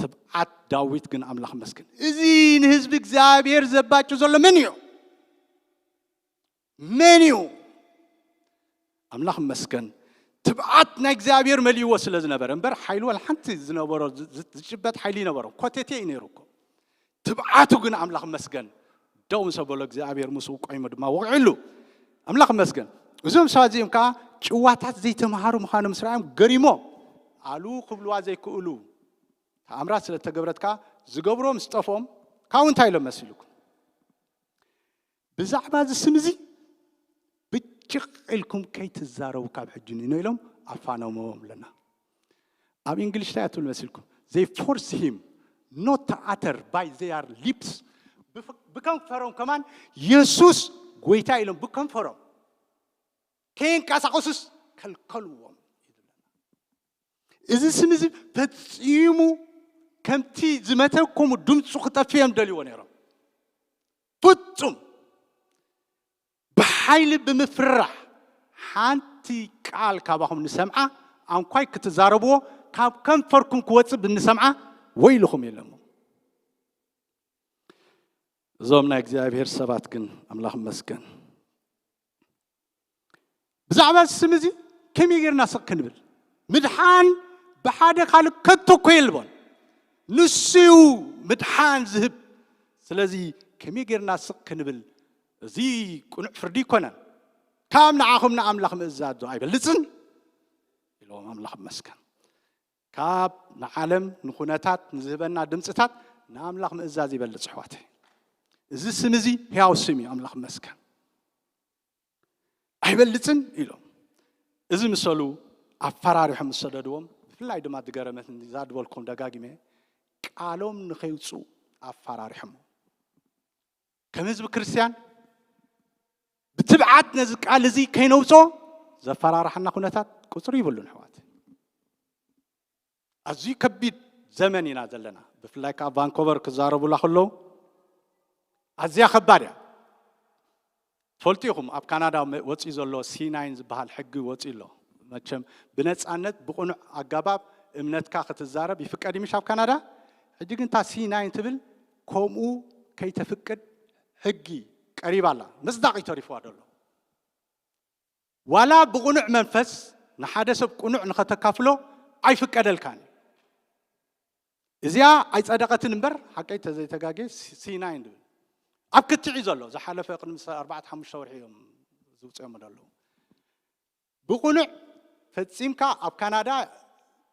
ትብዓት ዳዊት ግን ኣምላኽ መስገን። እዚ ንህዝቢ እግዚኣብሔር ዘባጭ ዘሎ መን እዩ? መን እዩ? ኣምላኽ መስገን። ትብዓት ናይ እግዚኣብሔር መሊእዎ ስለ ዝነበረ እምበር፣ ሓይሉ ዋላ ሓንቲ ዝነበሮ ዝ-፣ ዝ-፣ ዝጭበጥ ሓይሊ ይነበሮ። ኮቴቴ እዩ ነይሩ እኮ። ትብዓቱ ግን ኣምላኽ መስገን። ደው ምስ ኣበሎ እግዚኣብሔር ምስኡ ቆይሙ ድማ ወቒዕሉ። ኣምላኽ መስገን። እዞም ሰባት እዚኦም ከኣ ጭዋታት ዘይተምሃሩ ምዃኖም ምስ ረኣዮም ገሪሞም። ኣሉ ክብልዋ ዘይክእሉ። ተኣምራት ስለ እተገብረት ከኣ ዝገብሮ ምስ ጠፍኦም፣ ካብኡ እንታይ ኢሎም መሲልኩም? ብዛዕባ እዚ ስም እዚ ብጭቕ ኢልኩም ከይትዛረቡ ካብ ሕጂ ንኢኖ ኢሎም ኣፋነሞም ኣለና። ኣብ እንግሊሽ እንታይ እያ ትብል መሲልኩም? They force him not to utter by their lips። ብፍ-፣ ብከንፈሮም ከማን የሱስ ጎይታ ኢሎም ብከንፈሮም ከየንቀሳቐሱስ ከልከልዎም። እዚ ስም እዚ ፈጺሙ ከምቲ ዝመተኩም ድምፁ ክጠፍእ እዮም ደልይዎ ነይሮም። ፍጹም ብሓይሊ ብምፍራሕ ሓንቲ ቃል ካባኹም ንሰምዓ ኣንኳይ ክትዛረብዎ ካብ ከንፈርኩም ክወፅእ ብንሰምዓ ወይልኹም ኢሎሞ። እዞም ናይ እግዚኣብሔር ሰባት ግን ኣምላኽ መስገን ብዛዕባ እዚ ስም እዚ ከመይ ጌርና ስቕ ክንብል? ምድሓን ብሓደ ካልእ ከቶ እኮ የልቦን። ንሱ እዩ ምድሓን ዝህብ። ስለዚ ከመይ ጌርና ስቕ ክንብል? እዚ ቅኑዕ ፍርዲ ኣይኮነን። ካብ ንዓኹም ንኣምላኽ ምእዛዝ ዶ ኣይበልጽን? ኢልዎም። ኣምላኽ ይመስገን። ካብ ንዓለም ንኹነታት ንዝህበና ድምፅታት ንኣምላኽ ምእዛዝ ይበልጽ ኣሕዋተይ። እዚ ስም እዚ ሕያው ስም እዩ። ኣምላኽ ይመስገን። ኣይበልጽን ኢሎም። እዚ ምስ በሉ ኣፈራሪሖም ዝሰደድዎም። ብፍላይ ድማ ዝገረመትኒ እዛ ዝበልኩም ደጋጊመ፣ ቃሎም ንኸይውፅኡ ኣፈራሪሖም። ከም ህዝቢ ክርስቲያን ብትብዓት ነዚ ቃል እዚ ከይነውፅኦ ዘፈራርሓና ኩነታት ቁፅሪ ይብሉን ኣሕዋት። ኣዝዩ ከቢድ ዘመን ኢና ዘለና። ብፍላይ ከዓ ቫንኮቨር ክዛረቡላ ከለዉ ኣዝያ ከባድ እያ። ትፈልጡ ኢኹም፣ ኣብ ካናዳ መ- ወፂኡ ዘሎ ሲ ናይን ዝበሃል ሕጊ ወፂኡ ኣሎ። መቸም ብነፃነት ብቕኑዕ ኣገባብ እምነትካ ክትዛረብ ይፍቀድ እዩ፣ ምሽ ኣብ ካናዳ። ሕጂ ግን እታ ሲ ናይን ትብል ከምኡ ከይተፍቅድ ሕጊ ቀሪባ ኣላ። ምጽዳቕ እዩ ተሪፍዋ ዘሎ። ዋላ ብቕኑዕ መንፈስ ንሓደ ሰብ ቅኑዕ ንኸተካፍሎ ኣይፍቀደልካን እዩ። እዚኣ ኣይጸደቐትን እምበር፣ ሓቀይ ተዘይተጋጌ ሲ ናይን ድብል ኣብ ክትዕ እዩ ዘሎ። ዝሓለፈ ቅድሚ ሰ- ኣርባዕተ ሓሙሽተ ወርሒ እዮም ዝውፅኦም ዘለዉ። ብቕኑዕ ፈጺምካ ኣብ ካናዳ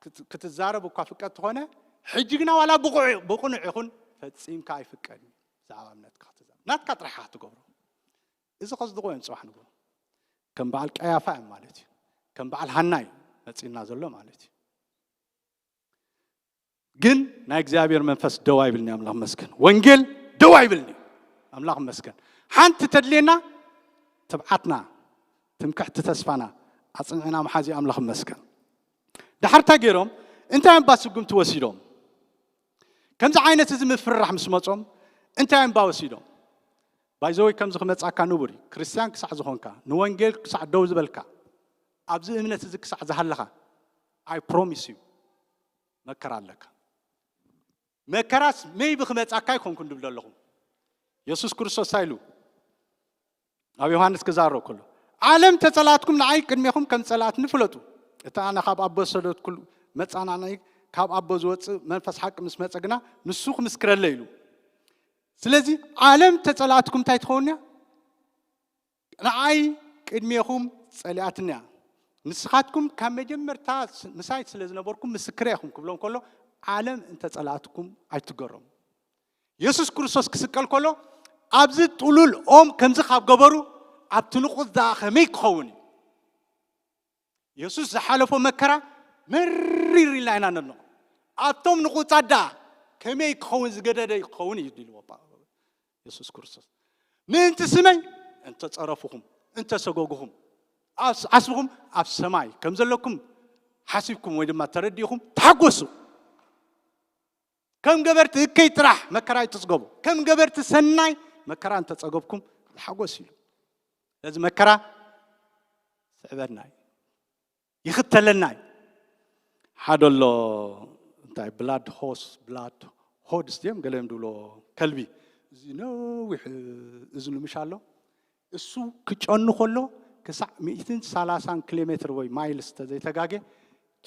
ክት- ክትዛረብ እኳ ፍቀድ ተኾነ፣ ሕጂ ግና ዋላ ብቑዕ- ብቕኑዕ ይኹን ፈጺምካ ኣይፍቀድን እዩ። ብዛዕባ እምነትካ ክትዛረብ ናትካ ጥራሕ ኢኻ ትገብሮ። እዚ ከጽድቑ እዮም ጽባሕ ንግሆ። ከም በዓል ቀያፋ እዮም ማለት እዩ። ከም በዓል ሃና እዩ መጺእና ዘሎ ማለት እዩ። ግን ናይ እግዚኣብሔር መንፈስ ደው ኣይብልኒ። ኣምላኽ መስገን። ወንጌል ደው ኣይብልኒ። ኣምላኽ መስገን። ሓንቲ ተድልየና ትብዓትና፣ ትምክሕቲ ተስፋና ኣጽኒዕና መሓዚ። ኣምላኽ መስገን። ዳሕርታ ገይሮም እንታይ እምባ ስጉምቲ ወሲዶም? ከምዚ ዓይነት እዚ ምፍርራሕ ምስ መጾም እንታይ እምባ ወሲዶም? ባይዘወይ ከምዚ ክመጻካ ንቡር እዩ። ክርስትያን ክሳዕ ዝኾንካ፣ ንወንጌል ክሳዕ ደው ዝበልካ፣ ኣብዚ እምነት እዚ ክሳዕ ዝሃለኻ፣ ኣይ ፕሮሚስ ዩ መከራ ኣለካ። መከራስ መይቢ ክመጻካ ኣይኮንኩን ድብል ኣለኹ። የሱስ ክርስቶስ እንታይ ኢሉ ኣብ ዮሃንስ ክዛረብ ከሎ፣ ዓለም ተጸላትኩም ንዓይ ቅድሜኹም ከም ጸላትኒ ፍለጡ። እቲ ኣነ ካብ ኣቦ ዝሰደድኩሉ መጻናናይ ካብ ኣቦ ዝወጽእ መንፈስ ሓቂ ምስ መጸ ግና ንሱ ክምስክረለ ኢሉ። ስለዚ ዓለም ተጸላትኩም እንታይ ትኸውን እያ? ንዓይ ቅድሜኹም ጸሊኣትኒ እያ። ንስኻትኩም ካብ መጀመርታ ስ- ምሳይ ስለ ዝነበርኩም ምስክረ ኢኹም ክብሎም ከሎ፣ ዓለም እንተጸላእትኩም ኣይትገረሙ። የሱስ ክርስቶስ ክስቀል ከሎ ኣብዚ ጥሉል ኦም ከምዚ ካብ ገበሩ ኣብቲ ንቑጽ ደኣ ከመይ ክኸውን እዩ? የሱስ ዝሓለፎ መከራ መሪር ኢልና ኢና ነድንቖ። ኣብቶም ንቑጻት ደኣ ከመይ ክኸውን ዝገደደ ክኸውን እዩ ኢልዎ ጳ- የሱስ ክርስቶስ። ምእንቲ ስመይ እንተጸረፍኹም፣ እንተሰጎግኹም፣ ኣስ- ዓስብኹም ኣብ ሰማይ ከም ዘለኩም ሓሲብኩም ወይ ድማ ተረዲእኹም ተሓጎሱ። ከም ገበርቲ እከይ ጥራሕ መከራ ኣይትጽገቡ። ከም ገበርቲ ሰናይ መከራ እንተጸገብኩም ዝሓጎስ እዩ። ስለዚ መከራ ስዕበና እዩ፣ ይኽተለና እዩ። ሓደ ኣሎ እንታይ ብላድ ሆስ ብላድ ሆድስ ድዮም ገለ እዮም ድብሎ፣ ከልቢ እዚ ነዊሕ እዝኑ ምሽ ኣሎ። እሱ ክጨኑ ከሎ ክሳዕ ሚእትን ሰላሳን ኪሎ ሜትር ወይ ማይልስ ተዘይተጋጌ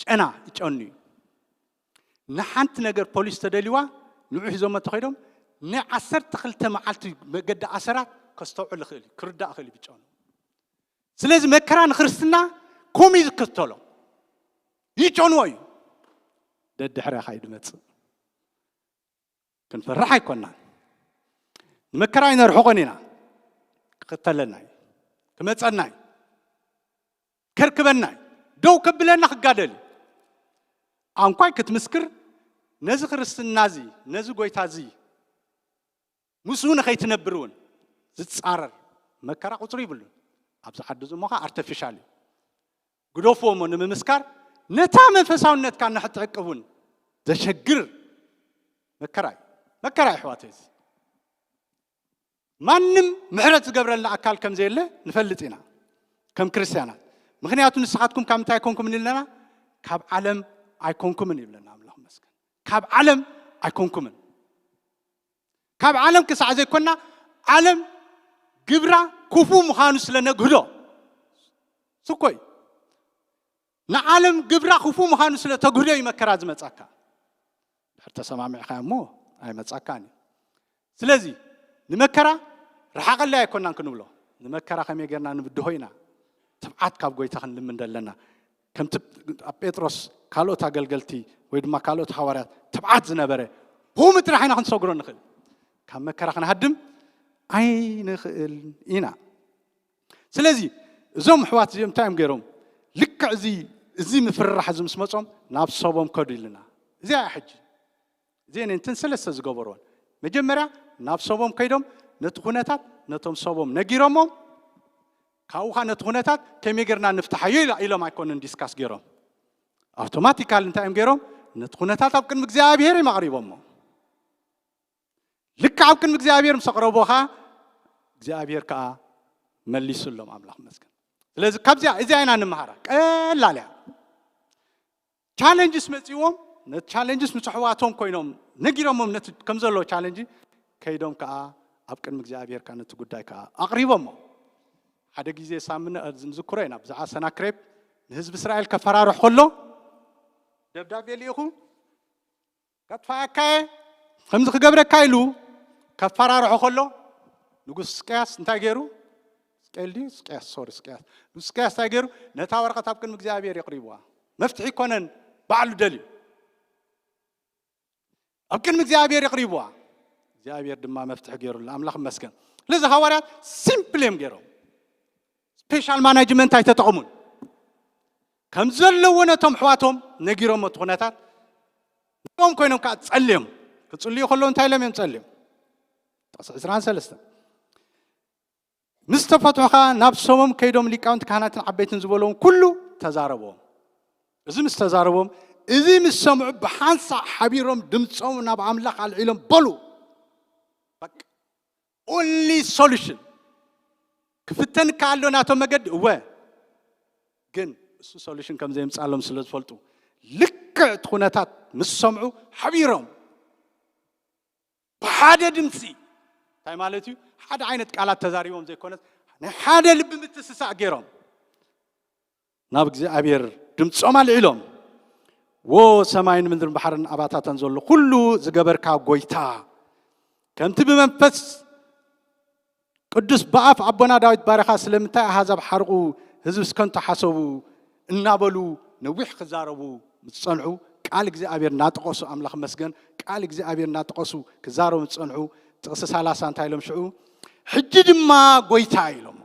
ጨና ይጨኑ እዩ። ንሓንቲ ነገር ፖሊስ ተደልይዋ ንዑ ሒዞሞ ተኸይዶም ንዓሰርተ ክልተ መዓልቲ መገዲ ኣሰራት ከስተውዕል ይኽእል እዩ፣ ክርዳእ ይኽእል እዩ ብጨኑ። ስለዚ መከራ ንክርስትና ከምኡ እዩ ዝከተሎ፣ ይጨንዎ እዩ። ደድሕሪኻ እዩ ዝመጽእ። ክንፈርሕ ኣይኮናን። ንመከራ ኣይነርሕቖን ኢና። ክኽተለና እዩ፣ ክመጸና እዩ፣ ከርክበና እዩ፣ ደው ከብለና ክጋደል እዩ። ኣንኳይ ክትምስክር ነዚ ክርስትና እዚ፣ ነዚ ጎይታ እዚ ምስኡ ንኸይትነብር እውን ዝጻረር መከራ ቁጽሪ ይብሉን። ኣብዚ ዓዲ እዚ እሞ ኸኣ ኣርተፊሻል እዩ። ግደፍዎ እሞ ንምምስካር ነታ መንፈሳውነትካ ንኽትዕቅብ እውን ዘሸግር መከራ እዩ። መከራ እዩ ኣሕዋተይ። እዚ ማንም ምሕረት ዝገብረልና ኣካል ከም ዘየለ ንፈልጥ ኢና ከም ክርስትያናት። ምኽንያቱ ንስኻትኩም ካብ ምንታይ ኣይኮንኩምን ኢለና? ካብ ዓለም ኣይኮንኩምን ይብለና ኣምላኽ ይመስገን። ካብ ዓለም ኣይኮንኩምን። ካብ ዓለም ክሳዕ ዘይኮና ዓለም ግብራ ክፉ ምዃኑ ስለ ነግህዶ ስኮይ ንዓለም ግብራ ክፉ ምዃኑ ስለ ተግህዶ እዩ መከራ ዝመጻካ። ተሰማሚዕካ እሞ ኣይመጻካን እዩ። ስለዚ ንመከራ ረሓቐለይ ኣይኮናን ክንብሎ፣ ንመከራ ከመይ ጌርና ንብድሆ ኢና። ትብዓት ካብ ጎይታ ክንልምን ደለና። ከምቲ ኣብ ጴጥሮስ ካልኦት ኣገልገልቲ ወይ ድማ ካልኦት ሃዋርያት ትብዓት ዝነበረ፣ ብኡ ጥራሕ ኢና ክንሰግሮ ንኽእል። ካብ መከራ ክንሃድም ኣይንኽእል ኢና። ስለዚ እዞም ኣሕዋት እዚኦም እንታይ እዮም ገይሮም? ልክዕ እዚ እዚ ምፍርራሕ እዚ ምስ መጾም ናብ ሰቦም ከዱ ኢልና። እዚኣ ሕጂ እዚአን እንትን ሰለስተ ዝገበርዎን፣ መጀመርያ ናብ ሰቦም ከይዶም ነቲ ኩነታት ነቶም ሰቦም ነጊሮሞም፣ ካብኡ ኸዓ ነቲ ኩነታት ከመይ ጌርና ንፍትሓዮ ኢላ- ኢሎም ኣይኮኑን ዲስካስ ገይሮም። ኣውቶማቲካል እንታይ እዮም ገይሮም? ነቲ ኩነታት ኣብ ቅድሚ እግዚኣብሔር እዮም ኣቕሪቦሞ። ልክዕ ኣብ ቅድሚ እግዚኣብሔር ምስ ኣቕረቦኻ እግዚኣብሔር ከዓ መሊሱሎም። ኣምላኽ መስገን። ስለዚ ካብዚኣ እዚኣ ኢና ንምሃራ። ቀላል እያ። ቻለንጅስ መፂዎም፣ ነቲ ቻለንጅስ ምስ ኣሕዋቶም ኮይኖም ነጊሮሞም ነቲ ከም ዘሎ ቻለንጅ ከይዶም ከዓ ኣብ ቅድሚ እግዚኣብሔር ከዓ ነቲ ጉዳይ ከዓ ኣቕሪቦሞ። ሓደ ግዜ ሳምነ ዝንዝክሮ ኢና፣ ብዛዕባ ሰናክሬብ ንህዝቢ እስራኤል ከፈራርሕ ከሎ ደብዳቤ ልኢኹ፣ ከጥፋኣካ እየ፣ ከምዚ ክገብረካ ኢሉ ከፈራርሖ ከሎ፣ ንጉስ ስቅያስ እንታይ ገይሩ? ስቅኤል ድዩ? ስቅያስ፣ ሶሪ፣ ስቅያስ። ንጉስ ስቅያስ እንታይ ገይሩ? ነታ ወረቐት ኣብ ቅድሚ እግዚኣብሔር የቕሪብዋ። መፍትሒ ይኮነን፣ ባዕሉ ደልዩ። ኣብ ቅድሚ እግዚኣብሔር የቕሪብዋ። እግዚኣብሔር ድማ መፍትሒ ገይሩሉ። ኣምላኽ ይመስገን። ስለዚ ሃዋርያት ሲምፕል እዮም ገይሮም። ስፔሻል ማናጅመንት ኣይተጠቕሙን። ከም ዘለዎ ነቶም ኣሕዋቶም ነጊሮም እቲ ኩነታት ንኦም ኮይኖም ከዓ ጸልዮም። ክጽልዩ ከለዉ እንታይ ኢሎም እዮም ጸልዮም? ጥቕሲ ዕስራን ሰለስተን። ምስ ተፈትሑ ኸዓ ናብ ሰቦም ከይዶም ሊቃውንቲ ካህናትን ዓበይትን ዝበልዎም ኩሉ ተዛረብዎም። እዚ ምስ ተዛረቦም፣ እዚ ምስ ሰምዑ ብሓንሳእ ሓቢሮም ድምፆም ናብ ኣምላኽ ኣልዒሎም በሉ። በቃ። ኦንሊ ሶሉሽን። ክፍተን ከ ኣሎ ናቶም መገዲ? እወ። ግን እሱ ሶሉሽን ከም ዘየምጻሎም ስለ ዝፈልጡ፣ ልክዕ እቲ ኩነታት ምስ ሰምዑ ሓቢሮም ብሓደ ድምፂ፣ እንታይ ማለት እዩ? ሓደ ዓይነት ቃላት ተዛሪቦም ዘይኮነስ፣ ናይ ሓደ ልቢ ምትስሳእ ገይሮም ናብ እግዚኣብሔር ድምፆም ኣልዒሎም፣ "ዎ ሰማይን ምድርን ባሕርን ኣባታተን ዘሎ ኩሉ ዝገበርካ ጎይታ፣ ከምቲ ብመንፈስ ቅዱስ ብኣፍ ኣቦና ዳዊት ባሪኻ፣ ስለምንታይ ኣሕዛብ ሓርቑ፣ ህዝብስ ከንቱ ሓሰቡ?" እናበሉ ነዊሕ ክዛረቡ ምስ ጸንሑ፣ ቃል እግዚኣብሔር እናጠቐሱ፣ ኣምላኽ መስገን፣ ቃል እግዚኣብሔር እናጠቐሱ ክዛረቡ ምስ ጸንሑ፣ ጥቕሲ ሰላሳ እንታይ ኢሎም ሽዑ? "ሕጂ ድማ ጎይታ" ኢሎም።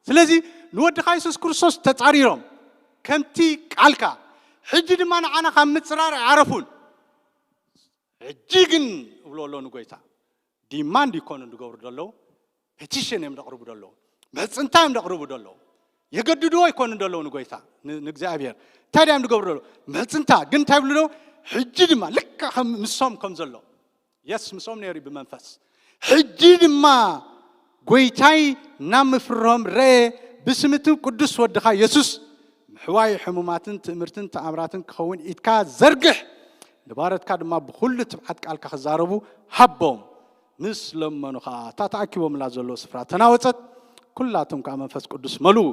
ስለዚ ንወድኻ የሱስ ክርስቶስ ተጻሪሮም፣ ከምቲ ቃልካ፣ ሕጂ ድማ ንዓና ካብ ምጽራር ኣይዓረፉን። ሕጂ ግን እብሎ ኣሎ ንጎይታ፣ ዲማንድ ይኮኑ ዝገብሩ ዘለዉ፣ ፔቲሽን እዮም ዘቕርቡ ዘለዉ፣ ምሕጽንታ እዮም ዘቕርቡ ዘለዉ። የገድድዎ ይኮኑ ዘለዉ ንጎይታ፣ ን-፣ ንእግዚኣብሔር። እንታይ ድዮም ዝገብሩ ዘለዉ? ምሕጽንታ። ግን እንታይ ይብሉ ኣለዉ? ሕጂ ድማ ልክዕ ከም ንሶም ከም ዘሎ፣ የስ፣ ምስኦም ነይሩ ብመንፈስ። ሕጂ ድማ ጎይታይ ናብ ምፍርሆም ረኤ፣ ብስም እቲ ቅዱስ ወድኻ የሱስ ምሕዋይ ሕሙማትን ትእምርትን ተኣምራትን ክኸውን ኢድካ ዘርግሕ፣ ንባረትካ ድማ ብኹሉ ትብዓት ቃልካ ክዛረቡ ሃቦም። ምስ ለመኑ ኸዓ እታ ተኣኪቦምላ ዘለዉ ስፍራ ተናወጸት፣ ኩላቶም ከኣ መንፈስ ቅዱስ መልኡ፣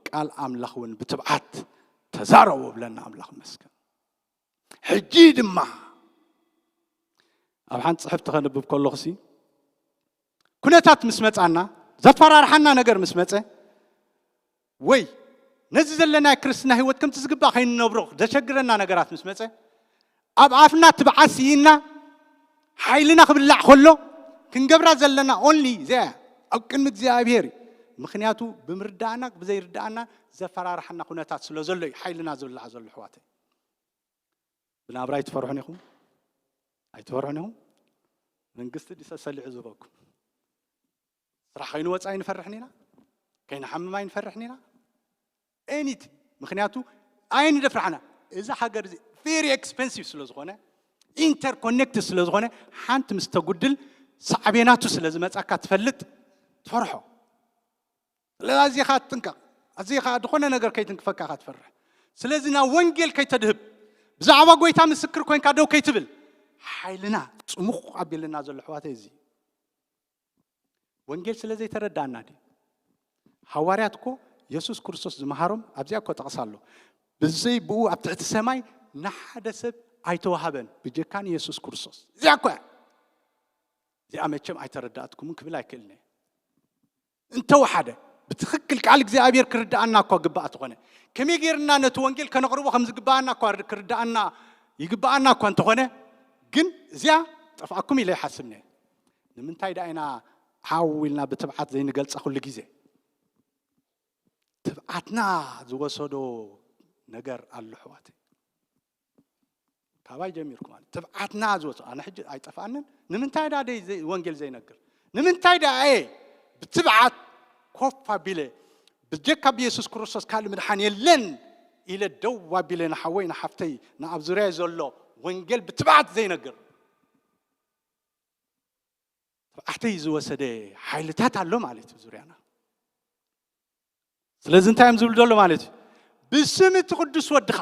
ቃል ኣምላኽ እውን ብትብዓት ተዛረቡ። ብለና ኣምላኽ መስገን። ሕጂ ድማ ኣብ ሓንቲ ጽሕፍቲ ከንብብ ከለኹሲ፣ ኩነታት ምስ መጻና፣ ዘፈራርሓና ነገር ምስ መጸ፣ ወይ ነዚ ዘለና ናይ ክርስትና ህይወት ከምቲ ዝግባእ ከይንነብሮ ዘሸግረና ነገራት ምስ መጸ፣ ኣብ ኣፍና ትብዓት ስኢና፣ ሓይልና ክብላዕ ከሎ፣ ክንገብራ ዘለና ኦንሊ እዚኣ እያ፣ ኣብ ቅድሚ እግዚኣብሔር እዩ። ምኽንያቱ ብምርዳእና ብዘይርዳእና ዘፈራርሓና ኩነታት ስለ ዘሎ እዩ ሓይልና ዝብላዕ ዘሎ፣ ኣሕዋተይ። ብናብራ ኣይትፈርሑን ኢኹም? ኣይትፈርሑን ኢኹም? መንግስቲ ድዩ ሰሰሊዑ ዝህበኩም? ስራሕ ከይንወጽእ ኣይንፈርሕን ኢና? ከይንሓምም ኣይንፈርሕን ኢና? ኤኒቲ። ምኽንያቱ ኣይንደፍራሕና። እዚ ሃገር እዚ ቬሪ ኤክስፐንሲቭ ስለ ዝኾነ፣ ኢንተርኮኔክትድ ስለ ዝኾነ፣ ሓንቲ ምስ ተጉድል ሳዕቤናቱ ስለ ዝመጻካ ትፈልጥ፣ ትፈርሖ። ስለዚ ኣዚኻ ትጥንቀቕ። ኣዚኻ ዝኾነ ነገር ከይትንክፈካ ኢኻ ትፈርሕ። ስለዚ ናብ ወንጌል ከይተድህብ፣ ብዛዕባ ጎይታ ምስክር ኮይንካ ደው ከይትብል፣ ሓይልና ጽሙቕ ኣቢልና ዘሎ ኣሕዋተይ እዚ። ወንጌል ስለ ዘይተረዳእና ድዩ? ሃዋርያት እኮ የሱስ ክርስቶስ ዝመሃሮም ኣብዚኣ እኮ ጠቕሳ ኣሎ። ብዘይ ብኡ ኣብ ትሕቲ ሰማይ ንሓደ ሰብ ኣይተዋሃበን ብጀካ ንየሱስ ክርስቶስ። እዚኣ እኮ እያ። እዚኣ መቸም ኣይተረዳእትኩምን ክብል ኣይክእልን እየ። እንተወሓደ ብትኽክል ቃል እግዚኣብሔር ክርዳኣና እኳ ግባእ ተኾነ፣ ከመይ ጌርና ነቲ ወንጌል ከነቕርቦ ከም ዝግባኣና እኳ ክርዳኣና ይግባኣና እኳ እንተኾነ፣ ግን እዚኣ ጠፍኣኩም ኢለ ይሓስብ ነየ። ንምንታይ ደኣ ኢና ሓው ኢልና ብትብዓት ዘይንገልጻ ኩሉ ግዜ? ትብዓትና ዝወሰዶ ነገር ኣሎ ኣሕዋተይ። ካባይ ጀሚርኩ ማለት ትብዓትና ዝወሰዶ ኣነ ሕጂ ኣይጠፍኣንን። ንምንታይ ዳ ደይ ዘይ- ወንጌል ዘይነግር? ንምንታይ ዳ እየ ብትብዓት ኮፍ ኣቢለ ብጀካ ብየሱስ ክርስቶስ ካልእ ምድሓን የለን ኢለ ደው ኣቢለ ንሓወይ ንሓፍተይ ንኣብ ዙርያ ዘሎ ወንጌል ብትብዓት ዘይነግር? ትብዓተይ ዝወሰደ ሓይልታት ኣሎ ማለት እዩ ዙርያና። ስለዚ እንታይ እዮም ዝብሉ ዘሎ ማለት እዩ? ብስም እቲ ቅዱስ ወድኻ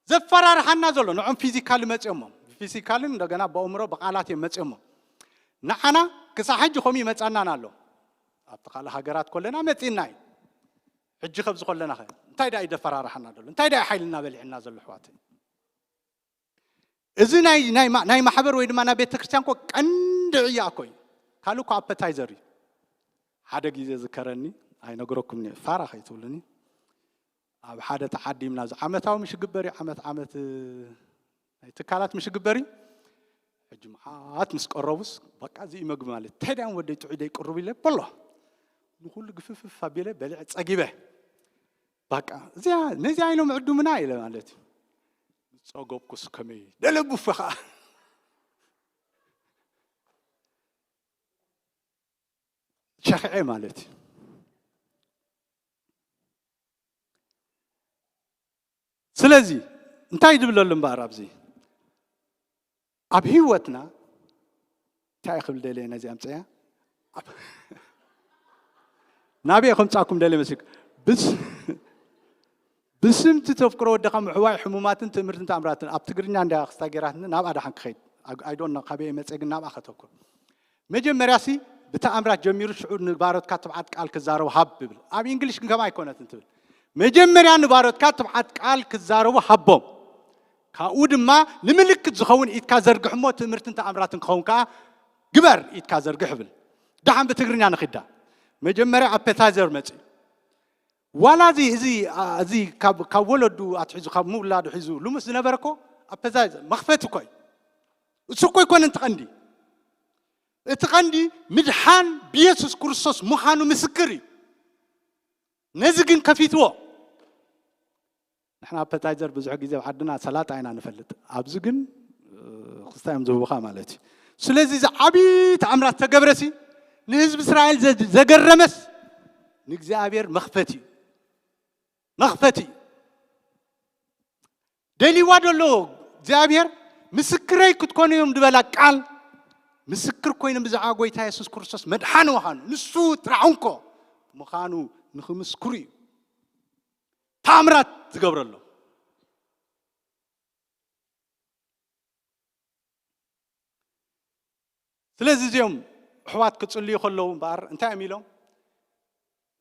ዘፈራርሓና ዘሎ ንዖም ፊዚካሊ መፅኦሞም፣ ብፊዚካልን እንደገና ብኣእምሮ ብቃላት እዮም መፅኦሞም። ንዓና ክሳብ ሕጂ ከምኡ ይመፃናን ኣሎ። ኣብቲ ካልእ ሃገራት ኮለና መፂና እዩ። ሕጂ ከብዚ ኮለና ኸ እንታይ ዳ እዩ ደፈራርሓና ዘሎ? እንታይ ዳ እዩ ሓይልና በሊዕና ዘሎ ኣሕዋተይ? እዚ ናይ ናይ ማ- ናይ ማሕበር ወይ ድማ ናይ ቤተ ክርስቲያን ኮ ቀንዲ ዕያ እኮ እዩ። ካልእ እኮ ኣፐታይዘር እዩ። ሓደ ግዜ ዝከረኒ ኣይነግረኩም እየ፣ ፋራ ከይትብሉኒ። ኣብ ሓደ ተዓዲምና እዚ ዓመታዊ ምሽ ግበር እዩ፣ ዓመት ዓመት ናይ ትካላት ምሽ ግበር እዩ። ሕጂ መዓት ምስ ቀረቡስ በቃ እዚ እዩ መግቢ ማለት እንታይ ዳም ወደይ ጥዑይ ደይ ቅርቡ ኢለ በሎ ንኩሉ ግፍፍፍ ኣቢለ በሊዐ ጸጊበ። በቃ እዚኣ ነዚኣ ኢሎም ዕዱምና ኢለ ማለት እዩ። ጸገብኩስ ከመይ ደለቡፈ ከዓ ሸኽዐ ማለት እዩ። ስለዚ እንታይ ዝብለሉ እምበኣር ኣብዚ ኣብ ህይወትና እንታይ ክብል ደልየ ነዚ ኣምፅያ ናበይ ከምፃኩም ደልየ መስልክ ብስ ብስምቲ ተፍቅሮ ወደኻ ምሕዋይ ሕሙማትን ትእምርትን ተኣምራትን ኣብ ትግርኛ እንዳ ክስታ ገይራትኒ ናብኣ ደሓን ክኸይድ ኣይዶን ካበይ መፀ ግን ናብኣ ከተኩር መጀመርያ ሲ ብተኣምራት ጀሚሩ ሽዑ ንባሮትካ ትብዓት ቃል ክዛረቡ ሃብ ይብል ኣብ እንግሊሽ ግን ከምኣ ኣይኮነትን ትብል መጀመርያ ንባሮትካ ትብዓት ቃል ክዛረቡ ሃቦም ካብኡ ድማ ንምልክት ዝኸውን ኢድካ ዘርግሕ እሞ ትእምርትን ተኣምራትን ክኸውን ከዓ ግበር ኢድካ ዘርግሕ ይብል ደሓን ብትግርኛ ንኺዳ መጀመርያ ኣፔታይዘር መፅእ ዋላ እዚ እዚ እዚ ካብ ካብ ወለዱ ኣትሒዙ ካብ ምውላዱ ሒዙ ልሙስ ዝነበረ እኮ ኣፔታይዘር መኽፈቲ እኮ እዩ እሱ እኮ ይኮነ እንትቐንዲ እቲ ቀንዲ ምድሓን ብየሱስ ክርስቶስ ምዃኑ ምስክር እዩ ነዚ ግን ከፊትዎ ንሕና ኣፐታይዘር ብዙሕ ግዜ ኣብ ዓድና ሰላጣ ኢና ንፈልጥ ኣብዚ ግን ክስታ እዮም ዝህቡኻ ማለት እዩ ስለዚ እዚ ዓብዪ ተኣምራት ተገብረሲ ንህዝቢ እስራኤል ዘገረመስ ንእግዚኣብሔር መኽፈት እዩ መኽፈት እዩ ደልይዋ ደሎ እግዚኣብሔር ምስክረይ ክትኮኑ እዮም ዝበላ ቃል ምስክር ኮይኖም ብዛዕባ ጎይታ የሱስ ክርስቶስ መድሓኒ ምዃኑ ንሱ ጥራሕንኮ ምዃኑ ንክምስክሩ እዩ ታምራት ዝገብረሎም ስለዚ እዚኦም ኣሕዋት ክጽልዩ ከለዉ እምበኣር እንታይ እዮም ኢሎም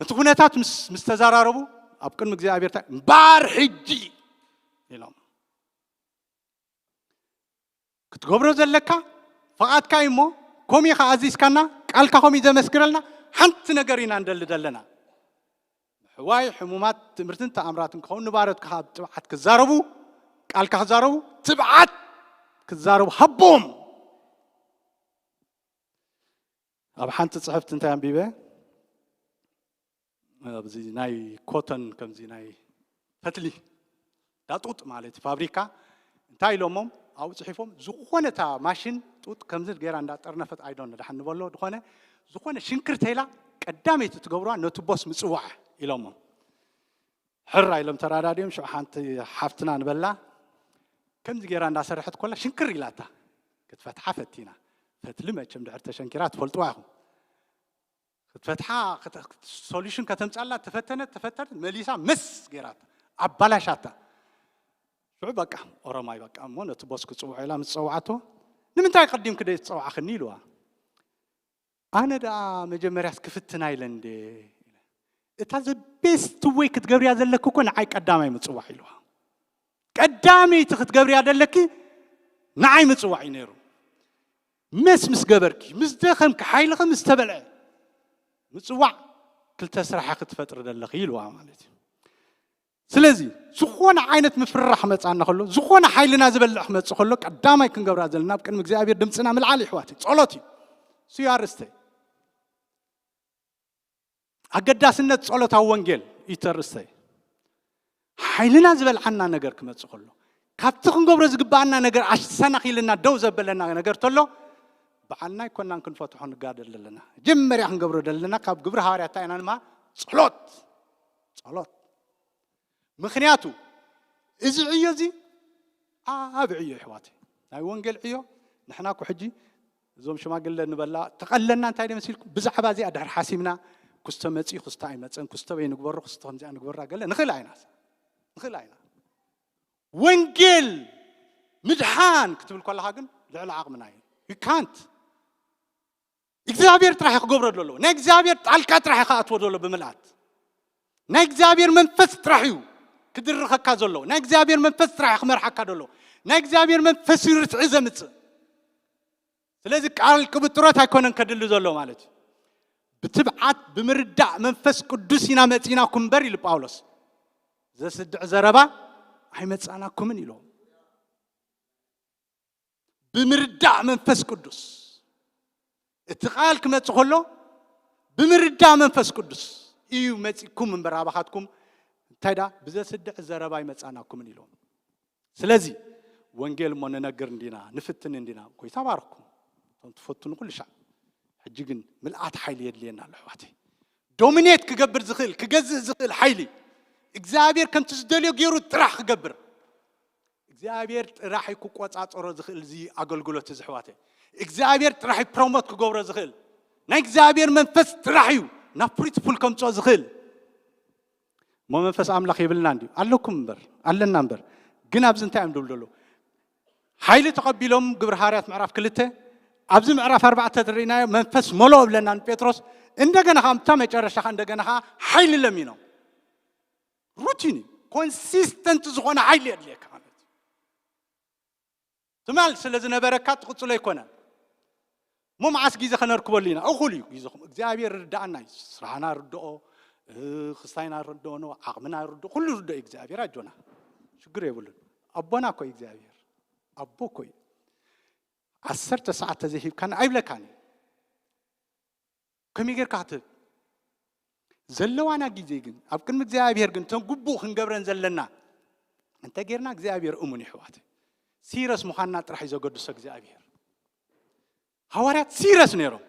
ነቲ ኩነታት ምስ ተዛራረቡ ኣብ ቅድሚ እግዚኣብሔር እንታይ እምበኣር ሕጂ ኢሎም ክትገብሮ ዘለካ ፍቓድካ እዩ እሞ ከምኡ ኢኻ ኣዚዝካና ቃልካ ከምኡ ዘመስግረልና ሓንቲ ነገር ኢና ንደሊ ዘለና ምሕዋይ ሕሙማት ትምህርትን ተኣምራትን ክኸውን ንባሮትካ ካብ ትብዓት ክዛረቡ ቃልካ ክዛረቡ ትብዓት ክዛረቡ ሃቦም ኣብ ሓንቲ ፅሕፍቲ እንታይ ኣንቢበ ኣብዚ ናይ ኮተን ከምዚ ናይ ፈትሊ ዳጡጥ ማለት ፋብሪካ እንታይ ኢሎሞም ኣብኡ ፅሒፎም ዝኾነ እታ ማሽን ጡጥ ከምዚ ገይራ እንዳጠርነፈት ኣይዶን ንዳሓን ንበሎ ዝኾነ ዝኾነ ሽንክር ተይላ ቀዳመይቲ ትገብርዋ ነቲ ቦስ ምፅዋዕ ኢሎሞም ሕራ ኢሎም ተራዳድዮም ሽዑ ሓንቲ ሓፍትና ንበላ ከምዚ ገይራ እንዳሰርሐት ኮላ ሽንክር ኢላታ ክትፈትሓ ፈቲና ፈትሊ መቸም ድሕር ተሸንኪራ ትፈልጥዋ ኢኹም ክትፈትሓ ሶሉሽን ከተምፃላ ተፈተነት ተፈተነት መሊሳ መስ ገይራታ ኣባላሻታ ሽዑ በቃ ኦሮማይ በቃ እሞ ነቲ ቦስ ክፅውዖ ኢላ ምስ ፀውዓቶ ንምንታይ ቀዲምክ ደ ትፀውዓኽኒ ኢልዋ ኣነ ደኣ መጀመርያስ ክፍትና ኢለ እንደ እታ ዘ ቤስት ወይ ክትገብርያ ዘለክ እኮ ንዓይ ቀዳማይ ምፅዋዕ ኢልዋ ቀዳመይቲ ክትገብርያ ደለኪ ንዓይ ምጽዋዕ እዩ ነይሩ። መስ ምስ ገበርኪ፣ ምስ ደኸምኪ፣ ሓይልኺ ምስ ተበልዐ፣ ምጽዋዕ ክልተ ስራሕ ክትፈጥሪ ደለኺ ኢልዋ ማለት እዩ። ስለዚ ዝኾነ ዓይነት ምፍርራሕ ክመጽኣና ከሎ፣ ዝኾነ ሓይልና ዝበልዕ ክመጽእ ከሎ፣ ቀዳማይ ክንገብራ ዘለና ኣብ ቅድሚ እግዚኣብሔር ድምፅና ምልዓል ይሕዋት እዩ፣ ጸሎት እዩ። እሱ እዩ ኣርእስተይ። ኣገዳስነት ጸሎት ኣብ ወንጌል እዩ እቲ ኣርእስተይ። ሓይልና ዝበልዓና ነገር ክመጽእ ከሎ፣ ካብቲ ክንገብሮ ዝግባኣና ነገር ኣሰናኺልና ደው ዘበለና ነገር ተሎ፣ በዓልና ኣይኮናን ክንፈትሖ ንጋደል ዘለና። መጀመርያ ክንገብሮ ዘለና ካብ ግብሪ ሃዋርያት እንታይ ኢና ንማ ጸሎት ጸሎት። ምኽንያቱ እዚ ዕዮ እዚ ዓቢ ዕዮ ይሕዋት፣ ናይ ወንጌል ዕዮ። ንሕና እኮ ሕጂ እዞም ሽማግለ ንበላ ተቐለና እንታይ ደ መሲልኩም? ብዛዕባ እዚኣ ድሕር ሓሲብና፣ ክስቶ መጺኡ ክስቶ ኣይመጸን፣ ክስቶ በይ ንግበሮ፣ ክስቶ ከምዚኣ ንግበራ ገለ ንኽእል ኣይና ንኽእል ኣይና። ወንጌል ምድሓን ክትብል ከለኻ ግን ልዕሊ ዓቕምና እዩ። You can't። እግዚኣብሔር ጥራሕ እዩ ክገብሮ ዘሎ። ናይ እግዚኣብሔር ጣልቃ ጥራሕ እዩ ክኣትዎ ዘሎ ብምልኣት። ናይ እግዚኣብሔር መንፈስ ጥራሕ እዩ ክድርኸካ ዘሎ። ናይ እግዚኣብሔር መንፈስ ጥራሕ እዩ ክመርሓካ ዘሎ። ናይ እግዚኣብሔር መንፈስ እዩ ርትዒ ዘምጽእ። ስለዚ ቃል ቅብጥሮት ኣይኮነን ከድሊ ዘሎ ማለት እዩ። ብትብዓት ብምርዳእ መንፈስ ቅዱስ ኢና መጺእናኩም እምበር ኢሉ ጳውሎስ። ዘስድዕ ዘረባ ኣይመጻናኩምን ኢሎም። ብምርዳእ መንፈስ ቅዱስ እቲ ቃል ክመጽእ ከሎ ብምርዳእ መንፈስ ቅዱስ እዩ መጺእኩም እምበር ኣባኻትኩም እንታይ ዳ ብዘስድዕ ዘረባ ኣይመጻናኩምን ኢሎም። ስለዚ ወንጌል እሞ ንነግር እንዲና ንፍትን እንዲና። ጎይታ ባርኩም እቶም ትፈትኑ ኩሉ ሻዕ። ሕጂ ግን ምልኣት ሓይሊ የድልየና ኣሎ ኣሕዋተይ። ዶሚኔት ክገብር ዝኽእል ክገዝእ ዝኽእል ሓይሊ እግዚኣብሔር ከምቲ ዝደልዮ ገይሩ ጥራሕ ክገብር። እግዚኣብሔር ጥራሕ እዩ ክቆጻጸሮ ዝኽእል እዚ ኣገልግሎት እዚ ኣሕዋተይ። እግዚኣብሔር ጥራሕ እዩ ፕሮሞት ክገብሮ ዝኽእል። ናይ እግዚኣብሔር መንፈስ ጥራሕ እዩ ናብ ፍሩትፉል ከምጽኦ ዝኽእል። እሞ መንፈስ ኣምላኽ የብልና እንድዩ ኣለኩም እምበር ኣለና እምበር። ግን ኣብዚ እንታይ እዮም ድብል ዘሎ? ሓይሊ ተቐቢሎም ግብሪ ሃዋርያት ምዕራፍ ክልተ። ኣብዚ ምዕራፍ ኣርባዕተ ትርኢናዮ መንፈስ መሎ እብለና ንጴጥሮስ። እንደገና ከዓ ምታ መጨረሻ ከዓ እንደገና ከዓ ሓይሊ ለሚኖም። ሩቲን እዩ። ኮንሲስተንት ዝኾነ ሓይሊ የድልየካ ማለት እዩ። ትማል ስለ ዝነበረካ ትቕጽሎ ኣይኮነን። እሞ መዓስ ግዜ ከነርክበሉ ኢና? እኹል እዩ ግዜኹም። እግዚኣብሔር ርዳኣና እዩ። ስራሕና ርድኦ፣ እ፣ ክስታይና ርድኦ ነው፣ ዓቕምና ርድኦ፣ ኩሉ ርድኦ እዩ እግዚኣብሔር። ኣጆና፣ ሽግር የብሉን። ኣቦና እኮ እዩ እግዚኣብሔር። ኣቦ እኮ እዩ። ዓሰርተ ሰዓት ተዘይሂብካና ኣይብለካን እዩ። ከመይ ጌርካ ክትህብ ዘለዋና ግዜ ግን ኣብ ቅድሚ እግዚኣብሔር ግን እተን ግቡእ ክንገብረን ዘለና እንተ ጌርና እግዚኣብሔር እሙን ይሕዋት። ሲረስ ምዃንና ጥራሕ እዩ ዘገድሶ እግዚኣብሔር። ሃዋርያት ሲረስ ነይሮም።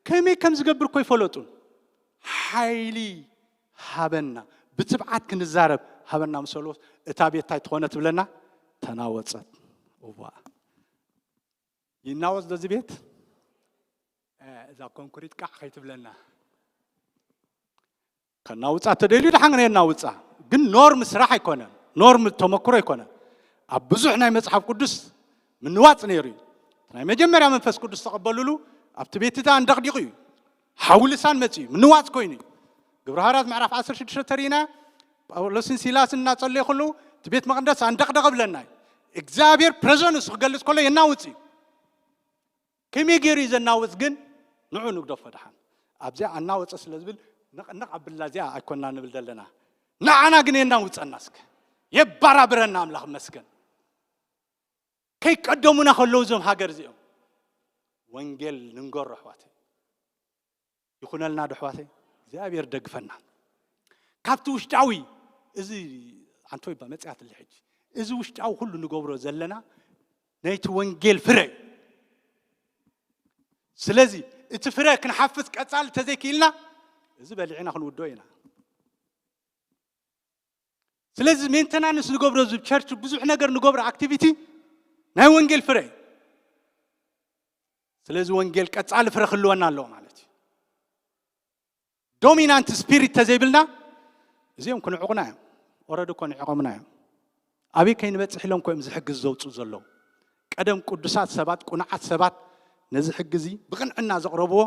ከመይ ከም ዝገብር እኮ ይፈለጡን። ሓይሊ ሃበና፣ ብትብዓት ክንዛረብ ሃበና ምስ በልዎ እታ ቤት እንታይ ትኾነ ትብለና? ተናወጸት። እዋ ይናወጽ ዶ እዚ ቤት? እ፣ እዛ ኮንክሪት ቃዕ ከይትብለና። ከናውጻ ተደልዩ ድሓን የናውጻ። ግን ኖርም ስራሕ ኣይኮነን፣ ኖርም ተመክሮ ኣይኮነን። ኣብ ብዙሕ ናይ መጽሓፍ ቅዱስ ምንዋጽ ነይሩ እዩ። ናይ መጀመርያ መንፈስ ቅዱስ ተቐበሉሉ ኣብቲ ቤት እታ ኣንደቕዲቑ እዩ። ሓዊ ልሳን መጺኡ ምንዋጽ ኮይኑ እዩ። ግብረ ሃዋርያት ምዕራፍ ዓሰርተ ሽዱሽተ ተሪእና ጳውሎስን ሲላስን እናጸለዩ ከለዉ እቲ ቤት መቕደስ ኣንደቕደቐ ብለና እዩ። እግዚኣብሔር ፕሬዘንስ ክገልጽ ከሎ የናውጽ እዩ። ከመይ ገይሩ እዩ ዘናውጽ ግን ንዑ ንግደፎ ደሓን። ኣብዚኣ ኣናወጸ ስለ ዝብል ነቕነቕ ኣብላ እዚኣ ኣይኮና ንብል ዘለና። ንዓና ግን የናውጸና እስከ። የባራብረና ኣምላኽ መስገን። ከይቀደሙና ከለዉ እዞም ሃገር እዚኦም ወንጌል ንንገሮ ኣሕዋተይ። ይኹነልና ዶ ኣሕዋተይ? እግዚኣብሔር ደግፈና። ካብቲ ውሽጣዊ እዚ ኣንቶ ይባ መጽያት ልሕጅ እዚ ውሽጣዊ ኩሉ ንገብሮ ዘለና ናይቲ ወንጌል ፍረ እዩ። ስለዚ እቲ ፍረ ክንሓፍስ ቀጻሊ ተዘይክኢልና እዚ በሊዕና ክንውዶ ኢና። ስለዚ ሜንተናንስ ንገብሮ እዚ ቸርች ብዙሕ ነገር ንገብሮ ኣክቲቪቲ ናይ ወንጌል ፍረ እዩ። ስለዚ ወንጌል ቀጻሊ ፍረ ክህልወና ኣለዎ ማለት እዩ። ዶሚናንት ስፒሪት ተዘይብልና እዚኦም ክንዕቑና እዮም። ኦረዲ እኮ ንዕቆምና እዮም። ኣበይ ከይንበጽሕ ኢሎም እኮ እዮም ዝሕግዝ ዘውፅኡ ዘለዉ። ቀደም ቅዱሳት ሰባት ቁኑዓት ሰባት ነዚ ሕጊ እዚ ብቕንዕና ዘቕረብዎ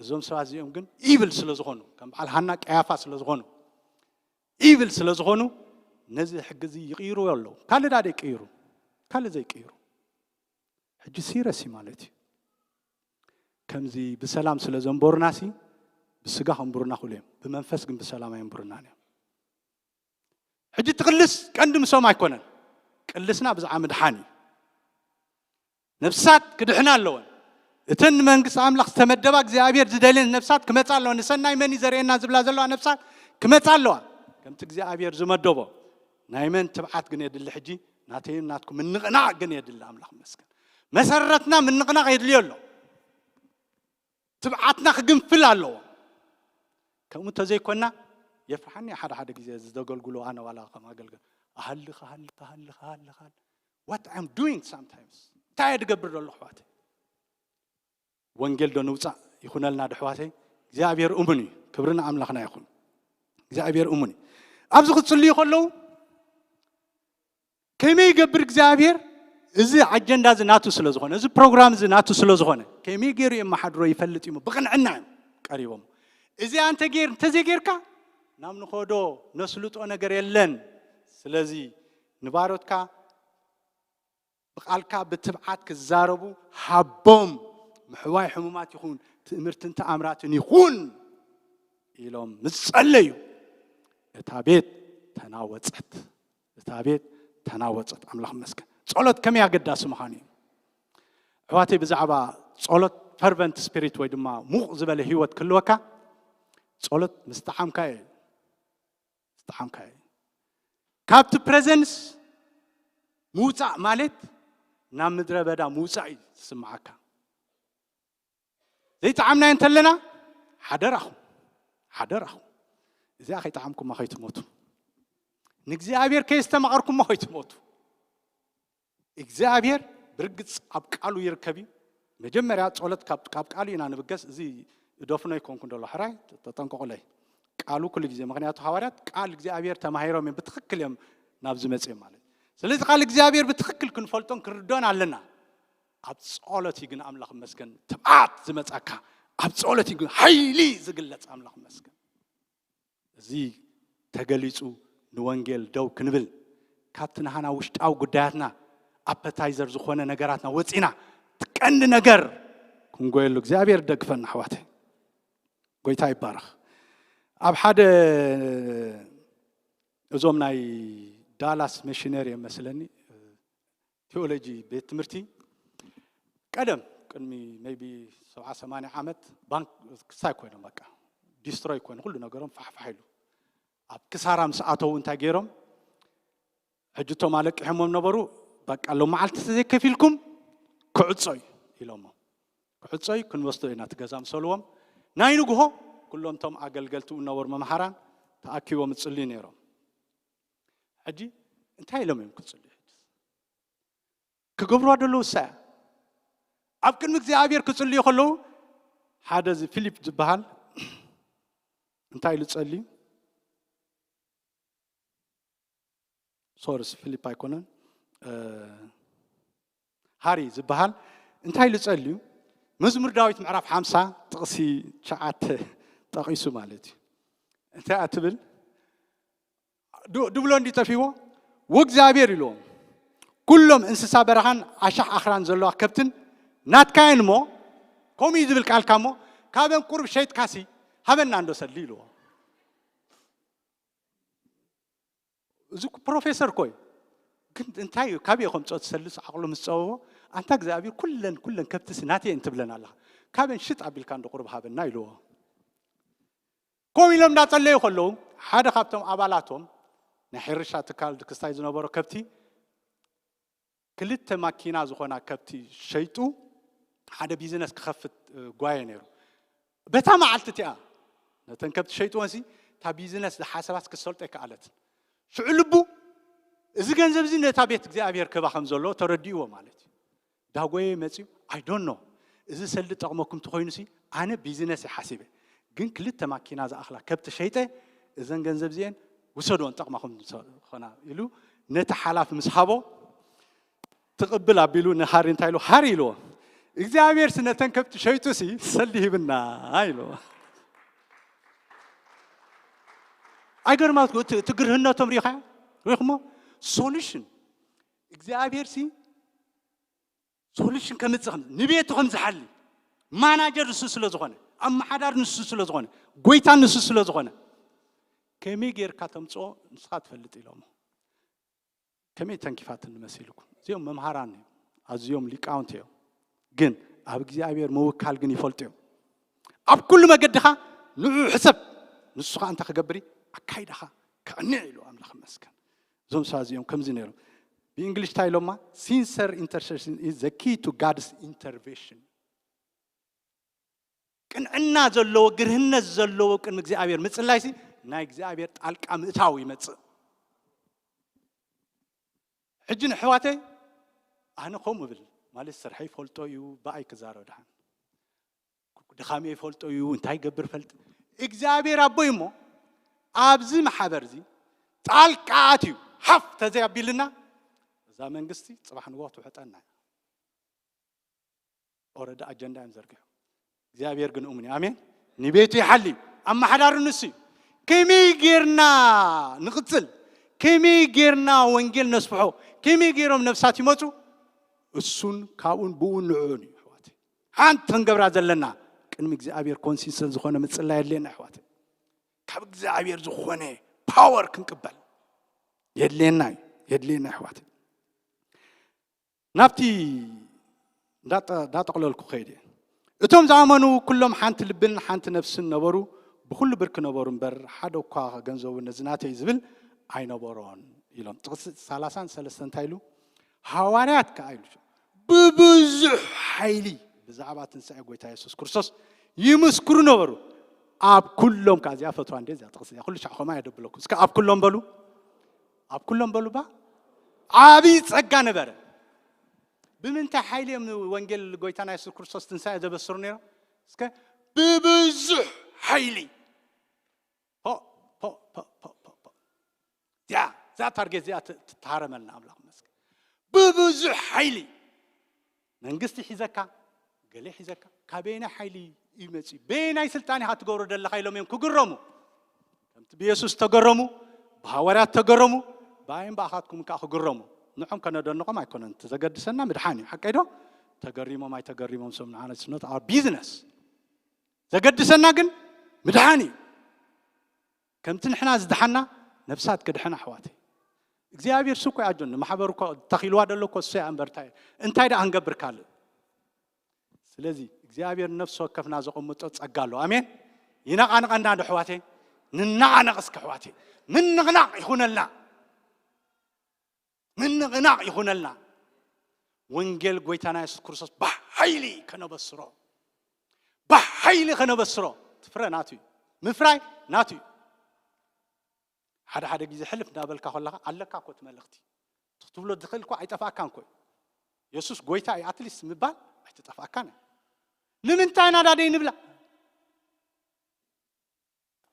እዞም ሰባት እዚኦም ግን ኢቭል ስለ ዝኾኑ ከም በዓል ሃና ቀያፋ ስለ ዝኾኑ ኢቭል ስለ ዝኾኑ ነዚ ሕጊ እዚ ይቕይርዎ ኣለዉ። ካልእ ዳ ደይቅይሩ? ካልእ ዘይቅይሩ። ሕጂ ሲረስ እዩ ማለት እዩ። ከምዚ ብሰላም ስለ ዘንበሩናሲ፣ ብስጋ ከንብሩና ክእሉ እዮም። ብመንፈስ ግን ብሰላም ኣየንብሩናን እዮም። ሕጂ ትቕልስ ቀንዲ ምሶም ኣይኮነን። ቅልስና ብዛዕባ ምድሓን እዩ። ነፍሳት ክድሕና ኣለወን። እተን ንመንግስቲ ኣምላኽ ዝተመደባ እግዚኣብሔር ዝደልየን ነፍሳት ክመጻ ኣለዋ። ንሰናይ መን እዩ ዘርእየና ዝብላ ዘለዋ ነፍሳት ክመጻ ኣለዋ። ከምቲ እግዚኣብሔር ዝመደቦ ናይ መን ትብዓት ግን የድሊ? ሕጂ ናተይን ናትኩም ምንቕናቕ ግን የድሊ። ኣምላኽ ይመስገን። መሰረትና ምንቕናቕ የድልዮ ኣሎ። ትብዓትና ክግንፍል ኣለዎ። ከምኡ እንተዘይኮና የፍርሓኒ ሓደ ሓደ ግዜ ዘገልግሎ ኣነ ዋላ ከም ኣገልግል ኣሃልኽ ኣሃልኽ ኣሃልኽ ኣሃልኽ ኣሃልኽ what I'm doing sometimes እንታይ እየ ድገብር ዘሎ ኣሕዋተይ? ወንጌል ዶ ንውፃእ ይኹነልና ዶ ኣሕዋተይ? እግዚኣብሔር እሙን እዩ። ክብሪ ንኣምላኽና ይኹን። እግዚኣብሔር እሙን እዩ። ኣብዚ ክጽልዩ ከለዉ ከመይ ይገብር እግዚኣብሔር? እዚ ኣጀንዳ እዚ ናቱ ስለ ዝኾነ፣ እዚ ፕሮግራም እዚ ናቱ ስለ ዝኾነ ከመይ ገይሩ የመሓድሮ ይፈልጥ እዩ። ብቕንዕና እዮም ቀሪቦም። እዚኣ እንተጌር እንተዘይጌርካ ናብ ንኸዶ ነስልጦ ነገር የለን። ስለዚ ንባሮትካ ብቓልካ ብትብዓት ክዛረቡ ሃቦም። ምሕዋይ ሕሙማት ይኹን፣ ትእምርትን ተኣምራትን ይኹን ኢሎም ምስ ጸለዩ እታ ቤት ተናወጸት። እታ ቤት ተናወጸት። ኣምላኽ ይመስገን። ጸሎት ከመይ ኣገዳሲ ምዃኑ እዩ። ኣሕዋተይ፣ ብዛዕባ ጸሎት ፈርቨንት ስፒሪት ወይ ድማ ሙቕ ዝበለ ህይወት ክህልወካ ጸሎት ምስ ጠዓምካ እዩ። ምስ ጠዓምካ እዩ። ካብቲ ፕሬዘንስ ምውጻእ ማለት ናብ ምድረ በዳ ምውጻእ እዩ ዝስምዓካ። ዘይጠዓምናዮ እንተለና ሓደራኹም፣ ሓደራኹም እዚኣ ከይጠዓምኩማ ከይትሞቱ፣ ንእግዚኣብሔር ከየስተማቐርኩሞ ከይትሞቱ። እግዚኣብሔር ብርግጽ ኣብ ቃሉ ይርከብ እዩ። መጀመርያ ጸሎት ካብ፣ ካብ ቃሉ ኢና ንብገስ። እዚ እደፍኖ ኣይኮንኩን ደሎ ሕራይ ተጠንቀቑለይ። ቃሉ ኩሉ ግዜ፣ ምኽንያቱ ሃዋርያት ቃል እግዚኣብሔር ተማሂሮም እዮም፣ ብትኽክል እዮም ናብዚ መጽዮም ማለት እዩ። ስለዚ ቃል እግዚኣብሔር ብትኽክል ክንፈልጦን ክንርድኦን ኣለና። ኣብ ጸሎት እዩ ግን ኣምላኽ ይመስገን ትብዓት ዝመጻካ። ኣብ ጸሎት እዩ ግን ሓይሊ ዝግለጽ ኣምላኽ ይመስገን። እዚ ተገሊጹ ንወንጌል ደው ክንብል፣ ካብቲ ናህና ውሽጣዊ ጉዳያትና ኣፐታይዘር ዝኾነ ነገራትና ወጺና፣ እቲ ቀንዲ ነገር ክንጎየሉ እግዚኣብሔር ይደግፈና ኣሕዋተይ። ጎይታ ይባረኽ። ኣብ ሓደ እዞም ናይ ዳላስ ሚሽነሪ እዮም መስለኒ፣ ቴዎሎጂ ቤት ትምህርቲ ቀደም ቅድሚ ሜይቢ ሰብዓ ሰማንያ ዓመት ባንክ ክሳይ ኮይኖም በቃ ዲስትሮይ ኮይኑ ኩሉ ነገሮም ፋሕፋሕ ኢሉ ኣብ ክሳራ ምስ ኣተዉ እንታይ ገይሮም ሕጂ እቶም ኣለቂሖሞም ነበሩ። በቃ ሎም መዓልቲ ተዘይከፊልኩም ክዕጾ እዩ ኢሎሞ። ክዕጾ እዩ ክንወስዶ ኢና እቲ ገዛ ምሰልዎም ናይ ንግሆ ኩሎም እቶም ኣገልገልቲ ነበሩ መምሃራን ተኣኪቦም ይጽልዩ ነይሮም። ሕጂ እንታይ ኢሎም እዮም ክጽልዩ? ሕጂ ክገብርዋ ደለዉ እሳ እያ። ኣብ ቅድሚ እግዚኣብሔር ክጽልዩ ከለዉ ሓደ እዚ ፊሊፕ ዝበሃል እንታይ ኢሉ ጸልዩ? ሶርስ ፊሊፕ ኣይኮነን፣ ሃሪ ዝበሃል እንታይ ኢሉ ጸልዩ? መዝሙር ዳዊት ምዕራፍ ሓምሳ ጥቕሲ ትሽዓተ ጠቒሱ ማለት እዩ። እንታይ እያ ትብል? ድብሎ እንዲ ጠፊዎ? ወእግዚኣብሔር ኢልዎም፣ ኩሎም እንስሳ በረኻን ኣሻሕ ኣኽራን ዘለዋ ከብትን ናትካየን እሞ፣ ከምኡ እዩ ዝብል ቃልካ እሞ፣ ካበን ቁሩብ ሸይጥካሲ ሃበና እንዶ ሰሊ ኢልዎ። እዚ ፕሮፌሰር ኮይ ግን እንታይ እዩ? ካብ የኸም ጾት ሰልስ ዓቕሉ ምስ ጸበቦ፣ ኣንታ እግዚኣብሔር ኩለን ኩለን ከብትስ ናተየን ትብለን ኣለኻ፣ ካበን ሽጥ ኣቢልካ እንዶ ቁሩብ ሃበና ኢልዎ። ከምኡ ኢሎም እንዳጸለዩ ከለዉ ሓደ ካብቶም ኣባላቶም ናይ ሕርሻ ትካል ክስታይ ዝነበሮ ከብቲ ክልተ ማኪና ዝኾና ከብቲ ሸይጡ ሓደ ቢዝነስ ክኸፍት ጓየ ነይሩ። በታ መዓልቲ እቲኣ ነተን ከብቲ ሸይጥወንሲ እታ ቢዝነስ ዝሓሰባስ ክሰልጦ ኣይከኣለትን። ሽዑ ልቡ እዚ ገንዘብ እዚ ነታ ቤት እግዚኣብሔር ክህባ ከም ዘለዎ ተረዲእዎ ማለት እዩ። ዳጎየ መፅዩ I don't know እዚ ሰልዲ ጠቕመኩም ተኾይኑሲ ኣነ ቢዝነስ ይሓሲበ ግን ክልተ ማኪና ዝኣኽላ ከብቲ ሸይጠ እዘን ገንዘብ እዚአን ውሰድዎን ጠቕማኹም ዝኾና ኢሉ ነቲ ሓላፊ ምስ ሃቦ ትቕብል ኣቢሉ ንሃሪ እንታይ ኢሉ ሃሪ ኢልዎ እግዚኣብሔር ስነተን ከብቲ ሸይጡ ሲ ሰልዲ ሂብና ኢልዎ ኣይገርማትኩ እቲ ግርህነቶም ሪኻዮ ሪኹሞ? ሶሉሽን እግዚኣብሔር ሲ ሶሉሽን ከምፅእ ከም ንቤቱ ከም ዝሓሊ ማናጀር ንሱ ስለ ዝኾነ፣ ኣመሓዳሪ ንሱ ስለ ዝኾነ፣ ጎይታ ንሱ ስለ ዝኾነ፣ ከመይ ጌርካ ተምፅኦ ንስኻ ትፈልጥ ኢሎሞ። ከመይ ተንኪፋትኒ መሲልኩም? እዚኦም መምሃራን እዮም፣ ኣዝዮም ሊቃውንቲ እዮም። ግን ኣብ እግዚኣብሔር ምውካል ግን ይፈልጡ እዮም። ኣብ ኩሉ መገድኻ ንዑ ሕሰብ፣ ንሱ ኸዓ እንታይ ክገብር እዩ? ኣካይዳኻ ከቕንዕ ኢሉ ኣምላኽ ይመስገን። እዞም ሰባት እዚኦም ከምዚ ነይሮም። ብእንግሊሽ እንታይ ኢሎማ? Sincere intercession is the key to God's intervention። ቅንዕና ዘለዎ፣ ግርህነት ዘለዎ ቅድሚ እግዚኣብሔር ምጽላይሲ ናይ እግዚኣብሔር ጣልቃ ምእታው ይመጽእ። ሕጂ ንሕዋተይ ኣነ ከምኡ እብል ማለት ስርሐይ ይፈልጦ እዩ፣ ብኣይ ክዛረብ ድሓን ድኻመይ ይፈልጦ እዩ፣ እንታይ ገብር ፈልጥ እግዚኣብሔር ኣቦይ እሞ ኣብዚ ማሕበር እዚ ጣልቃ ኣትዩ ሓፍ ተዘይ ኣቢልና እዛ መንግስቲ ጽባሕ ንግሆ ትውሕጠና እያ። ኦረዲ ኣጀንዳ እዮም ዘርጊሑ። እግዚኣብሔር ግን እሙን እዩ። ኣሜን። ንቤቱ ይሓሊ እዩ። ኣመሓዳሪ ንሱ እዩ። ከመይ ጌርና ንቕጽል? ከመይ ጌርና ወንጌል ነስፍሖ? ከመይ ጌሮም ነፍሳት ይመጹ? እሱን ካብኡን ብኡን ንዕኡን እዩ ኣሕዋት። ሓንቲ ክንገብራ ዘለና ቅድሚ እግዚኣብሔር ኮንሲስተንት ዝኾነ ምጽላይ የድልየና ኣሕዋት። ካብ እግዚኣብሔር ዝኾነ ፓወር ክንቅበል የድልየና እዩ፣ የድልየና ኣሕዋት። ናብቲ እንዳጠ- እንዳጠቕለልኩ ከይደ። እቶም ዝኣመኑ ኩሎም ሓንቲ ልብን ሓንቲ ነፍስን ነበሩ፣ ብኩሉ ብርክ ነበሩ እምበር ሓደ እኳ ገንዘቡ ነዚ ናተይ ዝብል ኣይነበሮን ኢሎም። ጥቕሲ ሰላሳን ሰለስተን እንታይ ኢሉ? ሃዋርያት ከኣ ኢሉ ብብዙሕ ሓይሊ ብዛዕባ ትንሳኤ ጎይታ የሱስ ክርስቶስ ይምስክሩ ነበሩ። ኣብ ኩሎም ከኣ እዚኣ ፈትዋ እንዴ እዚኣ ጥቕሲ እዚኣ ኩሉ ሻዕ ኸማ የደብለኩም እስከ ኣብ ኩሎም በሉ። ኣብ ኩሎም በሉ ባ ዓብዪ ጸጋ ነበረ። ብምንታይ ሓይሊ እዮም ንወንጌል ጎይታና የሱስ ክርስቶስ ትንሳኤ ዘበስሩ ነይሮም? እስከ ብብዙሕ ሓይሊ። ፖ ፖ ፖ ፖ ፖ ፖ። እዚኣ እዛ ታርጌት እዚኣ ት- ትተሃረመልና ኣምላኽ መስገን። ብብዙሕ ሓይሊ መንግስቲ ሒዘካ፣ ገለ ሒዘካ፣ ካበየናይ ሓይሊ እዩ መፂኡ? በየናይ ስልጣን ኢኻ ትገብሮ ዘለኻ ኢሎም እዮም ክግረሙ። ከምቲ ብየሱስ ተገረሙ፣ ብሃዋርያት ተገረሙ፣ ብኣይን ብኣኻትኩም ከዓ ክግረሙ። ንዖም ከነደንቖም ኣይኮነን፣ እቲ ዘገድሰና ምድሓን እዩ። ሓቀይ ዶ? ተገሪሞም ኣይተገሪሞም፣ some not our business። ዘገድሰና ግን ምድሓን እዩ። ከምቲ ንሕና ዝድሓና ነፍሳት ክድሕን ኣሕዋተይ። እግዚኣብሔር ስኮ ኣጆን ንማሕበር እኮ ተኺልዋ ደሎ እኮ እሱ እያ እምበርታይ እንታይ ደኣ ክንገብር ካልእ? ስለዚ እግዚኣብሔር ነፍሲ ወከፍና ዘቐምጦ ጸጋ ኣሎ። ኣሜን። ይነቓንቐና ዶ ኣሕዋተይ? ንነቓነቕ እስከ ኣሕዋተይ። ምንቕናቕ ይኹነልና። ምንቕናቕ ይኹነልና። ወንጌል ጎይታና የሱስ ክርስቶስ ብሓይሊ ከነበስሮ፣ ብሓይሊ ከነበስሮ። እቲ ፍረ ናቱ እዩ። ምፍራይ ናቱ እዩ። ሓደ ሓደ ግዜ ሕልፍ እንዳበልካ ከለኻ ኣለካ እኮ እቲ መልእኽቲ። እቲ ክትብሎ ዝኽእል እኮ ኣይጠፍኣካን እኮ እዩ። የሱስ ጎይታ እዩ ኣትሊስት ምባል ኣይተጠፍኣካን እዩ። ንምንታይ ኢና ዳደይ ንብላ?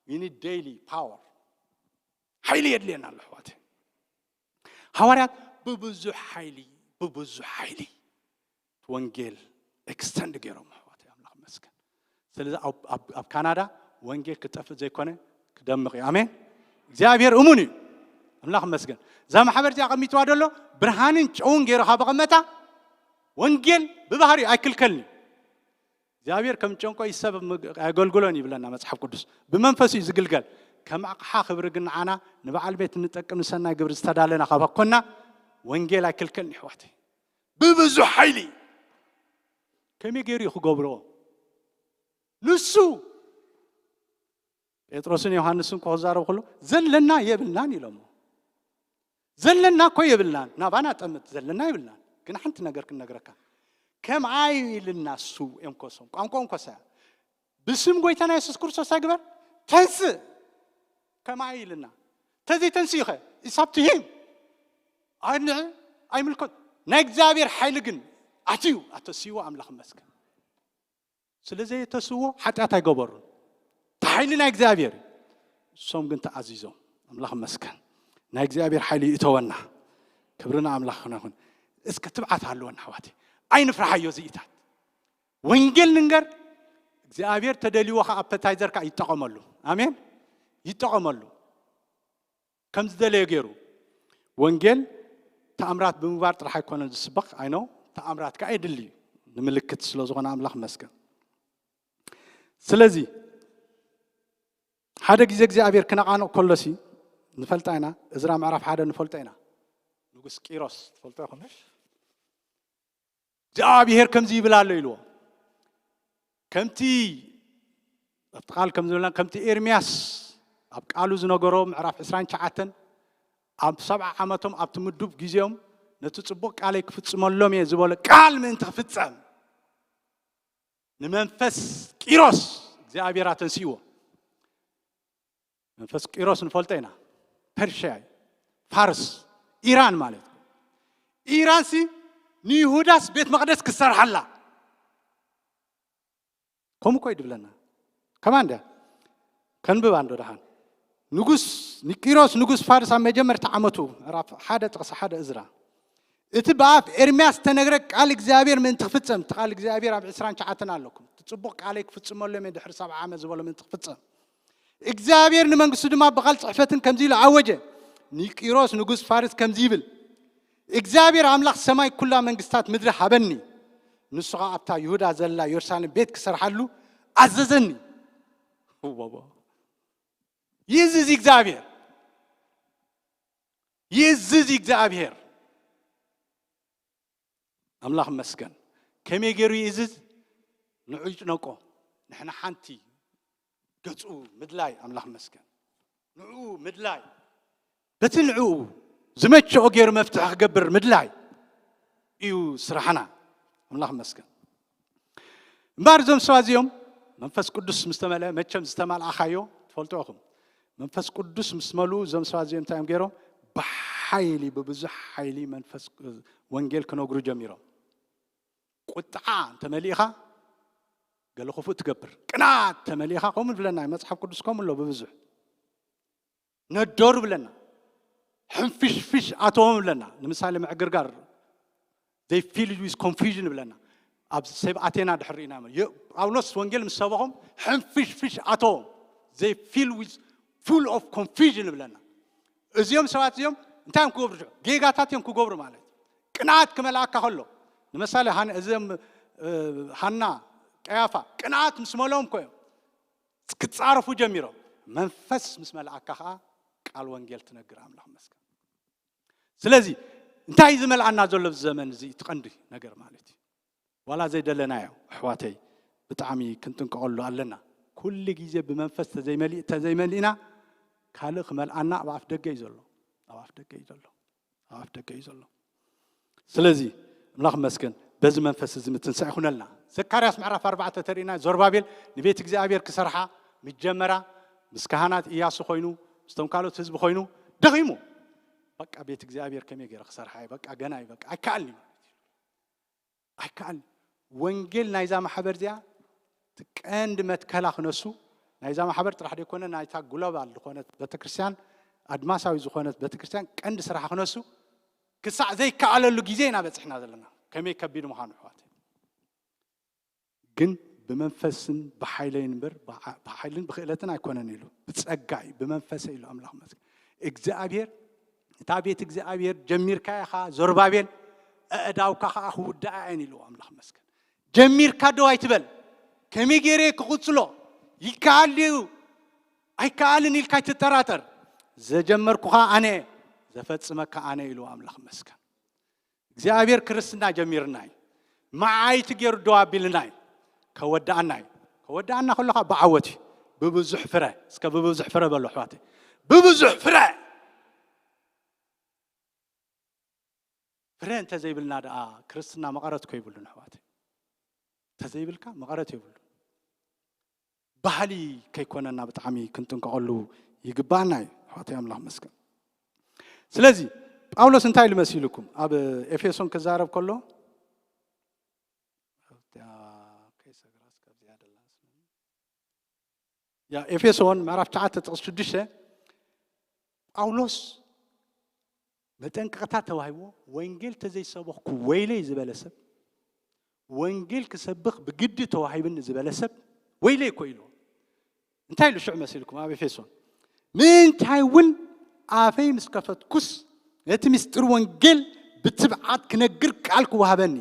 We need daily power። ሓይሊ የድልየና ኣሎ ኣሕዋት። ሃዋርያት ብብዙሕ ሓይሊ ብብዙሕ ሓይሊ ወንጌል ኤክስተንድ ገይሮም ኣሕዋት ኣምላኽ መስገን። ስለዚ ኣብ- ኣብ- ኣብ ካናዳ ወንጌል ክጠፍእ ዘይኮነ ክደምቕ እዩ። ኣሜን። እግዚኣብሔር እሙን እዩ። ኣምላኽ መስገን። እዛ ማሕበር እዚኣ ኣቐሚጥዋ ደሎ ብርሃንን ጨውን ገይሩ ካብ ኣቐመጣ ወንጌል ብባህሪኡ ኣይክልከልን እዩ። እግዚኣብሔር ከም ጨንቆ ይሰብ ኣገልግሎን ይብለና መጽሓፍ ቅዱስ። ብመንፈስ እዩ ዝግልገል። ከም ኣቕሓ ክብሪ ግን ንዓና ንበዓል ቤት እንጠቅም ንሰናይ ግብሪ ዝተዳለና ካብ ኮና ወንጌል ኣይክልከልን ይሕዋተይ። ብብዙሕ ሓይሊ ከመይ ገይሩ እዩ ክገብሮ? ንሱ ጴጥሮስን ዮሃንስን ክዛረቡ ከሎ ዘለና የብልናን ኢሎሞ። ዘለና እኮ የብልናን፣ ናባና ጠምት ዘለና የብልናን። ግን ሓንቲ ነገር ክንነግረካ፣ ከምኣይ ኢልና እሱ እዮም ኮሶም ቋንቋ እንኮሳ ብስም ጎይታና የሱስ ክርስቶስ ኣይግበር ተንስእ ከምኣይ ኢልና ተዘይተንስእኸ ኢሳብ ትሂም ኣነ ኣይምልከት ናይ እግዚኣብሔር ሓይሊ ግን ኣትዩ ኣተስይዎ ኣምላኽ መስገን። ስለ ዘየተስዎ ሓጢኣት ኣይገበሩን። እቲ ሓይሊ ናይ እግዚኣብሔር እዩ። እሶም ግን ተኣዚዞም። ኣምላኽ መስከን ናይ እግዚኣብሔር ሓይሊ ይእተወና። ክብርና ኣምላኽ ይኹን። እስከ ትብዓት ኣለወና ኣሕዋት፣ ኣይንፍርሓዮ ዝኢታት። ወንጌል ንንገር። እግዚኣብሔር ተደልይዎ ከዓ ኣፐታይዘር ከዓ ይጠቐመሉ። ኣሜን። ይጠቐመሉ ከም ዝደለየ ገይሩ። ወንጌል ተኣምራት ብምግባር ጥራሕ ኣይኮነን ዝስበኽ። ኣይኖ፣ ተኣምራት ከዓ የድሊ እዩ፣ ንምልክት ስለ ዝኾነ። ኣምላኽ ይመስገን። ስለዚ ሓደ ግዜ እግዚኣብሔር ክነቓንቕ ከሎሲ ንፈልጣ ኢና። እዝራ ምዕራፍ ሓደ ንፈልጦ ኢና። ንጉስ ቂሮስ ትፈልጦ ይኹን? እግዚኣብሔር ከምዚ ይብል ኣሎ ኢልዎ። ከምቲ ኣብቲ ቃል ከም ዝብልና፣ ከምቲ ኤርምያስ ኣብ ቃሉ ዝነገሮ፣ ምዕራፍ ዕስራን ትሽዓተን፣ ኣብ ሰብዓ ዓመቶም ኣብቲ ምዱብ ግዜኦም ነቲ ጽቡቕ ቃለይ ክፍጽመሎም እየ ዝበሎ ቃል ምእንቲ ክፍጸም፣ ንመንፈስ ቂሮስ እግዚኣብሔር ኣተንስእዎ። መንፈስ ቂሮስ ንፈልጦ ኢና። ፐርሽያ እዩ፣ ፋርስ፣ ኢራን ማለት እዩ። ኢራንሲ ንይሁዳስ ቤት መቕደስ ክሰርሓላ። ከምኡ እኮ እዩ ድብለና። ከማን ድያ? ከንብባ እንዶ ደሓን። ንጉስ ንቂሮስ ንጉስ ፋርስ ኣብ መጀመርታ ዓመቱ፣ ምዕራፍ ሓደ ጥቕሲ ሓደ እዝራ፣ እቲ ብኣፍ ኤርምያስ ዝተነግረ ቃል እግዚኣብሔር ምእንቲ ክፍጸም፣ እቲ ቃል እግዚኣብሔር ኣብ ዕስራን ትሽዓተን ኣለኩም። እቲ ጽቡቕ ቃለይ ክፍጽመሎም እየ ድሕሪ ሰብዓ ዓመት ዝበሎ ምእንቲ ክፍጸም፣ እግዚኣብሔር ንመንግስቱ ድማ ብቓል ጽሕፈትን ከምዚ ኢሉ ኣወጀ። ንቂሮስ ንጉስ ፋርስ ከምዚ ይብል፣ እግዚኣብሔር ኣምላኽ ሰማይ ኩላ መንግስታት ምድሪ ሃበኒ፣ ንሱ ኸዓ ኣብታ ይሁዳ ዘላ የሩሳሌም ቤት ክሰርሓሉ ኣዘዘኒ። እወ፣ እወ። ይእዝዝ እግዚኣብሔር፣ ይእዝዝ እግዚኣብሔር። ኣምላኽ ይመስገን። ከመይ ገይሩ ይእዝዝ? ንዑ ይጭነቆ። ንሕና ሓንቲ ገጹ ምድላይ፣ ኣምላኽ ይመስገን። ንዑ ምድላይ፣ በቲ ንዑ ዝመቸኦ ገይሩ መፍትሒ ክገብር ምድላይ እዩ ስራሕና። ኣምላኽ ይመስገን። እምበኣር እዞም ሰባት እዚኦም መንፈስ ቅዱስ ምስ ተመልአ፣ መቸም ዝተማልኣኻዮ ትፈልጡ ኢኹም። መንፈስ ቅዱስ ምስ መልኡ እዞም ሰባት እዚኦም እንታይ እዮም ገይሮም? ብሓይሊ፣ ብብዙሕ ሓይሊ መንፈስ፣ ወንጌል ክነግሩ ጀሚሮም። ቁጥዓ እንተመሊእኻ ገለ ክፉእ ትገብር። ቅንዓት ተመሊእኻ፣ ከምኡ ንብለና እዩ መጽሓፍ ቅዱስ፣ ከምኡ ኣሎ ብብዙሕ። ነደሩ ብለና፣ ሕንፍሽፍሽ ኣተዎም ብለና። ንምሳሌ ምዕግርጋር፣ they filled with confusion ብለና። ኣብ ሰብ ኣቴና ድሕር ኢና፣ የ-፣ ጳውሎስ ወንጌል ምስ ሰበኾም ሕንፍሽፍሽ ኣተዎም፣ they filled with full of confusion ብለና። እዚኦም ሰባት እዚኦም እንታይ እዮም ክገብሩ? ጌጋታት እዮም ክገብሩ ማለት እዩ። ቅንዓት ክመልኣካ ከሎ፣ ንምሳሌ ሃን-፣ እዚኦም፣ እ፣ ሃና፣ ቀያፋ ቅንዓት ምስ መለኦም እኮ እዮም ክጻረፉ ጀሚሮም። መንፈስ ምስ መልኣካ ኸዓ ቃል ወንጌል ትነግር። ኣምላኽ ይመስገን። ስለዚ እንታይ እዩ ዝመልኣና ዘሎ ኣብዚ ዘመን እዚ? እቲ ቀንዲ ነገር ማለት እዩ፣ ዋላ ዘይደለናዮ ኣሕዋተይ፣ ብጣዕሚ ክንጥንቀቐሉ ኣለና። ኩሉ ግዜ ብመንፈስ ተዘይመሊ-፣ ተዘይመሊእና፣ ካልእ ክመልኣና ኣብ ኣፍ ደገ እዩ ዘሎ፣ ኣብ ኣፍ ደገ እዩ ዘሎ፣ ኣብ ኣፍ ደገ እዩ ዘሎ። ስለዚ ኣምላኽ ይመስገን፣ በዚ መንፈስ እዚ ምትንሳእ ይኹነልና። ዘካርያስ ምዕራፍ ኣርባዕተ ተሪእና፣ ዞርባቤል ንቤት እግዚኣብሔር ክሰርሓ ምስ ጀመራ፣ ምስ ካህናት ኢያሱ ኮይኑ፣ ምስቶም ካልኦት ህዝቢ ኮይኑ ደኺሙ። በቃ ቤት እግዚኣብሔር ከመይ ገይረ ክሰርሓ እየ? በቃ ገና እዩ፣ በቃ ኣይከኣልን እዩ ማለት እዩ። ኣይከኣልን። ወንጌል ናይዛ ማሕበር እዚኣ እቲ ቀንዲ መትከላ ክነሱ፣ ናይዛ ማሕበር ጥራሕ ዘይኮነ፣ ናይታ ግሎባል ዝኾነት ቤተክርስትያን፣ ኣድማሳዊ ዝኾነት ቤተክርስትያን ቀንዲ ስራሓ ክነሱ፣ ክሳዕ ዘይከኣለሉ ግዜ ኢና በፂሕና ዘለና። ከመይ ከቢድ ምዃኑ ኣሕዋት። ግን ብመንፈስን ብሓይለይን እምበር፣ ብዓ-፣ ብሓይልን ብክእለትን ኣይኮነን ኢሉ፣ ብጸጋ እዩ፣ ብመንፈሰ ኢሉ ኣምላኽ መስገን። እግዚኣብሔር፣ እታ ቤት እግዚኣብሔር ጀሚርካ ኢኻ ዞርባቤል፣ ኣእዳውካ ኸዓ ክውድኣ እየን ኢልዎ ኣምላኽ መስገን። ጀሚርካ ደው ኣይትበል። ከመይ ገይረ ክቕጽሎ? ይከኣል ድዩ? ኣይከኣልን ኢልካ ኣይትጠራጠር። ዘጀመርኩኻ ኣነ፣ ዘፈጽመካ ኣነ ኢልዎ ኣምላኽ መስገን። እግዚኣብሔር ክርስትና ጀሚርና እዩ። መዓይቲ ገይሩ ደው ኣቢልና እዩ። ከወድኣና እዩ። ከወድኣና ከሎ ኸዓ ብዓወት እዩ። ብብዙሕ ፍረ። እስከ ብብዙሕ ፍረ በሉ ኣሕዋተይ። ብብዙሕ ፍረ። ፍረ እንተዘይብልና ደኣ ክርስትና መቐረት እኮ የብሉን ኣሕዋተይ። እንተዘይብልካ መቐረት የብሉን። ባህሊ ከይኮነና ብጣዕሚ ክንጥንቀቐሉ ይግባኣና እዩ። ኣሕዋተይ ኣምላኽ መስገን። ስለዚ ጳውሎስ እንታይ ኢሉ መሲልኩም? ኣብ ኤፌሶን ክዛረብ ከሎ፣ ያ፣ ኤፌሶን ምዕራፍ ትሽዓተ ጥቕሲ ሽዱሽተ፣ ጳውሎስ መጠንቀቕታ ተዋሂብዎ፣ ወንጌል ተዘይሰበኽኩ ወይለይ ዝበለ ሰብ፣ ወንጌል ክሰብኽ ብግዲ ተዋሂብኒ ዝበለ ሰብ ወይለይ እኮ ኢልዎ። እንታይ ኢሉ ሽዑ መሲልኩም ኣብ ኤፌሶን? ምእንታይ እውን ኣፈይ ምስ ከፈትኩስ ነቲ ምስጢር ወንጌል ብትብዓት ክነግር ቃል ክወሃበኒ፣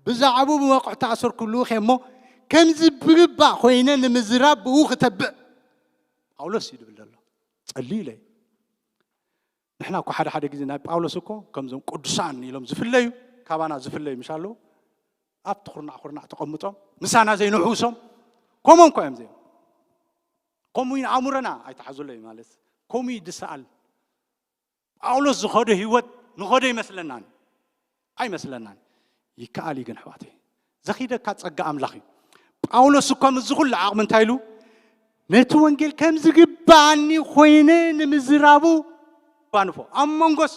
ብዛዕባኡ ብመቑሕ ተኣሰርኩ ልኡኽ እየ እሞ፣ ከምዚ ብግባእ ኮይነ ንምዝራብ ብኡ ክተብዕ። ጳውሎስ እዩ ዝብል ዘሎ። ጸልዩለይ። ንሕና እኮ ሓደ ሓደ ግዜ ናይ ጳውሎስ እኮ ከምዞም ቅዱሳን ኢሎም ዝፍለዩ፣ ካባና ዝፍለዩ ምሽ ኣለዉ፣ ኣብቲ ኩርናዕ ኩርናዕ ተቐምጦም ምሳና ዘይንሕውሶም፣ ከምኦም እኮ እዮም እዚኦም። ከምኡ እዩ ኣእምሮና ኣይተሓዙለይ ማለት፣ ከምኡ እዩ ዝሰኣል። ጳውሎስ ዝኸዶ ህይወት ንኸዶ ይመስለናን ኣይመስለናን። ይከኣል እዩ ግን ኣሕዋተይ፣ ዘኺደካ ጸጋ ኣምላኽ እዩ። ጳውሎስ እኮ ምስዚ ኩሉ ዓቕሚ እንታይ ኢሉ? ነቲ ወንጌል ከም ዝግባኣኒ ኮይነ ንምዝራቡ ጓንፎ፣ ኣብ መንጎስ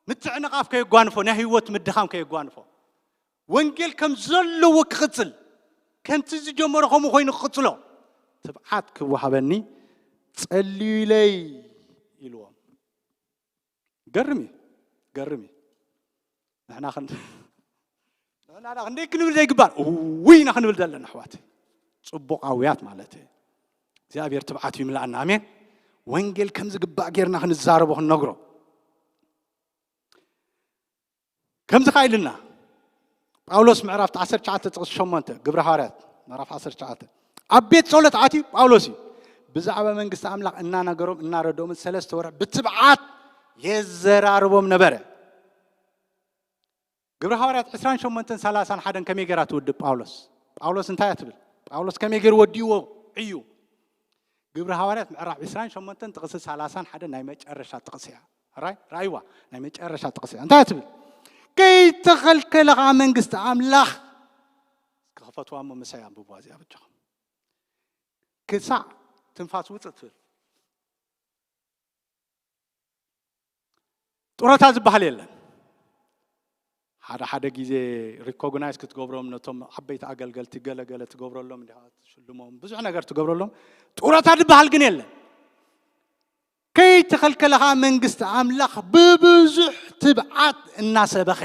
ምትዕንቓፍ ከየጓንፎ፣ ናይ ህይወት ምድኻም ከየጓንፎ፣ ወንጌል ከም ዘለዎ ክቕጽል፣ ከምቲ ዝጀመሮ ከምኡ ኮይኑ ክቕጽሎ ትብዓት ክወሃበኒ ጸልዩለይ ኢልዎም። ገርም እዩ፣ ገርም እዩ። ንሕና ኽን ንሕና ዳ ክንደይ ክንብል ዘይግባር፣ እውይ ኢና ክንብል ዘለና ኣሕዋት፣ ጽቡቕ ኣውያት ማለት እዩ። እግዚኣብሔር ትብዓቱ ይምላኣና። ኣሜን። ወንጌል ከም ዝግባእ ጌርና ክንዛረቦ ክንነግሮ። ከምዚ ካ ኢልና ጳውሎስ ምዕራፍ ዓሰርተ ትሽዓተ ጥቕሲ ሸሞንተ፣ ግብሪ ሃዋርያት ምዕራፍ ዓሰርተ ትሽዓተ፣ ኣብ ቤት ጸሎት ኣትዩ ጳውሎስ እዩ ብዛዕባ መንግስቲ ኣምላኽ እናነገሮም እናረድኦምን ሰለስተ ወርሒ ብትብዓት የዘራርቦም ነበረ። ግብሪ ሃዋርያት ዕስራን ሸሞንተን ሰላሳን ሓደን ከመይ ገይራ ትውድእ ጳውሎስ? ጳውሎስ እንታይ እያ ትብል? ጳውሎስ ከመይ ገይሩ ወዲእዎ እዩ? ግብሪ ሃዋርያት ምዕራፍ ዕስራን ሸሞንተን ጥቕሲ ሰላሳን ሓደን ናይ መጨረሻ ጥቕሲ እያ። ራይ ራይዋ ናይ መጨረሻ ጥቕሲ እያ። እንታይ እያ ትብል? ከይተኸልከለ ኸዓ መንግስቲ ኣምላኽ ክኸፈትዋ እሞ ምሳይ ኣንብብዋ እዚኣ በጃኹም። ክሳዕ ትንፋስ ውፅእ ትብል። ጡረታ ዝበሃል የለን። ሓደ ሓደ ግዜ ሪኮግናይዝ ክትገብሮም ነቶም ዓበይቲ ኣገልገልቲ ገለገለ ትገብረሎም እንዲኻ ትሽልሞም ብዙሕ ነገር ትገብረሎም ጡረታ ዝበሃል ግን የለን። ከይተኸልከለ ኸዓ መንግስቲ ኣምላኽ ብብዙሕ ትብዓት እናሰበኸ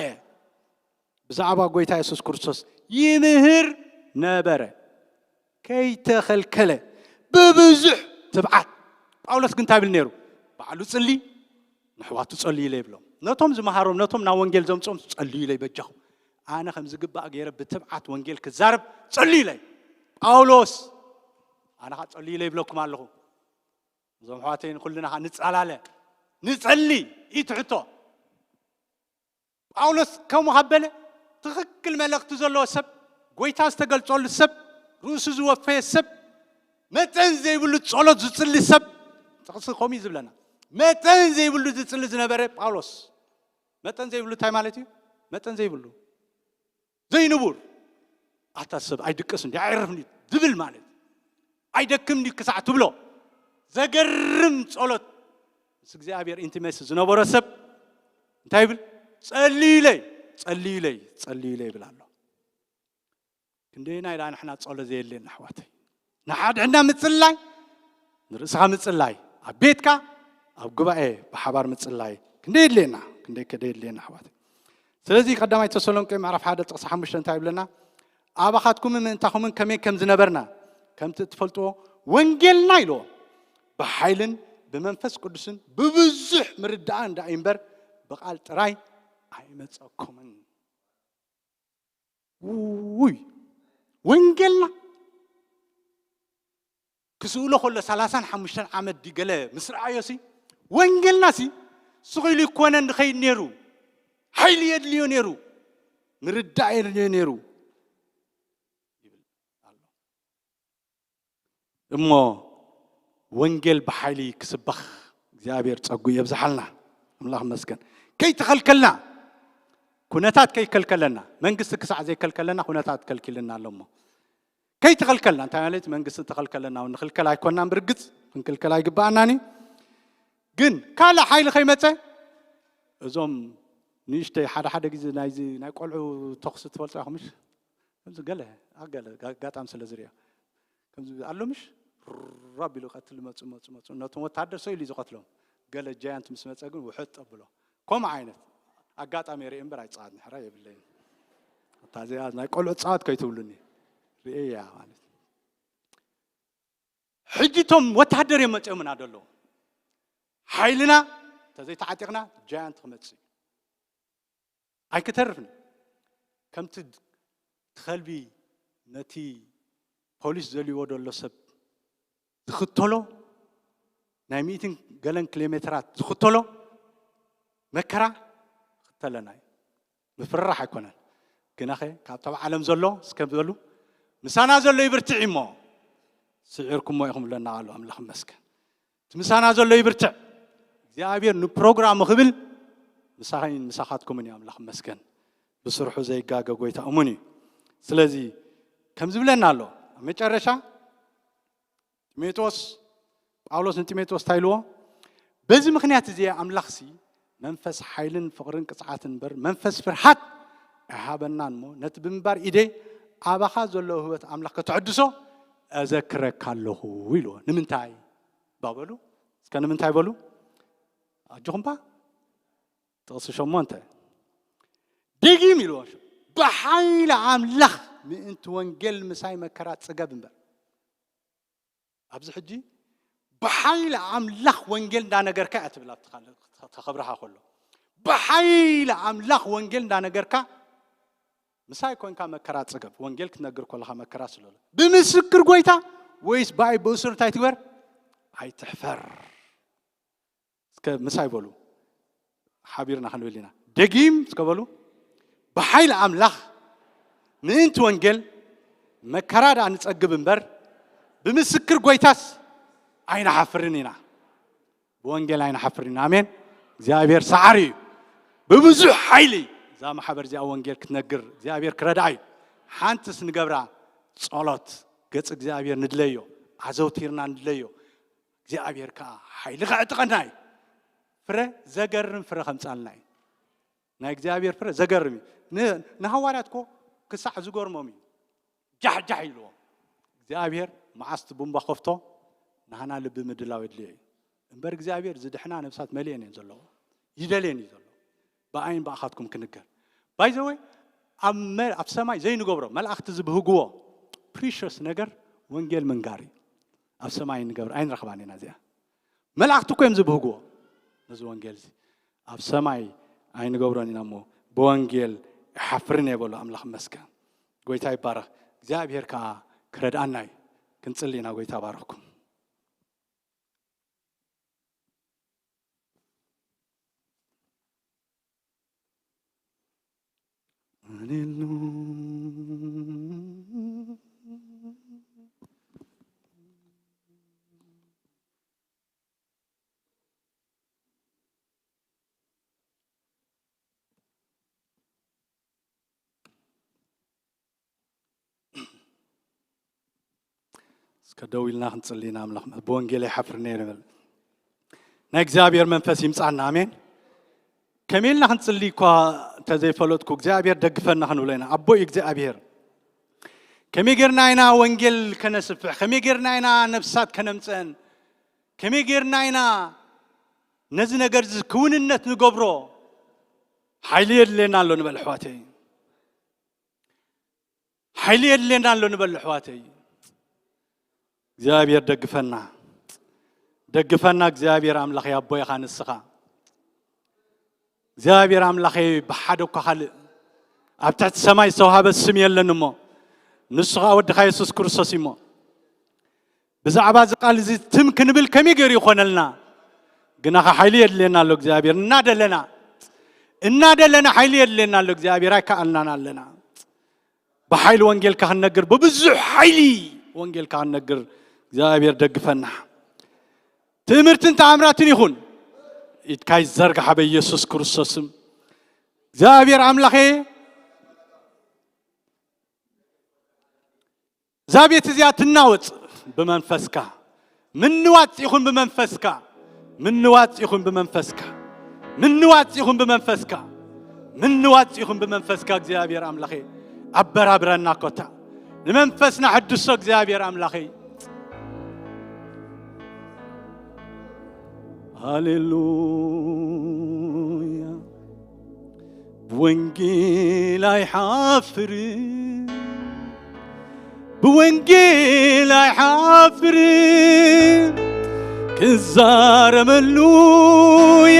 ብዛዕባ ጎይታ የሱስ ክርስቶስ ይምህር ነበረ። ከይተኸልከለ ብብዙሕ ትብዓት። ጳውሎስ ግን እንታይ ብል ነይሩ? ባዕሉ ጽሊ፣ ንሕዋቱ ጸልዩለይ ይብሎም። ነቶም ዝመሃሮም ነቶም ናብ ወንጌል ዘምጽኦም ጸልዩለይ በጃኹም፣ ኣነ ከም ዝግባእ ገይረ ብትብዓት ወንጌል ክዛረብ ጸልዩለይ። ጳውሎስ ኣነ ኸዓ ጸልዩለይ ይብለኩም ኣለኹ። እዞም ኣሕዋተይ ንኹልና ኸዓ ንጻላለ፣ ንጸሊ እዩ እቲ ሕቶ። ጳውሎስ ከምኡ ካብ በለ ትኽክል መልእኽቲ ዘለዎ ሰብ፣ ጎይታ ዝተገልጸሉ ሰብ፣ ርእሱ ዝወፈየ ሰብ፣ መጠን ዘይብሉ ጸሎት ዝጽሊ ሰብ፣ ጥቕሲ ከምኡ እዩ ዝብለና። መጠን ዘይብሉ ዝጽሊ ዝነበረ ጳውሎስ። መጠን ዘይብሉ እንታይ ማለት እዩ? መጠን ዘይብሉ ዘይንቡር ኣታ ሰብ ኣይድቅስ እንዲ ኣይዕርፍ እንዲ ዝብል ማለት ኣይደክም እንዲ ክሳዕ ትብሎ ዘገርም ጸሎት ምስ እግዚኣብሔር ኢንቲሜሲ ዝነበሮ ሰብ እንታይ ይብል? ጸልዩለይ ጸልዩለይ ጸልዩለይ ይብል ኣሎ። ክንደይና ኢላ ንሕና ጸሎ ዘየድልየና ኣሕዋተይ? ንሓድሕድና ምጽላይ፣ ንርእስኻ ምጽላይ፣ ኣብ ቤትካ ኣብ ጉባኤ ብሓባር ምጽላይ ክንደይ የድልየና? ክንደይ ከደ የድልየና ኣሕዋተይ? ስለዚ ቀዳማይ ተሰሎንቄ ምዕራፍ ሓደ ጥቕሲ ሓሙሽተ እንታይ ይብለና? ኣባኻትኩምን ምእንታኹምን ከመይ ከም ዝነበርና ከምቲ እትፈልጥዎ ወንጌልና ኢልዎ ብሓይልን ብመንፈስ ቅዱስን ብብዙሕ ምርዳእ እንዳ እምበር ብቓል ጥራይ ኣይመጸኩምን። ውይ ወንጌልና ክስእሎ ከሎ ሰላሳን ሓሙሽተን ዓመት ድዩ ገለ ምስ ረኣዮ ሲ ወንጌልና ሲ ስቕ ኢሉ ይኮነን ዝኸይድ ነይሩ። ሓይሊ የድልዮ ነይሩ፣ ምርዳእ የድልዮ ነይሩ ይብል ኣሎ። እሞ ወንጌል ብሓይሊ ክስበኽ እግዚኣብሔር ጸጉ የብዝሓልና። ኣምላኽ መስገን። ከይተኸልከልና ኩነታት ከይከልከለና መንግስቲ ክሳዕ ዘይከልከለና ኩነታት ከልኪልና ኣሎ። እሞ ከይተኸልከልና እንታይ ማለት መንግስቲ እንተኸልከለና እውን ንኽልከል ኣይኮናን። ብርግጽ ክንክልከል ኣይግባኣናን እዩ። ግን ካልእ ሓይሊ ከይመጸ እዞም ንእሽተይ ሓደ ሓደ ግዜ ናይዚ ናይ ቆልዑ ተኹሲ ትፈልጡ ኢኹም ምሽ? ከምዚ ገለ ኣገለ ኣጋጣሚ ስለ ዝሪኦ ከምዚ ኣሎ ምሽ ራብ ኢሉ ቀትል መፁ መፁ መፁ ነቶም ወታደር ሰው ኢሉ እዩ ዝቐትሎም። ገለ ጃያንት ምስ መፀ ግን ውሕጥ ኣብሎ። ከምኡ ዓይነት ኣጋጣሚ ርኢ እምበር ኣይፀዓት ንሕራ የብለይን። እታ እዚኣ ናይ ቆልዑ ፃወት ከይትብሉኒ ርእየ እያ ማለት። ሕጂ እቶም ወታደር እዮም መፂኦምና ዘለዉ። ሓይልና ተዘይተዓጢቕና ጃያንት ክመጽእ እዩ። ኣይክተርፍን። ከምቲ ከልቢ ነቲ ፖሊስ ዘልዎ ዘሎ ሰብ ዝኽተሎ፣ ናይ ሚእትን ገለን ኪሎ ሜትራት ዝኽተሎ መከራ ክተለና እዩ። ምፍርራሕ ኣይኮነን። ግናኸ ካብ ተባዕ ዓለም ዘሎ እስከ በሉ፣ ምሳና ዘሎ ይብርትዕ እሞ፣ ስዒርኩሞ ኢኹም ብለና ኣሎ። ኣምላኽ ይመስገን። እቲ ምሳና ዘሎ ይብርትዕ። እግዚኣብሔር ንፕሮግራሙ ክብል ምሳኸይን ምሳኻትኩምን እዩ። ኣምላኽ ይመስገን። ብስርሑ ዘይጋገ ጎይታ እሙን እዩ። ስለዚ ከምዚ ብለና ኣሎ። ኣብ መጨረሻ ጢሞቴዎስ፣ ጳውሎስ ንጢሞቴዎስ እንታይ ኢልዎ? በዚ ምኽንያት እዚ ኣምላኽሲ መንፈስ ሓይልን ፍቕርን ቅጽዓትን እምበር መንፈስ ፍርሃት ኣይሃበናን እሞ፣ ነቲ ብምንባር ኢደይ ኣባኻ ዘሎ ውህበት ኣምላኽ ከተሐድሶ እዘክረካ ኣለኹ ኢልዎ። ንምንታይ? ባበሉ እስከ ንምንታይ በሉ? ኣጆኹም ባ ጥቕሲ ሸሞንተ። ደጊም ኢልዎ፣ ብሓይሊ ኣምላኽ ምእንቲ ወንጌል ምሳይ መከራ ጽገብ እምበር። ኣብዚ ሕጂ ብሓይሊ ኣምላኽ ወንጌል እንዳነገርካ እያ ትብል፣ ኣብቲ ካልእ ተኸብረኻ ከሎ ብሓይሊ ኣምላኽ ወንጌል እንዳነገርካ ምሳይ ኮንካ መከራ ጽገብ። ወንጌል ክትነግር ከለኻ መከራ ስለሎ ብምስክር ጎይታ ወይስ ብኣይ ብእሱር እንታይ ትግበር? ኣይትሕፈር። እስከ ምሳይ በሉ፣ ሓቢርና ክንብል ኢና። ደጊም እስከ በሉ፣ ብሓይሊ ኣምላኽ ምእንቲ ወንጌል መከራ ደኣ ንጸግብ እምበር ብምስክር ጎይታስ ኣይንሓፍርን ኢና። ብወንጌል ኣይንሓፍርን ኢና። ኣሜን። እግዚኣብሔር ሰዓሪ እዩ። ብብዙሕ ሓይሊ እዛ ማሕበር እዚኣ ወንጌል ክትነግር እግዚኣብሔር ክረድኣ እዩ። ሓንትስ ንገብራ ጸሎት፣ ገጽ እግዚኣብሔር ንድለዮ፣ ኣዘውቲርና ንድለዮ። እግዚኣብሔር ከኣ ሓይሊ ከዕጥቀና እዩ። ፍረ ዘገርም ፍረ ከምጻልና እዩ። ናይ እግዚኣብሔር ፍረ ዘገርም እዩ። ን-፣ ንሃዋርያት እኮ ክሳዕ ዝገርሞም እዩ። ጃሕ ጃሕ ኢልዎም። እግዚኣብሔር መዓስ እቲ ቡምባ ከፍቶ ናህና ልቢ ምድላው የድልዮ እዩ። እምበር እግዚኣብሔር ዝድሕና ነብሳት መሊኤን እየን ዘለዎ። ይደልየን እዩ ዘሎ። ብኣይን ብኣኻትኩም ክንገር። ባይዘወይ ኣብ መ-፣ ኣብ ሰማይ ዘይንገብሮ መላእኽቲ ዝብህግዎ ፕሪሸስ ነገር ወንጌል ምንጋር እዩ። ኣብ ሰማይ ንገብር ኣይንረኽባን ኢና እዚኣ። መላእኽቲ እኮ እዮም ዝብህግዎ ነዚ ወንጌል እዚ። ኣብ ሰማይ ኣይንገብሮን ኢና እሞ ብወንጌል ይሓፍርን እየ በሉ። ኣምላኽ ይመስገን። ጎይታ ይባረኽ። እግዚኣብሔር ከኣ ክረድኣና እዩ። ክንጽሊ ኢና። ጎይታ ባረኽኩም። ሃሌሉያ። እስከ ደው ኢልና ክንጽሊ ኢና። ኣምላኽ ብወንጌል ይሓፍርኒ እየ ንበል። ናይ እግዚኣብሔር መንፈስ ይምጻና። ኣሜን። ከመይ ኢልና ክንጽሊ እኳ እንተዘይፈለጥኩ እግዚኣብሔር ደግፈና ክንብሎ ኢና። ኣቦ እዩ እግዚኣብሔር። ከመይ ጌርና ኢና ወንጌል ከነስፍሕ? ከመይ ጌርና ኢና ነፍሳት ከነምጽአን? ከመይ ጌርና ኢና ነዚ ነገር እዚ ክውንነት ንገብሮ? ሓይሊ የድልየና ኣሎ ንበል ኣሕዋተይ። ሓይሊ የድልየና ኣሎ ንበል ኣሕዋተይ። እግዚኣብሔር ደግፈና። ደግፈና እግዚኣብሔር ኣምላኸይ፣ ኣቦ ኢኻ ንስኻ። እግዚኣብሔር ኣምላኸይ፣ ብሓደ እኳ ካልእ ኣብ ትሕቲ ሰማይ ዝተዋህበ ስም የለን እሞ፣ ንሱ ኸኣ ወድኻ የሱስ ክርስቶስ እዩ እሞ፣ ብዛዕባ እዚ ቃል እዚ ትም ክንብል ከመይ ገይሩ ይኾነልና? ግናኸ ሓይሊ የድልየና ኣሎ እግዚኣብሔር። እናደለና፣ እናደለና ሓይሊ የድልየና ኣሎ እግዚኣብሔር። ኣይከኣልናን ኣለና። ብሓይሊ ወንጌልካ ክንነግር፣ ብብዙሕ ሓይሊ ወንጌልካ ክንነግር እግዚኣብሔር ደግፈና። ትእምርትን ተኣምራትን ይኹን። ኢድካ ይዘርጋሓ በኢየሱስ ክርስቶስ ስም። እግዚኣብሔር ኣምላኸ፣ እዛ ቤት እዚኣ ትናወጽ ብመንፈስካ። ምንዋጽ ይኹን ብመንፈስካ። ምንዋጽ ይኹን ብመንፈስካ። ምንዋጽ ይኹን ብመንፈስካ። ምንዋጽ ይኹን ብመንፈስካ። እግዚኣብሔር ኣምላኸ፣ ኣበራብረና ኮታ። ንመንፈስና ሕድሶ እግዚኣብሔር ኣምላኸ። ሃሌሉያ። ብወንጌል ኣይሓፍርን፣ ብወንጌል ኣይሓፍርን፣ ክዛረበሉ እየ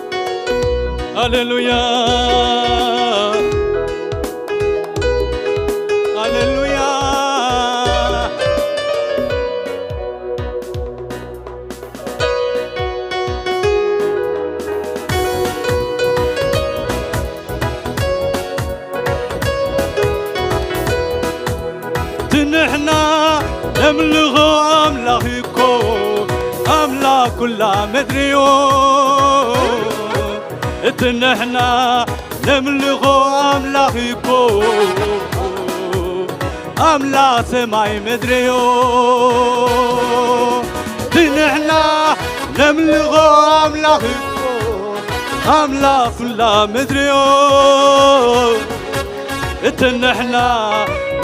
ሃሌሉያ፣ ሃሌሉያ። እቲ ንሕና ነምልኾ ኣምላኽ እኮ ኣምላኽ ኩላ ምድሪ እዩ። እቲ ንሕና ነምልኾ ኣምላኽ እኮ ኣምላኽ ሰማይ ምድሪ እዩ። እቲ ንሕና ነምልኾ ኣምላኽ እኮ ኣምላኽ ኩላ ምድሪ እዩ። እቲ ንሕና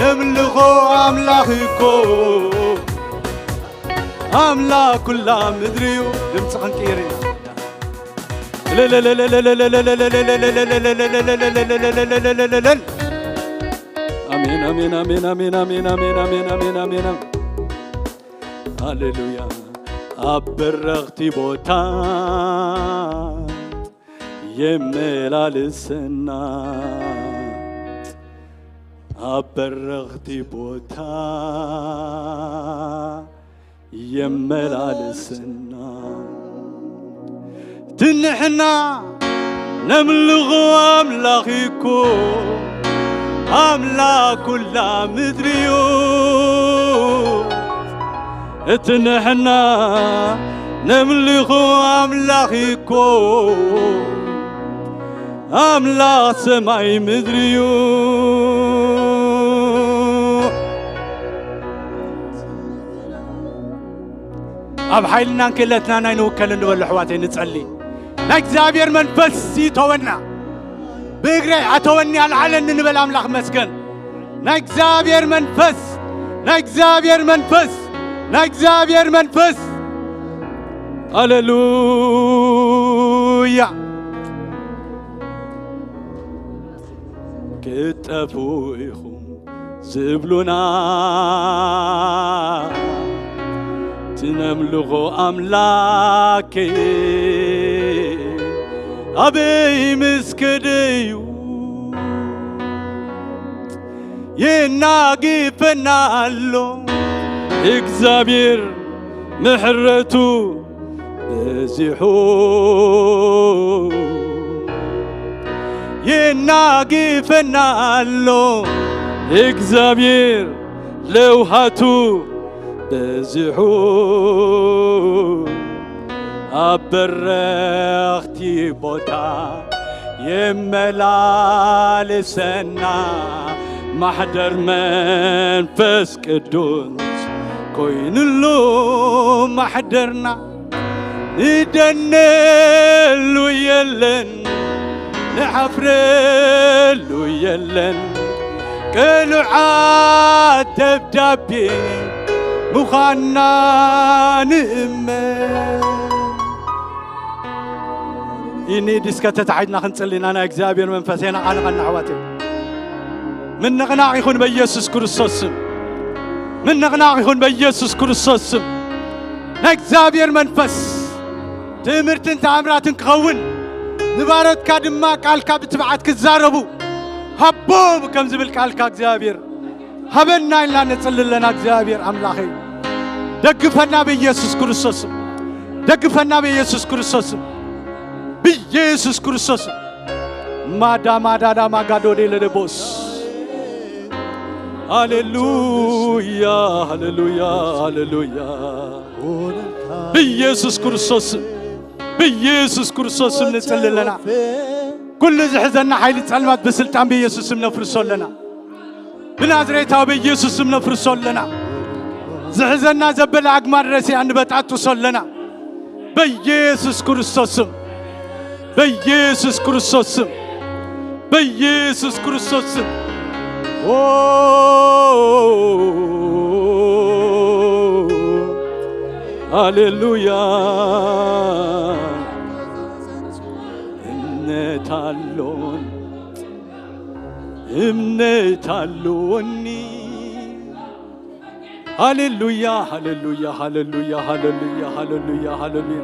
ነምልኾ ኣምላኽ እኮ ኣምላኽ ኩላ ምድሪ እዩ። ድምፂ ክንቅይር ኢና። ኣሜን፣ ኣሜን፣ ኣሜን፣ ኣሜን፣ ኣሜን፣ ኣሜን፣ ኣሜን፣ ኣሜን፣ ኣሜን፣ ኣሜን፣ ኣሜን። ሃሌሉያ። ኣብ በረኽቲ ቦታ የመላልሰና፣ ኣብ በረኽቲ ቦታ የመላልሰና። ትንሕና ነምልኹ ኣምላኽ እኮ ኣምላኽ ኩላ ምድሪ እዩ። እቲ ንሕና ነምልኹ ኣምላኽ እኮ ኣምላኽ ሰማይ ምድሪ እዩ። ኣብ ሓይልናን ክእለትናን ኣይንውከልን ንበሉ ኣሕዋተይ፣ ንጸሊ። ናይ እግዚኣብሔር መንፈስ ይእተወና። ብእግረይ ኣተወኒ ኣልዓለኒ ንበል ኣምላኽ መስገን። ናይ እግዚኣብሔር መንፈስ፣ ናይ እግዚኣብሔር መንፈስ፣ ናይ እግዚኣብሔር መንፈስ። ሃሌሉያ። ክትጠፍኡ ኢኹም ዝብሉና፣ ትነምልኾ ኣምላኬ ኣበይ ምስ ከደዩ የናግፈና ኣሎ እግዚኣብሔር ምሕረቱ በዚሑ የናግፈና ኣሎ እግዚኣብሔር ለውሃቱ በዚሑ ኣብ በረኽቲ ቦታ የመላልሰና ማሕደር መንፈስ ቅዱስ ኮይኑሉ ማሕደርና። ንደነሉ የለን፣ ንሓፍረሉ የለን፣ ቅሉዓት ደብዳቤ ምዃንና ንእመን። ኢኒ ዲስከ ተታሒዝና ክንጽሊ ኢና። ናይ እግዚኣብሔር መንፈስ የነቓንቐና ኣሕዋተይ። ምንቕናቕ ይኹን በኢየሱስ ክርስቶስ ስም። ምንቕናቕ ይኹን በኢየሱስ ክርስቶስ ስም። ናይ እግዚኣብሔር መንፈስ ትምህርትን ተኣምራትን ክኸውን፣ ንባሮትካ ድማ ቃልካ ብትብዓት ክዛረቡ ሃቦም ከም ዝብል ቃልካ እግዚኣብሔር ሃበና ኢልና ነጽሊ ኣለና። እግዚኣብሔር ኣምላኸይ፣ ደግፈና በኢየሱስ ክርስቶስ ስም። ደግፈና በኢየሱስ ክርስቶስ ስም። ብኢየሱስ ክርስቶስ ስም። ማዳ ማዳዳ ማጋዶዴ ለደቦስ። ሃሌሉያ፣ ሃሌሉያ፣ ሃሌሉያ። ብኢየሱስ ክርስቶስ ስም፣ ብኢየሱስ ክርስቶስ ስም ንጽሊ ኣለና። ኩሉ ዝሕዘና ሓይሊ ጸልማት ብስልጣን ብኢየሱስ ስም ነፍርሶ ኣለና። ብናዝሬታዊ ብኢየሱስ ስም ነፍርሶ ኣለና። ዝሕዘና ዘበለ ኣግማድ ረሲኣ ንበጣጥሶ ኣለና። በኢየሱስ ክርስቶስ ስም፣ በኢየሱስ ክርስቶስ ስም፣ በኢየሱስ ክርስቶስ ስም። ኦ፣ ሃሌሉያ። እምነት ኣሎን፣ እምነት ኣሎኒ። ሃሌሉያ፣ ሃሌሉያ፣ ሃሌሉያ፣ ሃሌሉያ፣ ሃሌሉያ፣ ሃሌሉያ።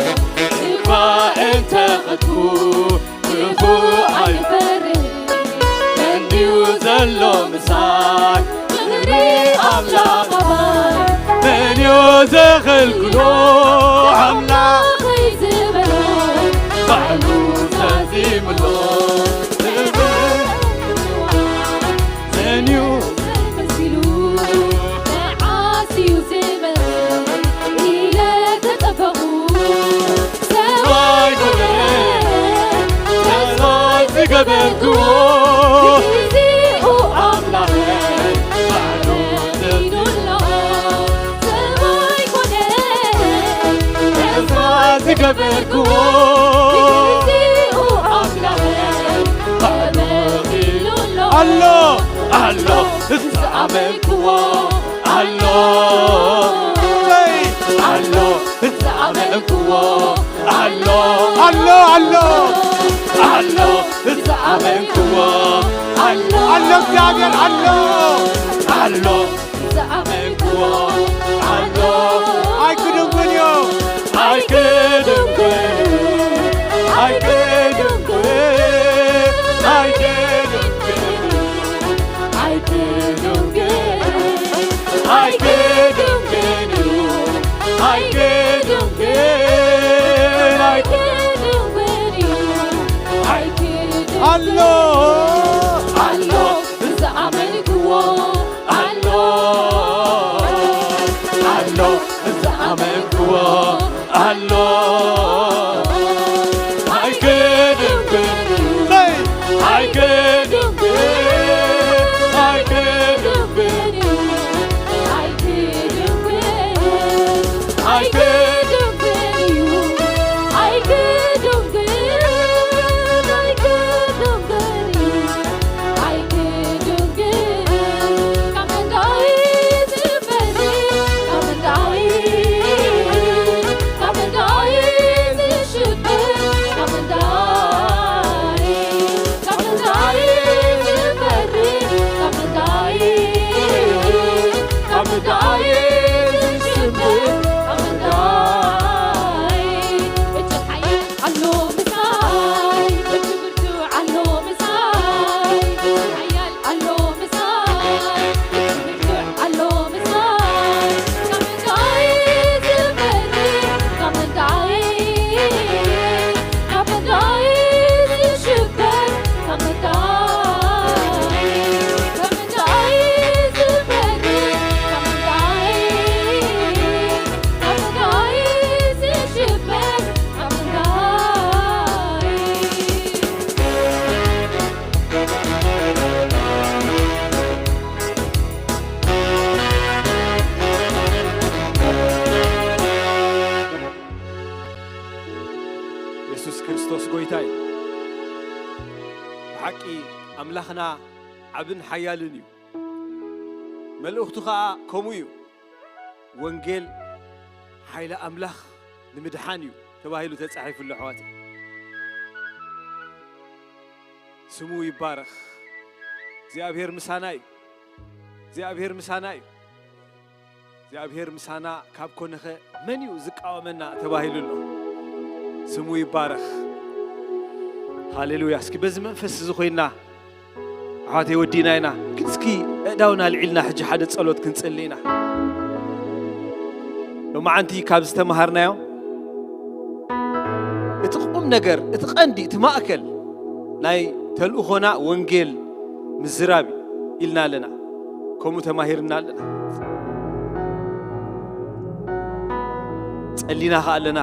እንተ ኸድኩ ክፉእ ኣይፈርህን። እንድዩ ዘሎ ምሳይ፣ ክብሪ ኣምላኽ ኣባይ። መን እዩ ዘኸልክሎ? ኣምላኸይ ዝበሎ፣ ባዕሉ ዛዚምሎ። መን እዩ መሲሉ፣ መዓስ እዩ ዝመጽእ ኢለ ተጸበኹ። ሰማይ ኮነ፣ ተስፋ ዝገበርክዎ፣ ግዚኡ ኣምላኸይ ባዕሉ ተኪሉ ኣሎ። ሰማይ ኮነ፣ ተስፋ ዝገበርክዎ፣ ግዚኡ ኣምላኸይ ባዕሉ ተኪሉ ኣሎ። ኣሎ፣ ኣሎ፣ ዝኣመንክዎ ኣሎ። ሰይ! ኣሎ፣ ዝኣመንክዎ ኣሎ። ኣሎ፣ ኣሎ። ኣሎ፣ ዝኣመንክዎ ኣሎ። ኣሎ፣ እግዚኣብሔር ኣሎ። ኣሎ፣ ዝኣመንክዎ ኣሎ። ኣይክድንግን እዩ። ኣይክድንግን እዩ። ኣይክድንግን፣ ኣይክድንግን እዩ። ኣይክድንግን፣ ኣይክድንግን እዩ። ኣይክድንግን፣ ኣይክድንግን እዩ። ኣይክድንግን ኣሎ። ኣሎ፣ ዝኣመንክዎ ኣሎ። ኣሎ፣ ዝኣመንክዎ ኣሎ። ኣይክድንግን እዩ። ሰይ! ኣይክድንግን፣ ኣይክድንግን እዩ። ኣይክድንግን፣ ኣይክድንግን እዩ። ኣይክድንግን፣ ኣይክድንግን እዩ። ኣይክድንግን፣ ካብ ምንታይ ዝፈርድ፣ ካብ ምንታይ፣ ካብ ምንታይ ዝሽበር፣ ካብ ምንታይ፣ ካብ ምንታይ ዝፈርድ፣ ካብ ምንታይ፣ ካብ ምንታይ ዝሽበር፣ ካብ ምንታይ እጅግ ሓያል ኣሎ ምሳይ፣ እጅግ ብርቱዕ ኣሎ ምሳይ፣ እጅግ ሓያል ኣሎ ምሳይ፣ እጅግ ብርቱዕ ኣሎ ምሳይ። ካብ ምንታይ ዝፈርድ፣ ካብ ምንታይ፣ ካብ ምንታይ ዝሽበር፣ ካብ ምንታይ፣ ካብ ምንታይ ዝፈርድ፣ ካብ ምንታይ፣ ካብ ምንታይ ዝሽበር፣ ካብ ምንታይ። የሱስ ክርስቶስ ጐይታ እዩ። ብሓቂ ኣምላኽና ዓብን ሓያልን እዩ። መልእኽቱ ኸኣ ከምኡ እዩ። ወንጌል ሓይሊ ኣምላኽ ንምድሓን እዩ ተባሂሉ ተጻሒፉ ኣሎ፣ ኣሕዋተይ። ስሙ ይባረኽ። እግዚኣብሔር ምሳና እዩ። እግዚኣብሔር ምሳና እዩ። እግዚኣብሔር ምሳና ካብ ኮነኸ መን እዩ ዝቃወመና ተባሂሉ ኣሎ። ስሙ ይባረኽ። ሃሌሉያ። እስኪ በዚ መንፈስ እዚ ኮይና ኣሕዋተይ ወዲና ኢና። ግን እስኪ ኣእዳውና ኣልዒልና ሕጂ ሓደ ጸሎት ክንጽሊ ኢና። ሎማዓንቲ ካብ ዝተምሃርናዮ እቲ ቁም ነገር፣ እቲ ቀንዲ፣ እቲ ማእከል ናይ ተልእኾና ወንጌል ምዝራብ እዩ ኢልና ኣለና። ከምኡ ተማሂርና ኣለና። ጸሊና ኸኣ ኣለና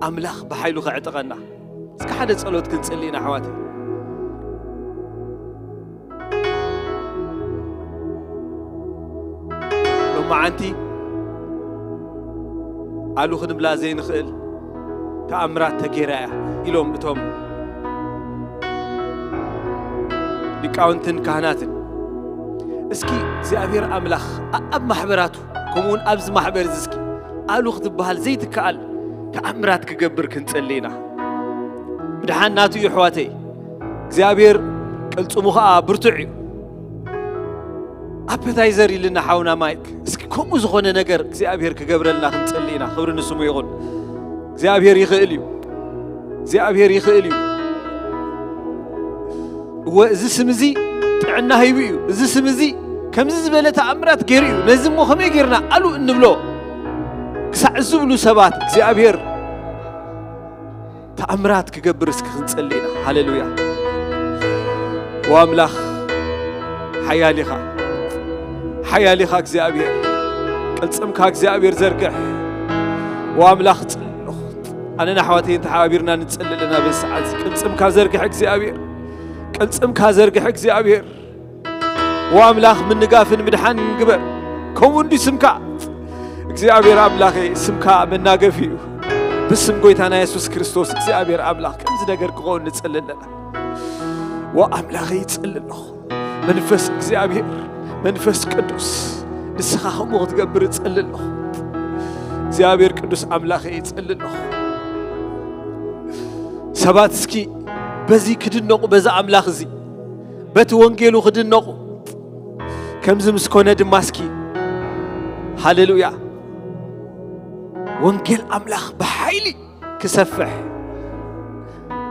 ኣምላኽ ብሓይሉ ከዕጥቐና። እስኪ ሓደ ጸሎት ክንጽሊ ኢና ኣሕዋተይ። ሎማዓንቲ ኣሉ ክንብላ ዘይንኽእል ተኣምራት ተገይራ እያ ኢሎም እቶም ሊቃውንትን ካህናትን። እስኪ እግዚኣብሔር ኣምላኽ ኣ-፣ ኣብ ማሕበራቱ ከምኡውን ኣብዚ ማሕበር እዚ እስኪ ኣሉ ክትበሃል ዘይትከኣል ተኣምራት ክገብር ክንጸሊ ኢና። ምድሓን ናቱ እዩ ኣሕዋተይ። እግዚኣብሔር ቅልጽሙ ኸኣ ብርቱዕ እዩ። ኣፐታይዘር ኢልና ሓውና ማይክ፣ እስኪ ከምኡ ዝኾነ ነገር እግዚኣብሔር ክገብረልና ክንጸሊ ኢና። ክብሪ ንስሙ ይኹን። እግዚኣብሔር ይኽእል እዩ። እግዚኣብሔር ይኽእል እዩ። እወ፣ እዚ ስም እዚ ጥዕና ሂቡ እዩ። እዚ ስም እዚ ከምዚ ዝበለ ተኣምራት ገይሩ እዩ። ነዚ እሞ ከመይ ጌርና ኣሉ እንብሎ? ክሳዕ ዝብሉ ሰባት እግዚኣብሔር ተኣምራት ክገብር እስኪ ክንጸሊ ኢና። ሃሌሉያ። ወኣምላኽ ሓያል ኢኻ፣ ሓያል ኢኻ እግዚኣብሔር። ቅልጽምካ እግዚኣብሔር ዘርግሕ። ወኣምላኽ ጽልኹ። ኣነን ኣሕዋተይን ተሓባቢርና ንጸሊ ኣለና። በዚ ሰዓት እዚ ቅልጽምካ ዘርግሕ እግዚኣብሔር፣ ቅልጽምካ ዘርግሕ እግዚኣብሔር። ወኣምላኽ ምንጋፍን ምድሓንን ግበር። ከምኡ እንዲ ስምካ እግዚኣብሔር ኣምላኸይ፣ ስምካ መናገፊ እዩ። ብስም ጎይታና የሱስ ክርስቶስ እግዚኣብሔር ኣምላኽ ከምዚ ነገር ክኸውን ንጸሊ ኣለና። ወኣምላኸይ ይጸሊ ኣለኹ። መንፈስ እግዚኣብሔር፣ መንፈስ ቅዱስ፣ ንስኻ ከምኡ ክትገብር እጸሊ ኣለኹ። እግዚኣብሔር ቅዱስ ኣምላኸይ ይጸሊ ኣለኹ። ሰባት እስኪ በዚ ክድነቑ፣ በዛ ኣምላኽ እዚ፣ በቲ ወንጌሉ ክድነቑ። ከምዚ ምስ ኮነ ድማ እስኪ፣ ሃሌሉያ፣ ወንጌል ኣምላኽ ብሓይሊ ክሰፍሕ፣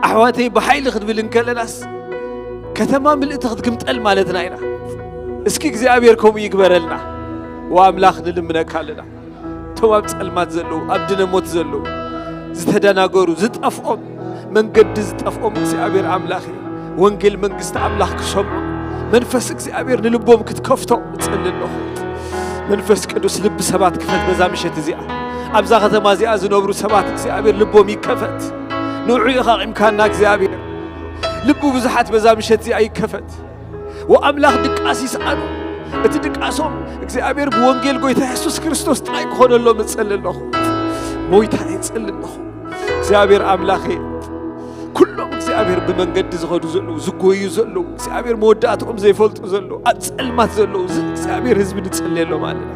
ኣሕዋተይ ብሓይሊ ክትብል እንከለናስ፣ ከተማ ምልእቲ ክትግምጠል ማለትና ኢና። እስኪ እግዚኣብሔር ከምኡ ይግበረልና። ወኣምላኽ ንልምነካ ኣለና። እቶም ኣብ ጸልማት ዘለዉ፣ ኣብ ድነ ሞት ዘለዉ፣ ዝተደናገሩ፣ ዝጠፍኦም፣ መንገዲ ዝጠፍኦም እግዚኣብሔር ኣምላኽ እዩ። ወንጌል መንግስቲ ኣምላኽ ክሰምዑ መንፈስ እግዚኣብሔር ንልቦም ክትከፍቶ እጸሊ ኣለኹ። መንፈስ ቅዱስ ልቢ ሰባት ክፈት በዛ ምሸት እዚኣ። ኣብዛ ከተማ እዚኣ ዝነብሩ ሰባት እግዚኣብሔር ልቦም ይከፈት። ንዑ ኢኻ ቂምካና እግዚኣብሔር። ልቢ ብዙሓት በዛ ምሸት እዚኣ ይከፈት። ወኣምላኽ ድቃስ ይስኣኑ። እቲ ድቃሶም እግዚኣብሔር ብወንጌል ጎይታ የሱስ ክርስቶስ ጥራይ ክኾነሎም እጸሊ ኣለኹ። ጎይታ እጸሊ ኣለኹ። እግዚኣብሔር ኣምላኸ፣ ኩሎም እግዚኣብሔር ብመንገዲ ዝኸዱ ዘለዉ፣ ዝጎዩ ዘለዉ፣ እግዚኣብሔር መወዳእትኦም ዘይፈልጡ ዘለዉ፣ ኣብ ጸልማት ዘለዉ፣ እዚ እግዚኣብሔር ህዝቢ ንጽልየሎም ኣለና።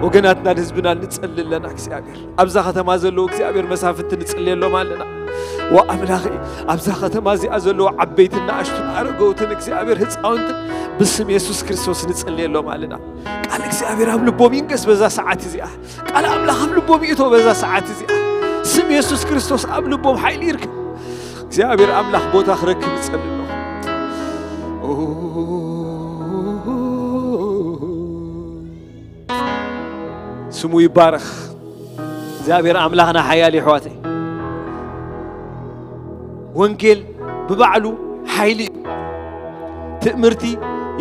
ወገናትና ንህዝብና ንጸሊ ኣለና እግዚኣብሔር። ኣብዛ ከተማ ዘለዉ እግዚኣብሔር መሳፍንቲ ንጽልየሎም ኣለና። ወኣምላኸ፣ ኣብዛ ከተማ እዚኣ ዘለዉ ዓበይትን ንኣሽቱን ኣረገውትን እግዚኣብሔር ህፃውንትን ብስም የሱስ ክርስቶስ ንጽልየሎም ኣለና። ቃል እግዚኣብሔር ኣብ ልቦም ይንገስ በዛ ሰዓት እዚኣ። ቃል ኣምላኽ ኣብ ልቦም ይእቶ በዛ ሰዓት እዚኣ። ስም የሱስ ክርስቶስ ኣብ ልቦም ሓይሊ ይርከብ። እግዚኣብሔር ኣምላኽ ቦታ ክረክብ ይጸሊ ኣለኹ። ስሙ ይባረኽ። እግዚኣብሔር ኣምላኽና ሓያል እዩ፣ ኣሕዋተይ። ወንጌል ብባዕሉ ሓይሊ እዩ። ትእምርቲ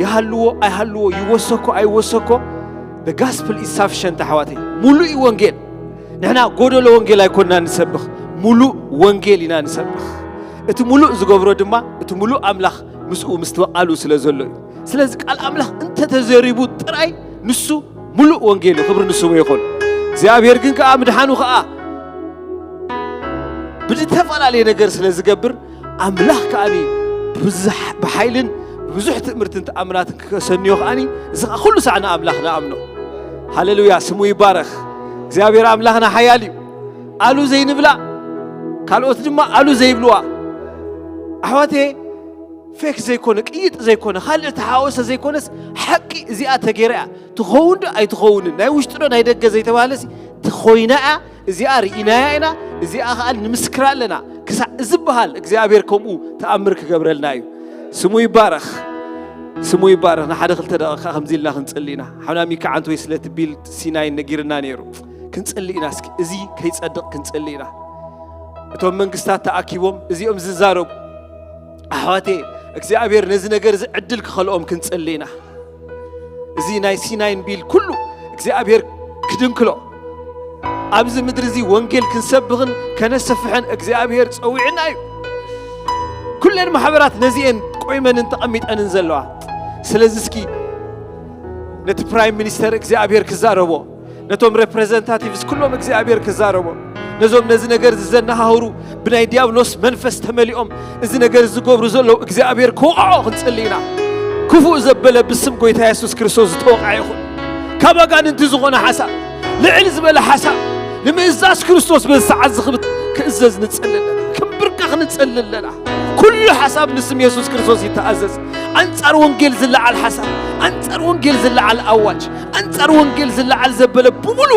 ይሃልዎ ኣይሃልዎ፣ ይወሰኮ ኣይወሰኮ፣ the gospel is sufficient ኣሕዋተይ። ሙሉእ እዩ ወንጌል። ንሕና ጎደሎ ወንጌል ኣይኮንና ንሰብኽ፣ ሙሉእ ወንጌል ኢና ንሰብኽ። እቲ ሙሉእ ዝገብሮ ድማ እቲ ሙሉእ ኣምላኽ ምስኡ ምስቲ ቃሉ ስለ ዘሎ እዩ። ስለዚ ቃል ኣምላኽ እንተተዘሪቡ ጥራይ ንሱ ሙሉእ ወንጌል እዩ። ክብሪ ንስሙ ይኹን። እግዚኣብሔር ግን ከኣ ምድሓኑ ከኣ ብዝተፈላለየ ነገር ስለ ዝገብር፣ ኣምላኽ ከኣ ብዝሕ-፣ ብሓይልን ብብዙሕ ትእምርትን ተኣምራትን ክሰንዮ ከኣ፣ እዚ ከኣ ኩሉ ሳዕ ንኣምላኽ ንኣምኖ። ሃሌሉያ፣ ስሙ ይባረኽ። እግዚኣብሔር ኣምላኽና ሓያል እዩ። ኣሉ ዘይንብላ፣ ካልኦት ድማ ኣሉ ዘይብልዋ። ኣሕዋተይ፣ ፌክ ዘይኮነ፣ ቅይጥ ዘይኮነ፣ ካልእ ተሓወሰ ዘይኮነስ፣ ሓቂ እዚኣ ተገይራ እያ። ትኸውን ዶ ኣይትኸውንን፣ ናይ ውሽጢ ዶ ናይ ደገ ዘይተባህለሲ፣ ትኾይና እያ። እዚኣ ርኢናያ ኢና፣ እዚኣ ኸኣ ንምስክራ ኣለና። ክሳዕ ዝበሃል እግዚኣብሔር ከምኡ ተኣምር ክገብረልና እዩ። ስሙ ይባረኽ፣ ስሙ ይባረኽ። ንሓደ ክልተ ደቂቕ ከምዚ ኢልና ክንጽሊ ኢና። ሓውና ሚካ ዓንተወይ ስለቲ ቢል ሲናይ ነጊርና ነይሩ። ክንጽሊ ኢና እስኪ፣ እዚ ከይጸድቕ ክንጽሊ ኢና። እቶም መንግስታት ተኣኪቦም እዚኦም ዝዛረቡ ኣሕዋቴ፣ እግዚኣብሔር ነዚ ነገር እዚ ዕድል ክኸልኦም ክንጽሊ ኢና። እዚ ናይ ሲናይን ቢል ኩሉ እግዚኣብሔር ክድንክሎ፣ ኣብዚ ምድሪ እዚ ወንጌል ክንሰብኽን ከነስፍሕን እግዚኣብሔር ጸዊዕና እዩ። ኩለን ማሕበራት ነዚኤን ቆይመንን ተቐሚጠንን ዘለዋ። ስለዚ እስኪ ነቲ ፕራይም ሚኒስተር እግዚኣብሔር ክዛረቦ፣ ነቶም ሬፕሬዘንታቲቭስ ኩሎም እግዚኣብሔር ክዛረቦ፣ ነዞም ነዚ ነገር ዝዘናሃህሩ ብናይ ዲያብሎስ መንፈስ ተመሊኦም እዚ ነገር ዝገብሩ ዘለዉ እግዚኣብሔር ክወቕዖ ክንጽሊ ኢና። ክፉእ ዘበለ ብስም ጎይታ የሱስ ክርስቶስ ዝተወቕዐ ይኹን። ካብ ኣጋንንቲ ዝኾነ ሓሳብ፣ ልዕል ዝበለ ሓሳብ ንምእዛዝ ክርስቶስ በዚ ሰዓት ዝኽብት ክእዘዝ ንጽሊ ኣለና። ክንብርከኽ ንጽሊ ኣለና። ኩሉ ሓሳብ ንስም የሱስ ክርስቶስ ይተኣዘዝ። ኣንጻር ወንጌል ዝለዓል ሓሳብ፣ ኣንጻር ወንጌል ዝለዓል ኣዋጅ፣ ኣንጻር ወንጌል ዝለዓል ዘበለ ብምሉ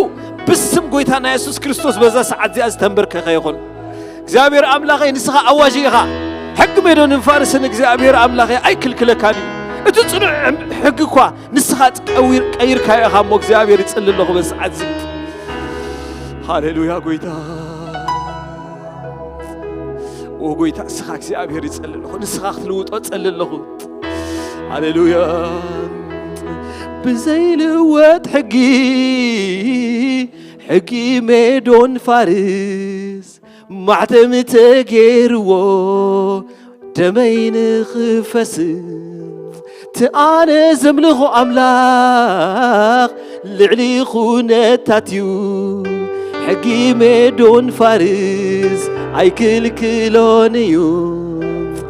ብስም ጎይታና የሱስ ክርስቶስ በዛ ሰዓት እዚኣ ዝተንበርከኸ ይኹን። እግዚኣብሔር ኣምላኸይ፣ ንስኻ ኣዋጂ ኢኻ። ሕጊ ሜዶንን ፋርስን እግዚኣብሔር ኣምላኸይ ኣይክልክለካን እዩ። እቲ ጽኑዕ ሕጊ እኳ ንስኻ ቀይርካዮ ኢኻ እሞ፣ እግዚኣብሔር ይጽሊ ኣለኹ በዚ ሰዓት እዚ። ሃሌሉያ ጎይታ። ኦ ጎይታ፣ ንስኻ እግዚኣብሔር ይጸሊ ኣለኹ። ንስኻ ክትልውጦ ጸሊ ኣለኹ። ሃሌሉያ። ብዘይልወጥ ሕጊ፣ ሕጊ ሜዶን ፋርስ ማሕተም ተገይርዎ፣ ደመይ ንኽፈስ፣ እቲ ኣነ ዘምልኾ ኣምላኽ ልዕሊ ኹነታት እዩ። ሕጊ ሜዶን ፋርስ ኣይክልክሎን እዩ።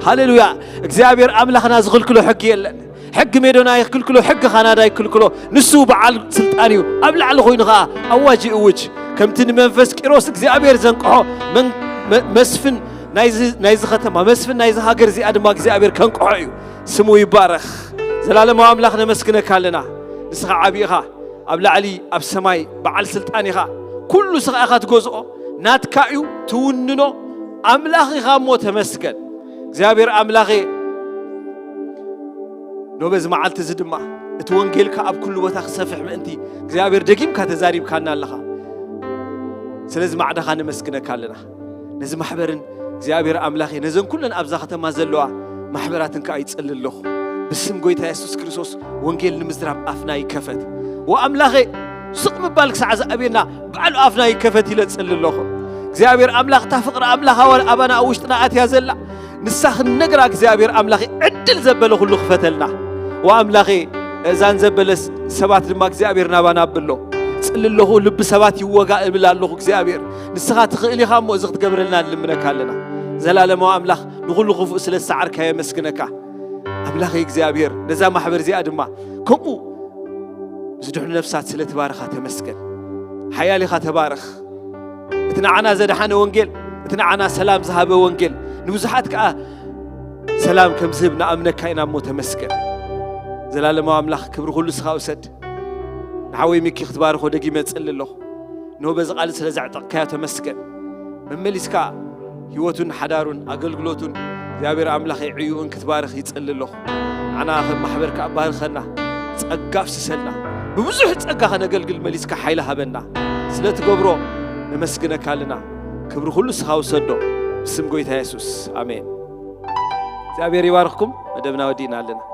ሃሌሉያ። እግዚኣብሔር ኣምላኽና ዝኽልክሎ ሕጊ የለን። ሕጊ ሜዶን ኣይክልክሎ፣ ሕጊ ካናዳ ኣይክልክሎ። ንሱ በዓል ስልጣን እዩ። ኣብ ላዕሊ ኮይኑ ኸዓ ኣዋጅ ይእውጅ። ከምቲ ንመንፈስ ቂሮስ እግዚኣብሔር ዘንቅሖ መን-፣ መ-፣ መስፍን ናይዚ፣ ናይዚ ከተማ፣ መስፍን ናይዚ ሃገር እዚኣ ድማ እግዚኣብሔር ከንቅሖ እዩ። ስሙ ይባረኽ። ዘላለማዊ ኣምላኽ ነመስግነካ ኣለና። ንስኻ ዓቢ ኢኻ። ኣብ ላዕሊ ኣብ ሰማይ በዓል ስልጣን ኢኻ። ኩሉ ስኻ ኢኻ ትገዝኦ። ናትካ እዩ፣ ትውንኖ። ኣምላኽ ኢኻ እሞ ተመስገን። እግዚኣብሔር ኣምላኸ፣ ኖ በዚ መዓልቲ እዚ ድማ እቲ ወንጌልካ ኣብ ኩሉ ቦታ ክሰፍሕ ምእንቲ እግዚኣብሔር ደጊምካ ተዛሪብካና ኣለኻ። ስለዚ ማዕዳኻ ነመስግነካ ኣለና። ነዚ ማሕበርን እግዚኣብሔር ኣምላኸ፣ ነዘን ኩለን ኣብዛ ከተማ ዘለዋ ማሕበራትን ከኣ ይጸሊ ኣለኹ። ብስም ጎይታ የሱስ ክርስቶስ ወንጌል ንምዝራብ ኣፍና ይከፈት። ወኣምላኸ፣ ስቕ ምባል ክሳዕ ዝኣብየና ባዕሉ ኣፍና ይከፈት ኢለ እጽሊ ኣለኹ። እግዚኣብሔር ኣምላኽ፣ እታ ፍቕሪ ኣምላኽ ኣዋ-፣ ኣባና ኣብ ውሽጥና ኣትያ ዘላ፣ ንሳ ክንነግራ እግዚኣብሔር ኣምላኽ ዕድል ዘበለ ኩሉ ክፈተልና። ወኣምላኸ፣ እዛን ዘበለ ስ-፣ ሰባት ድማ እግዚኣብሔር ናባና ኣብሎ። እጽሊ ኣለኹ፣ ልቢ ሰባት ይወጋ እብል ኣለኹ። እግዚኣብሔር፣ ንስኻ ትኽእል ኢኻ እሞ፣ እዚ ክትገብረልና ንልምነካ ኣለና። ዘላለማዊ ኣምላኽ፣ ንኹሉ ክፉእ ስለ ዝሰዓርካ የመስግነካ። ኣምላኸይ እግዚኣብሔር፣ ነዛ ማሕበር እዚኣ ድማ ከምኡ ዝድሕኑ ነፍሳት ስለ ትባርኻ ተመስገን። ሓያል ኢኻ፣ ተባረኽ። እቲ ንዓና ዘድሓነ ወንጌል፣ እቲ ንዓና ሰላም ዝሃበ ወንጌል፣ ንብዙሓት ከኣ ሰላም ከም ዝህብ ንኣምነካ ኢና እሞ ተመስገን። ዘላለማዊ ኣምላኽ፣ ክብሪ ኩሉ ንስኻ ውሰድ። ንሓወይ ሚኪ ክትባርኾ ደጊመ እጽሊ ኣለኹ። እንሆ በዚ ቃል ስለ ዘዕጠቕካዮ ተመስገን። መመሊስካ ህይወቱን ሓዳሩን ኣገልግሎቱን እግዚኣብሔር ኣምላኽ ዕዩኡን ክትባርኽ ይጽሊ ኣለኹ። ንዓና ከም ማሕበር ከኣ ባርኸና፣ ጸጋ ኣፍስሰልና፣ ብብዙሕ ጸጋ ከነገልግል መሊስካ ሓይሊ ሃበና። ስለ ትገብሮ ነመስግነካ ኣለና። ክብሪ ኩሉ ንስኻ ውሰዶ፣ ብስም ጎይታ የሱስ፣ ኣሜን። እግዚኣብሔር ይባርኽኩም። መደብና ወዲእና ኣለና።